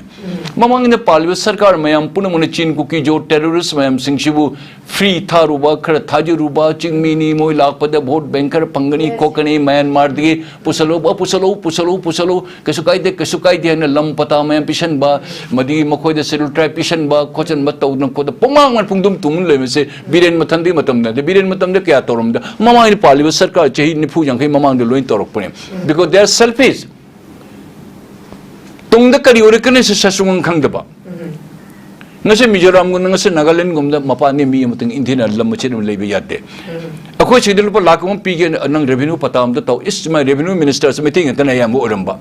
ꯃꯃꯥꯡꯗ ꯄꯥꯜꯂꯤꯕ ꯁꯔꯀꯥꯔ ꯃꯌꯥꯝ ꯄꯨꯝꯅꯃꯛꯅ ꯆꯤꯟ ꯀꯨꯀꯤ ꯖꯣ terrorist ꯃꯌꯥꯝꯁꯤꯡꯁꯤꯕꯨ free ꯊꯥꯔꯨꯕ, ꯈꯔ ꯊꯥꯖꯔꯨꯕ, ꯆꯤꯡꯃꯤꯅꯤ, ꯃꯣꯏ ꯂꯥꯛꯄꯗ vote bank ꯈꯔ ꯐꯪꯒꯅꯤ, ꯈꯣꯠꯀꯅꯤ, ꯃ꯭ꯌꯥꯟꯃꯥꯔꯗꯒꯤ ꯄꯨꯁꯜꯂꯨ, ꯑ, ꯄꯨꯁꯜꯂꯨ, ꯄꯨꯁꯜꯂꯨ, ꯄꯨꯁꯜꯂꯨ, ꯀꯩꯁꯨ ꯀꯥꯏꯗꯦ, ꯀꯩꯁꯨ ꯀꯥꯏꯗꯦ ꯍꯥꯏꯅ ꯂꯝ ꯄꯇꯥ ꯃꯌꯥꯝ ꯄꯤꯁꯟꯕ, ꯃꯗꯨꯒꯤ ꯃꯈꯣꯏꯗ schedule tribe ꯄꯤꯁꯟꯕ, ꯈꯣꯠꯆꯟꯕ ꯇꯧꯗꯅ ꯈꯣꯠꯇꯅ ꯄꯨꯡꯃꯥꯡ ꯃꯥꯡ ꯄꯨꯡꯗꯨꯝ ꯇꯨꯝ ꯂꯩꯕꯁꯦ ꯕꯤꯔꯦꯟ ꯃꯊꯟꯗꯒꯤ ꯃꯇꯝꯗ ꯅꯠꯇꯦ꯫ ꯕꯤꯔꯦꯟ ꯃꯇꯝꯗ ꯀꯌꯥ ꯇꯧꯔꯝꯗ? ꯃꯃꯥꯡꯒꯤ ꯄꯥꯜꯂꯤꯕ ꯁꯔꯀꯥꯔ ꯆꯍꯤ ꯅꯤꯐꯨ ꯌꯥꯡꯈꯩ ꯃꯃꯥꯡꯗ ꯂꯣꯏ ꯇꯧꯔꯛꯄꯅꯦ꯫ Because they are selfish꯫ ꯇꯨꯡꯗ ꯀꯔꯤ ꯑꯣꯏꯔꯛꯀꯅꯤ ꯁꯤ ꯁꯨꯡꯈꯪ ꯈꯪꯗꯕ꯫ ꯉꯁꯤ ꯃꯤꯖꯣꯔꯥꯝꯒꯨꯝꯗ, ꯉꯁꯤ ꯅꯥꯒꯥꯂꯦꯟꯒꯨꯝꯗ ꯃꯄꯥꯟꯒꯤ ꯃꯤ ꯑꯃꯇꯪ ꯏꯟꯊꯤꯅ ꯂꯝ ꯃꯆꯦꯠ ꯑꯃ ꯂꯩꯕ ꯌꯥꯗꯦ꯫ ꯑꯩꯈꯣꯏ ꯁꯤꯗ ꯂꯨꯄꯥ ꯂꯥꯈ ꯑꯃ ꯄꯤꯒꯦ, ꯅꯪ revenue ꯄꯇꯥ ꯑꯝꯇ ꯇꯧ꯫ ꯏꯁ, ꯃꯥꯏ revenue ministerꯁꯦ ꯃꯩꯇꯩ ꯉꯥꯛꯇꯅ ꯑꯌꯥꯝꯕ ꯑꯣꯏꯔꯝꯕ꯫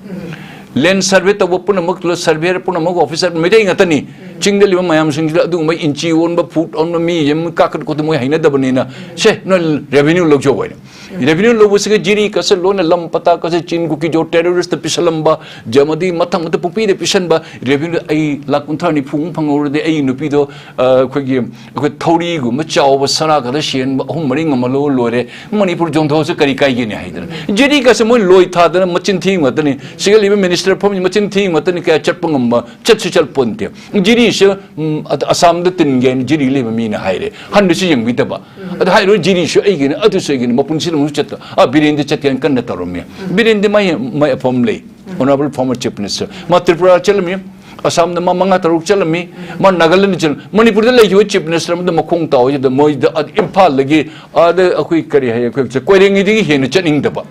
Land survey ꯇꯧꯕ ꯄꯨꯝꯅꯃꯛ, surveyor ꯄꯨꯝꯅꯃꯛ, officer ꯃꯩꯇꯩ ꯉꯥꯛꯇꯅꯤ꯫ ꯆꯤꯡꯗ ꯂꯩꯕ ꯃꯌꯥꯝꯁꯤꯡꯁꯤꯗ ꯑꯗꯨꯒꯨꯝꯕ ꯏꯟꯆꯤ ꯑꯣꯟꯕ, ꯐꯨꯠ ꯑꯣꯟꯕ, ꯃꯤ ꯑꯃ ꯀꯥꯈꯠ ꯈꯣꯠꯇ ꯃꯣꯏ ꯍꯩꯅꯗꯕꯅꯤꯅ, ꯁꯦ, ꯅꯣꯏ revenue ꯂꯧꯖꯧ ꯍꯥꯏꯅ꯫ Revenue ꯂꯧꯕꯁꯤꯒ ꯖꯤꯔꯤ ꯀꯁꯦ ꯂꯣꯏꯅ ꯂꯝ ꯄꯇꯥ ꯀꯁꯦ ꯆꯤꯟ ꯀꯨꯀꯤ ꯖꯣ terroristꯇ ꯄꯤꯁꯜꯂꯝꯕ, ꯖꯃꯗꯤ ꯃꯊꯪ ꯃꯊꯪ ꯄꯨꯡꯄꯤꯗ ꯄꯤꯁꯟꯕ, revenue ꯑꯩ ꯂꯥꯈ ꯀꯨꯟꯊ꯭ꯔꯥ ꯅꯤꯐꯨ ꯑꯃ ꯐꯪꯍꯧꯔꯗꯤ ꯑꯩ ꯅꯨꯄꯤꯗꯣ, ꯑ, ꯑꯩꯈꯣꯏꯒꯤ, ꯑꯩꯈꯣꯏ ꯊꯧꯔꯤꯒꯨꯝꯕ ꯆꯥꯎꯕ ꯁꯅꯥ ꯈꯛꯇ ꯁꯦꯟꯕ ꯑꯍꯨꯝ ꯃꯔꯤ ꯉꯝꯍꯜꯂꯣ ꯂꯣꯏꯔꯦ, ꯃꯅꯤꯄꯨꯔ ꯌꯣꯟꯊꯣꯛꯑꯁꯨ ꯀꯔꯤ ꯀꯥꯏꯒꯦꯅꯦ ꯍꯥꯏꯗꯅ꯫ ꯖꯤꯔꯤ ꯀꯁꯦ ꯃꯣꯏ ꯂꯣꯏ ꯊꯥꯗꯅ ꯃꯆꯤꯟ ꯊꯤ ꯉꯥꯛꯇꯅꯤ꯫ ꯁꯤꯒ ꯂꯩꯕ minister ꯐꯝꯃꯤ ꯃꯆꯤꯟ ꯊꯤ ꯉꯥꯛꯇꯅꯤ, ꯀꯌꯥ ꯆꯠꯄ ꯉꯝꯕ, ꯆꯠꯁꯨ ꯆꯠꯄꯣꯟꯇꯦ꯫ ꯖꯤꯔꯤꯁꯦ, ꯎꯝ, ꯑ-, ꯑꯁꯥꯝꯗ ꯇꯤꯟꯒꯦꯅ ꯖꯤꯔꯤ ꯂꯩꯕ ꯃꯤꯅ ꯍꯥꯏꯔꯦ꯫ ꯍꯟꯅꯁꯨ ꯌꯦꯡꯕꯤꯗꯕ꯫ ꯑꯗ ꯍꯥꯏꯔꯣ, ꯖꯤꯔꯤꯁꯨ ꯑꯩꯒꯤꯅꯤ, ꯑꯗꯨꯁꯨ ꯑꯩꯒꯤꯅꯤ, ꯃꯄꯨꯟꯁꯤꯗ ꯑꯃꯨꯛ ꯆꯠꯇ-, ꯑ, ꯕꯤꯔꯦꯟꯗ ꯆꯠꯀꯦꯅ ꯀꯟꯅ ꯇꯧꯔꯝꯃꯤ꯫ ꯕꯤꯔꯦꯟꯗꯤ ꯃꯥꯏ, ꯃꯥꯏ ꯑꯐꯕ ꯂꯩ꯫ Honorable former Chief Minister꯫ ꯃꯥ ꯇ꯭ꯔꯤꯄꯨꯔꯥ ꯆꯠꯂꯝꯃꯤ, ꯑꯁꯥꯝꯗ ꯃꯥ ꯃꯉꯥ ꯇꯔꯨꯛ ꯆꯠꯂꯝꯃꯤ, ꯃꯥ ꯅꯥꯒꯥꯂꯦꯟꯗ ꯆꯠꯂꯝꯃꯤ꯫ ꯃꯅꯤꯄꯨꯔꯗ ꯂꯩꯈꯤꯕ Chief Minister ꯑꯃꯗ ꯃꯈꯣꯡ ꯇꯥꯎꯑꯣꯁꯤꯗ ꯃꯣꯏꯗ, ꯑ, ꯏꯝꯐꯥꯜꯗꯒꯤ, ꯑꯥꯗ ꯑꯩꯈꯣꯏ ꯀꯔꯤ ꯍꯥꯏ, ꯑꯩꯈꯣꯏ ꯀꯣꯏꯔꯦꯡꯒꯤꯗꯒꯤ ꯍꯦꯟꯅ ꯆꯠꯅꯤꯡꯗꯕ꯫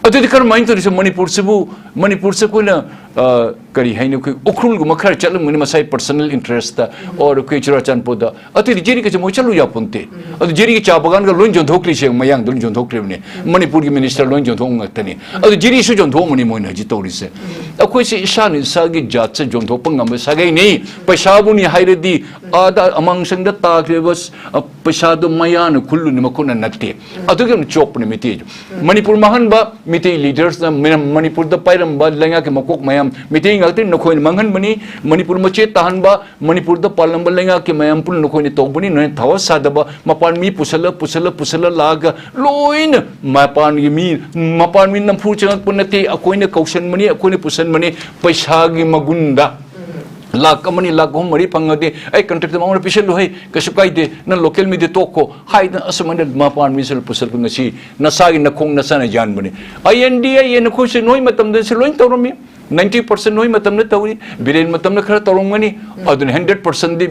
ꯑꯗꯨꯗꯤ ꯀꯔꯝꯍꯥꯏꯅ ꯇꯧꯔꯤꯁꯦ? ꯃꯅꯤꯄꯨꯔꯁꯤꯕꯨ, ꯃꯅꯤꯄꯨꯔꯁꯦ ꯑꯩꯈꯣꯏꯅ, ꯑ, ꯀꯔꯤ ꯍꯥꯏꯅꯤ, ꯑꯩꯈꯣꯏ ꯎꯈ꯭ꯔꯨꯜꯒꯨꯝꯕ ꯈꯔ ꯆꯠꯂꯝꯒꯅꯤ ꯃꯁꯥꯏ personal interestꯇ, or ꯑꯩꯈꯣꯏ ꯆꯨꯔꯥꯆꯥꯟꯄꯨꯔꯗ꯫ ꯑꯇꯩꯗꯤ ꯖꯤꯔꯤ ꯀꯁꯦ ꯃꯣꯏ ꯆꯠꯂꯨ ꯌꯥꯄꯣꯟꯇꯦ꯫ ꯑꯗꯨ ꯖꯤꯔꯤꯒꯤ ꯆꯥ ꯕꯒꯥꯟꯒ ꯂꯣꯏ ꯌꯣꯟꯊꯣꯛꯈ꯭ꯔꯤꯁꯦ, ꯃꯌꯥꯡꯗ ꯂꯣꯏ ꯌꯣꯟꯊꯣꯛꯈ꯭ꯔꯤꯕꯅꯦ꯫ ꯃꯅꯤꯄꯨꯔꯒꯤ minister ꯂꯣꯏ ꯌꯣꯟꯊꯣꯛ ꯉꯥꯛꯇꯅꯤ꯫ ꯑꯗꯨ ꯖꯤꯔꯤꯁꯨ ꯌꯣꯟꯊꯣꯛꯑꯝꯃꯅꯤ ꯃꯣꯏꯅ ꯍꯧꯖꯤꯛ ꯇꯧꯔꯤꯁꯦ꯫ ꯑꯩꯈꯣꯏꯁꯦ ꯏꯁꯥꯅ ꯏꯁꯥꯒꯤ ꯖꯥꯠꯁꯦ ꯌꯣꯟꯊꯣꯛꯄ ꯉꯝꯕ ꯁꯥꯒꯩꯅꯤ꯫ ꯄꯩꯁꯥꯕꯨꯅꯤ ꯍꯥꯏꯔꯗꯤ ꯑꯥꯗ ꯑꯃꯥꯡꯁꯪꯗ ꯇꯥꯈ꯭ꯔꯤꯕ, ꯑ, ꯄꯩꯁꯥꯗꯣ ꯃꯌꯥꯅ ꯈꯨꯜꯂꯨꯅꯤ, ꯃꯈꯨꯠꯅ ꯅꯠꯇꯦ꯫ ꯑꯗꯨꯒꯤ ꯌꯥꯝ ꯆꯣꯞꯄꯅꯦ ꯃꯩꯇꯩꯁꯨ꯫ ꯃꯅꯤꯄꯨꯔ ꯃꯥꯡꯍꯟꯕ ꯃꯩꯇꯩ leadersꯅ, ꯃꯅꯤꯄꯨꯔꯗ ꯄꯥꯏꯔꯝꯕ ꯂꯩꯉꯥꯛꯀꯤ ꯃꯀꯣꯛ ꯃꯌꯥꯝ ꯃꯤꯇꯩ ꯉꯥꯛꯇꯅꯤ, ꯅꯈꯣꯏꯅ ꯃꯥꯡꯍꯟꯕꯅꯤ꯫ ꯃꯅꯤꯄꯨꯔ ꯃꯆꯦꯠ ꯇꯥꯍꯟꯕ, ꯃꯅꯤꯄꯨꯔꯗ ꯄꯥꯜꯂꯝꯕ ꯂꯩꯉꯥꯛꯀꯤ ꯃꯌꯥꯝ ꯄꯨꯟꯅ ꯅꯈꯣꯏꯅ ꯇꯧꯕꯅꯤ꯫ ꯅꯈꯣꯏꯅ ꯊꯋꯥ ꯁꯥꯗꯕ, ꯃꯄꯥꯟ ꯃꯤ ꯄꯨꯁꯜꯂ, ꯄꯨꯁꯜꯂ, ꯄꯨꯁꯜꯂ ꯂꯥꯛꯑꯒ ꯂꯣꯏꯅ ꯃꯄꯥꯟꯒꯤ ꯃꯤ, ꯃꯄꯥꯟ ꯃꯤ ꯅꯝꯐꯨ ꯆꯪꯉꯛꯄ ꯅꯠꯇꯦ꯫ ꯑꯩꯈꯣꯏꯅ ꯀꯧꯁꯟꯕꯅꯤ, ꯑꯩꯈꯣꯏꯅ ꯄꯨꯁꯟꯕꯅꯤ꯫ ꯄꯩꯁꯥꯒꯤ ꯃꯒꯨꯟꯗ ꯂꯥꯛ ꯑꯃꯅꯤ, ꯂꯥꯛ ꯑꯍꯨꯝ ꯃꯔꯤ ꯐꯪꯉꯗꯤ ꯑꯩ ꯀꯟꯇ꯭ꯔꯦꯛꯇꯔ ꯃꯉꯣꯟꯗ ꯄꯤꯁꯜꯂꯨ, ꯍꯩ, ꯀꯩꯁꯨ ꯀꯥꯏꯗꯦ, ꯅꯪ ꯂꯣꯀꯦꯜ ꯃꯤꯗꯤ ꯇꯣꯛꯈꯣ ꯍꯥꯏꯗꯅ ꯑꯁꯨꯃꯥꯏꯅ ꯃꯄꯥꯟ ꯃꯤꯁꯤꯜꯂ ꯄꯨꯁꯜꯂꯛꯄ ꯉꯁꯤ ꯅꯁꯥꯒꯤ ꯅꯈꯣꯡ ꯅꯁꯥꯅ ꯌꯥꯟꯕꯅꯤ꯫ ꯑꯥꯏ ꯑꯦꯟ ꯗꯤ ꯑꯥꯏ ꯑꯦ ꯅꯈꯣꯏꯁꯨ ꯅꯣꯏ ꯃꯇꯝꯗꯁꯨ ꯂꯣꯏ ꯇꯧꯔꯝꯃꯤ꯫ ꯅꯥꯏꯟꯇꯤ ꯄꯥꯔꯁꯦꯟ ꯅꯣꯏ ꯃꯇꯝꯗ ꯇꯧꯔꯤ, ꯕꯤꯔꯦꯟ ꯃꯇꯝꯗ ꯈꯔ ꯇꯧꯔꯝꯒꯅꯤ꯫ ꯑꯗꯨꯅ ꯍꯟꯗ꯭ꯔꯦꯠ ꯄꯥꯔꯁꯦꯟꯗꯤ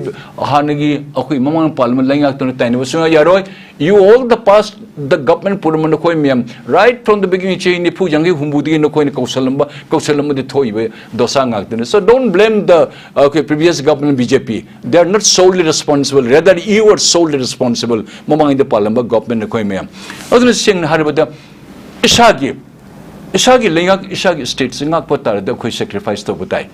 ꯍꯥꯟꯅꯒꯤ ꯑꯩꯈꯣꯏ ꯃꯃꯥ ꯃꯄꯥ ꯂꯩꯉꯥꯛꯇꯨꯅ ꯇꯥꯏꯅꯕ ꯁꯨꯡꯌꯥ ꯌꯥꯔꯣꯏ꯫ You all the past, the government ꯄꯨꯝꯅꯃꯛ ꯅꯈꯣꯏ ꯃꯌꯥꯝ, right from the beginning, ꯆꯍꯤ ꯅꯤꯐꯨ, ꯌꯥꯡꯈꯩ, ꯍꯨꯝꯐꯨꯗꯒꯤ ꯅꯈꯣꯏꯅ ꯀꯧꯁꯜꯂꯝꯕ, ꯀꯧꯁꯜꯂꯝꯕꯗꯤ ꯊꯣꯛꯏꯕ ꯗꯣꯁꯥ ꯉꯥꯛꯇꯅꯤ꯫ So don't blame the, uh, okay, previous government B J P. They are not solely responsible. Rather, you are solely responsible. ꯃꯃꯥꯡꯗ ꯄꯥꯜꯂꯝꯕ ꯒꯣꯚꯔꯟꯃꯦꯟꯠ ꯅꯈꯣꯏ ꯃꯌꯥꯝ꯫ ꯑꯗꯨꯅ ꯁꯦꯡꯅ ꯍꯥꯏꯔꯕꯗ ꯏꯁꯥꯒꯤ, ꯏꯁꯥꯒꯤ ꯂꯩꯉꯥꯛ, ꯏꯁꯥꯒꯤ ꯁ꯭ꯇꯦꯠꯁꯤ ꯉꯥꯛꯄ ꯇꯥꯔꯗꯤ ꯑꯩꯈꯣꯏ ꯁꯦꯀ꯭ꯔꯤꯐꯥꯏꯁ ꯇꯧꯕ ꯇꯥꯏ꯫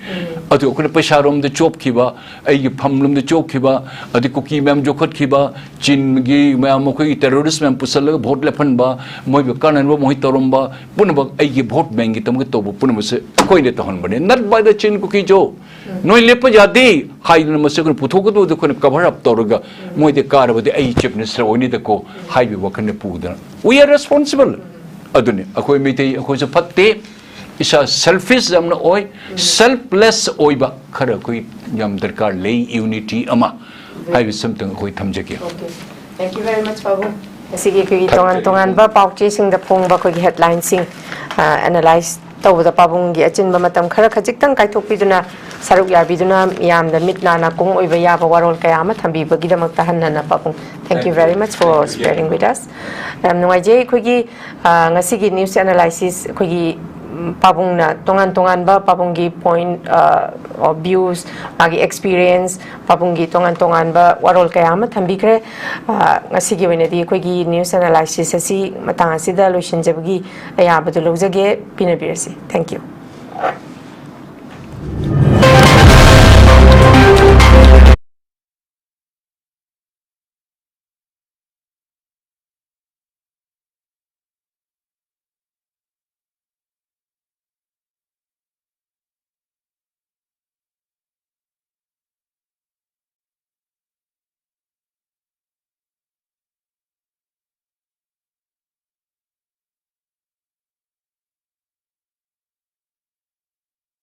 ꯑꯗꯨ ꯑꯩꯈꯣꯏꯅ ꯄꯩꯁꯥꯔꯣꯝꯗ ꯆꯣꯞꯈꯤꯕ, ꯑꯩꯒꯤ ꯐꯝꯂꯣꯝꯗ ꯆꯣꯞꯈꯤꯕ, ꯑꯗꯩ ꯀꯨꯀꯤ ꯃꯌꯥꯝ ꯌꯣꯛꯈꯠꯈꯤꯕ, ꯆꯤꯟꯒꯤ ꯃꯌꯥꯝ, ꯑꯩꯈꯣꯏꯒꯤ ꯇꯦꯔꯣꯔꯤꯁ ꯃꯌꯥꯝ ꯄꯨꯁꯜꯂꯒ ꯚꯣꯠ ꯂꯦꯞꯍꯟꯕ, ꯃꯣꯏꯕꯨ ꯀꯥꯟꯅꯅꯕ ꯃꯣꯏ ꯇꯧꯔꯝꯕ ꯄꯨꯝꯅꯃꯛ, ꯑꯩꯒꯤ ꯚꯣꯠ ꯕꯦꯡꯒꯤꯗꯃꯛꯇ ꯇꯧꯕ ꯄꯨꯝꯅꯃꯛꯁꯦ ꯑꯩꯈꯣꯏꯅ ꯇꯧꯍꯟꯕꯅꯦ꯫ Not by the Chin Kuki Zo. ꯅꯣꯏ ꯂꯦꯞꯄ ꯌꯥꯗꯦ ꯍꯥꯏꯗꯅ ꯃꯁꯤ ꯑꯩꯈꯣꯏꯅ ꯄꯨꯊꯣꯛꯀꯗꯕꯗ ꯑꯩꯈꯣꯏꯅ ꯀꯚꯔ ꯑꯞ ꯇꯧꯔꯒ ꯃꯣꯏꯗꯤ ꯀꯥꯔꯕꯗꯤ ꯑꯩ ꯆꯤꯐ ꯃꯤꯅꯤꯁꯇꯔ ꯑꯣꯏꯅꯤꯗꯀꯣ ꯍꯥꯏꯕꯒꯤ ꯋꯥꯈꯜꯗ ꯄꯨꯗꯅ, we are responsible. ꯑꯗꯨꯅꯤ ꯑꯩꯈꯣꯏ ꯃꯩꯇꯩ ꯑꯩꯈꯣꯏꯁꯨ ꯐꯠꯇꯦ, ꯏꯁꯥ ꯁꯦꯜꯐꯤꯁ ꯌꯥꯝꯅ ꯑꯣꯏ, ꯁꯦꯜꯐꯂꯦꯁ ꯑꯣꯏꯕ ꯈꯔ ꯑꯩꯈꯣꯏ ꯌꯥꯝ ꯗꯔꯀꯥꯔ ꯂꯩ, ꯌꯨꯅꯤꯇꯤ ꯑꯃ ꯍꯥꯏꯕꯁꯤ ꯑꯝꯇꯪ ꯑꯩꯈꯣꯏ ꯊꯝꯖꯒꯦ꯫ Okay. Thank you very much, ꯄꯥꯕꯨꯡ꯫ ꯉꯁꯤꯒꯤ ꯑꯩꯈꯣꯏꯒꯤ ꯇꯣꯉꯥꯟ ꯇꯣꯉꯥꯟꯕ ꯄꯥꯎꯆꯦꯁꯤꯡꯗ ꯐꯣꯡꯕ ꯑꯩꯈꯣꯏꯒꯤ ꯍꯦꯗꯂꯥꯏꯟꯁꯤꯡ ꯑꯦꯅꯥꯂꯥꯏꯁ ꯇꯧꯕꯗ ꯄꯥꯕꯨꯡꯒꯤ ꯑꯆꯤꯟꯕ ꯃꯇꯝ ꯈꯔ ꯈꯖꯤꯛꯇꯪ ꯀꯥꯏꯊꯣꯛꯄꯤꯗꯨꯅ, ꯁꯔꯨꯛ ꯌꯥꯕꯤꯗꯨꯅ, ꯃꯤꯌꯥꯝꯗ ꯃꯤꯠ ꯅꯥ ꯅꯥꯀꯣꯡ ꯑꯣꯏꯕ ꯌꯥꯕ ꯋꯥꯔꯣꯜ ꯀꯌꯥ ꯑꯃ ꯊꯝꯕꯤꯕꯒꯤꯗꯃꯛꯇ ꯍꯟꯅ ꯍꯟꯅ ꯄꯥꯕꯨꯡ, thank you very much for sharing with us. ꯌꯥꯝ ꯅꯨꯡꯉꯥꯏꯖꯩ꯫ ꯑꯩꯈꯣꯏꯒꯤ, ꯑ, ꯉꯁꯤꯒꯤ ꯅ꯭ꯌꯨꯁ ꯑꯦꯅꯥꯂꯥꯏꯁꯤꯁ ꯑꯩꯈꯣꯏꯒꯤ, ꯎꯝ, ꯄꯥꯕꯨꯡꯅ ꯇꯣꯉꯥꯟ ꯇꯣꯉꯥꯟꯕ ꯄꯥꯕꯨꯡꯒꯤ ꯄꯣꯏꯟꯠ, ꯑ, ꯑꯣꯐ ꯚ꯭ꯌꯨꯁ, ꯃꯥꯒꯤ ꯑꯦꯛꯁꯄꯤꯔꯤꯌꯦꯟꯁ, ꯄꯥꯕꯨꯡꯒꯤ ꯇꯣꯉꯥꯟ ꯇꯣꯉꯥꯟꯕ ꯋꯥꯔꯣꯜ ꯀꯌꯥ ꯑꯃ ꯊꯝꯕꯤꯈ꯭ꯔꯦ꯫ ꯑ, ꯉꯁꯤꯒꯤ ꯑꯣꯏꯅꯗꯤ ꯑꯩꯈꯣꯏꯒꯤ ꯅ꯭ꯌꯨꯁ ꯑꯦꯅꯥꯂꯥꯏꯁꯤꯁ ꯑꯁꯤ ꯃꯇꯥꯡ ꯑꯁꯤꯗ ꯂꯣꯏꯁꯤꯟꯖꯕꯒꯤ ꯑꯌꯥꯕꯗꯨ ꯂꯧꯖꯒꯦ꯫ ꯄꯤꯅꯕꯤꯔꯁꯤ꯫ Thank you.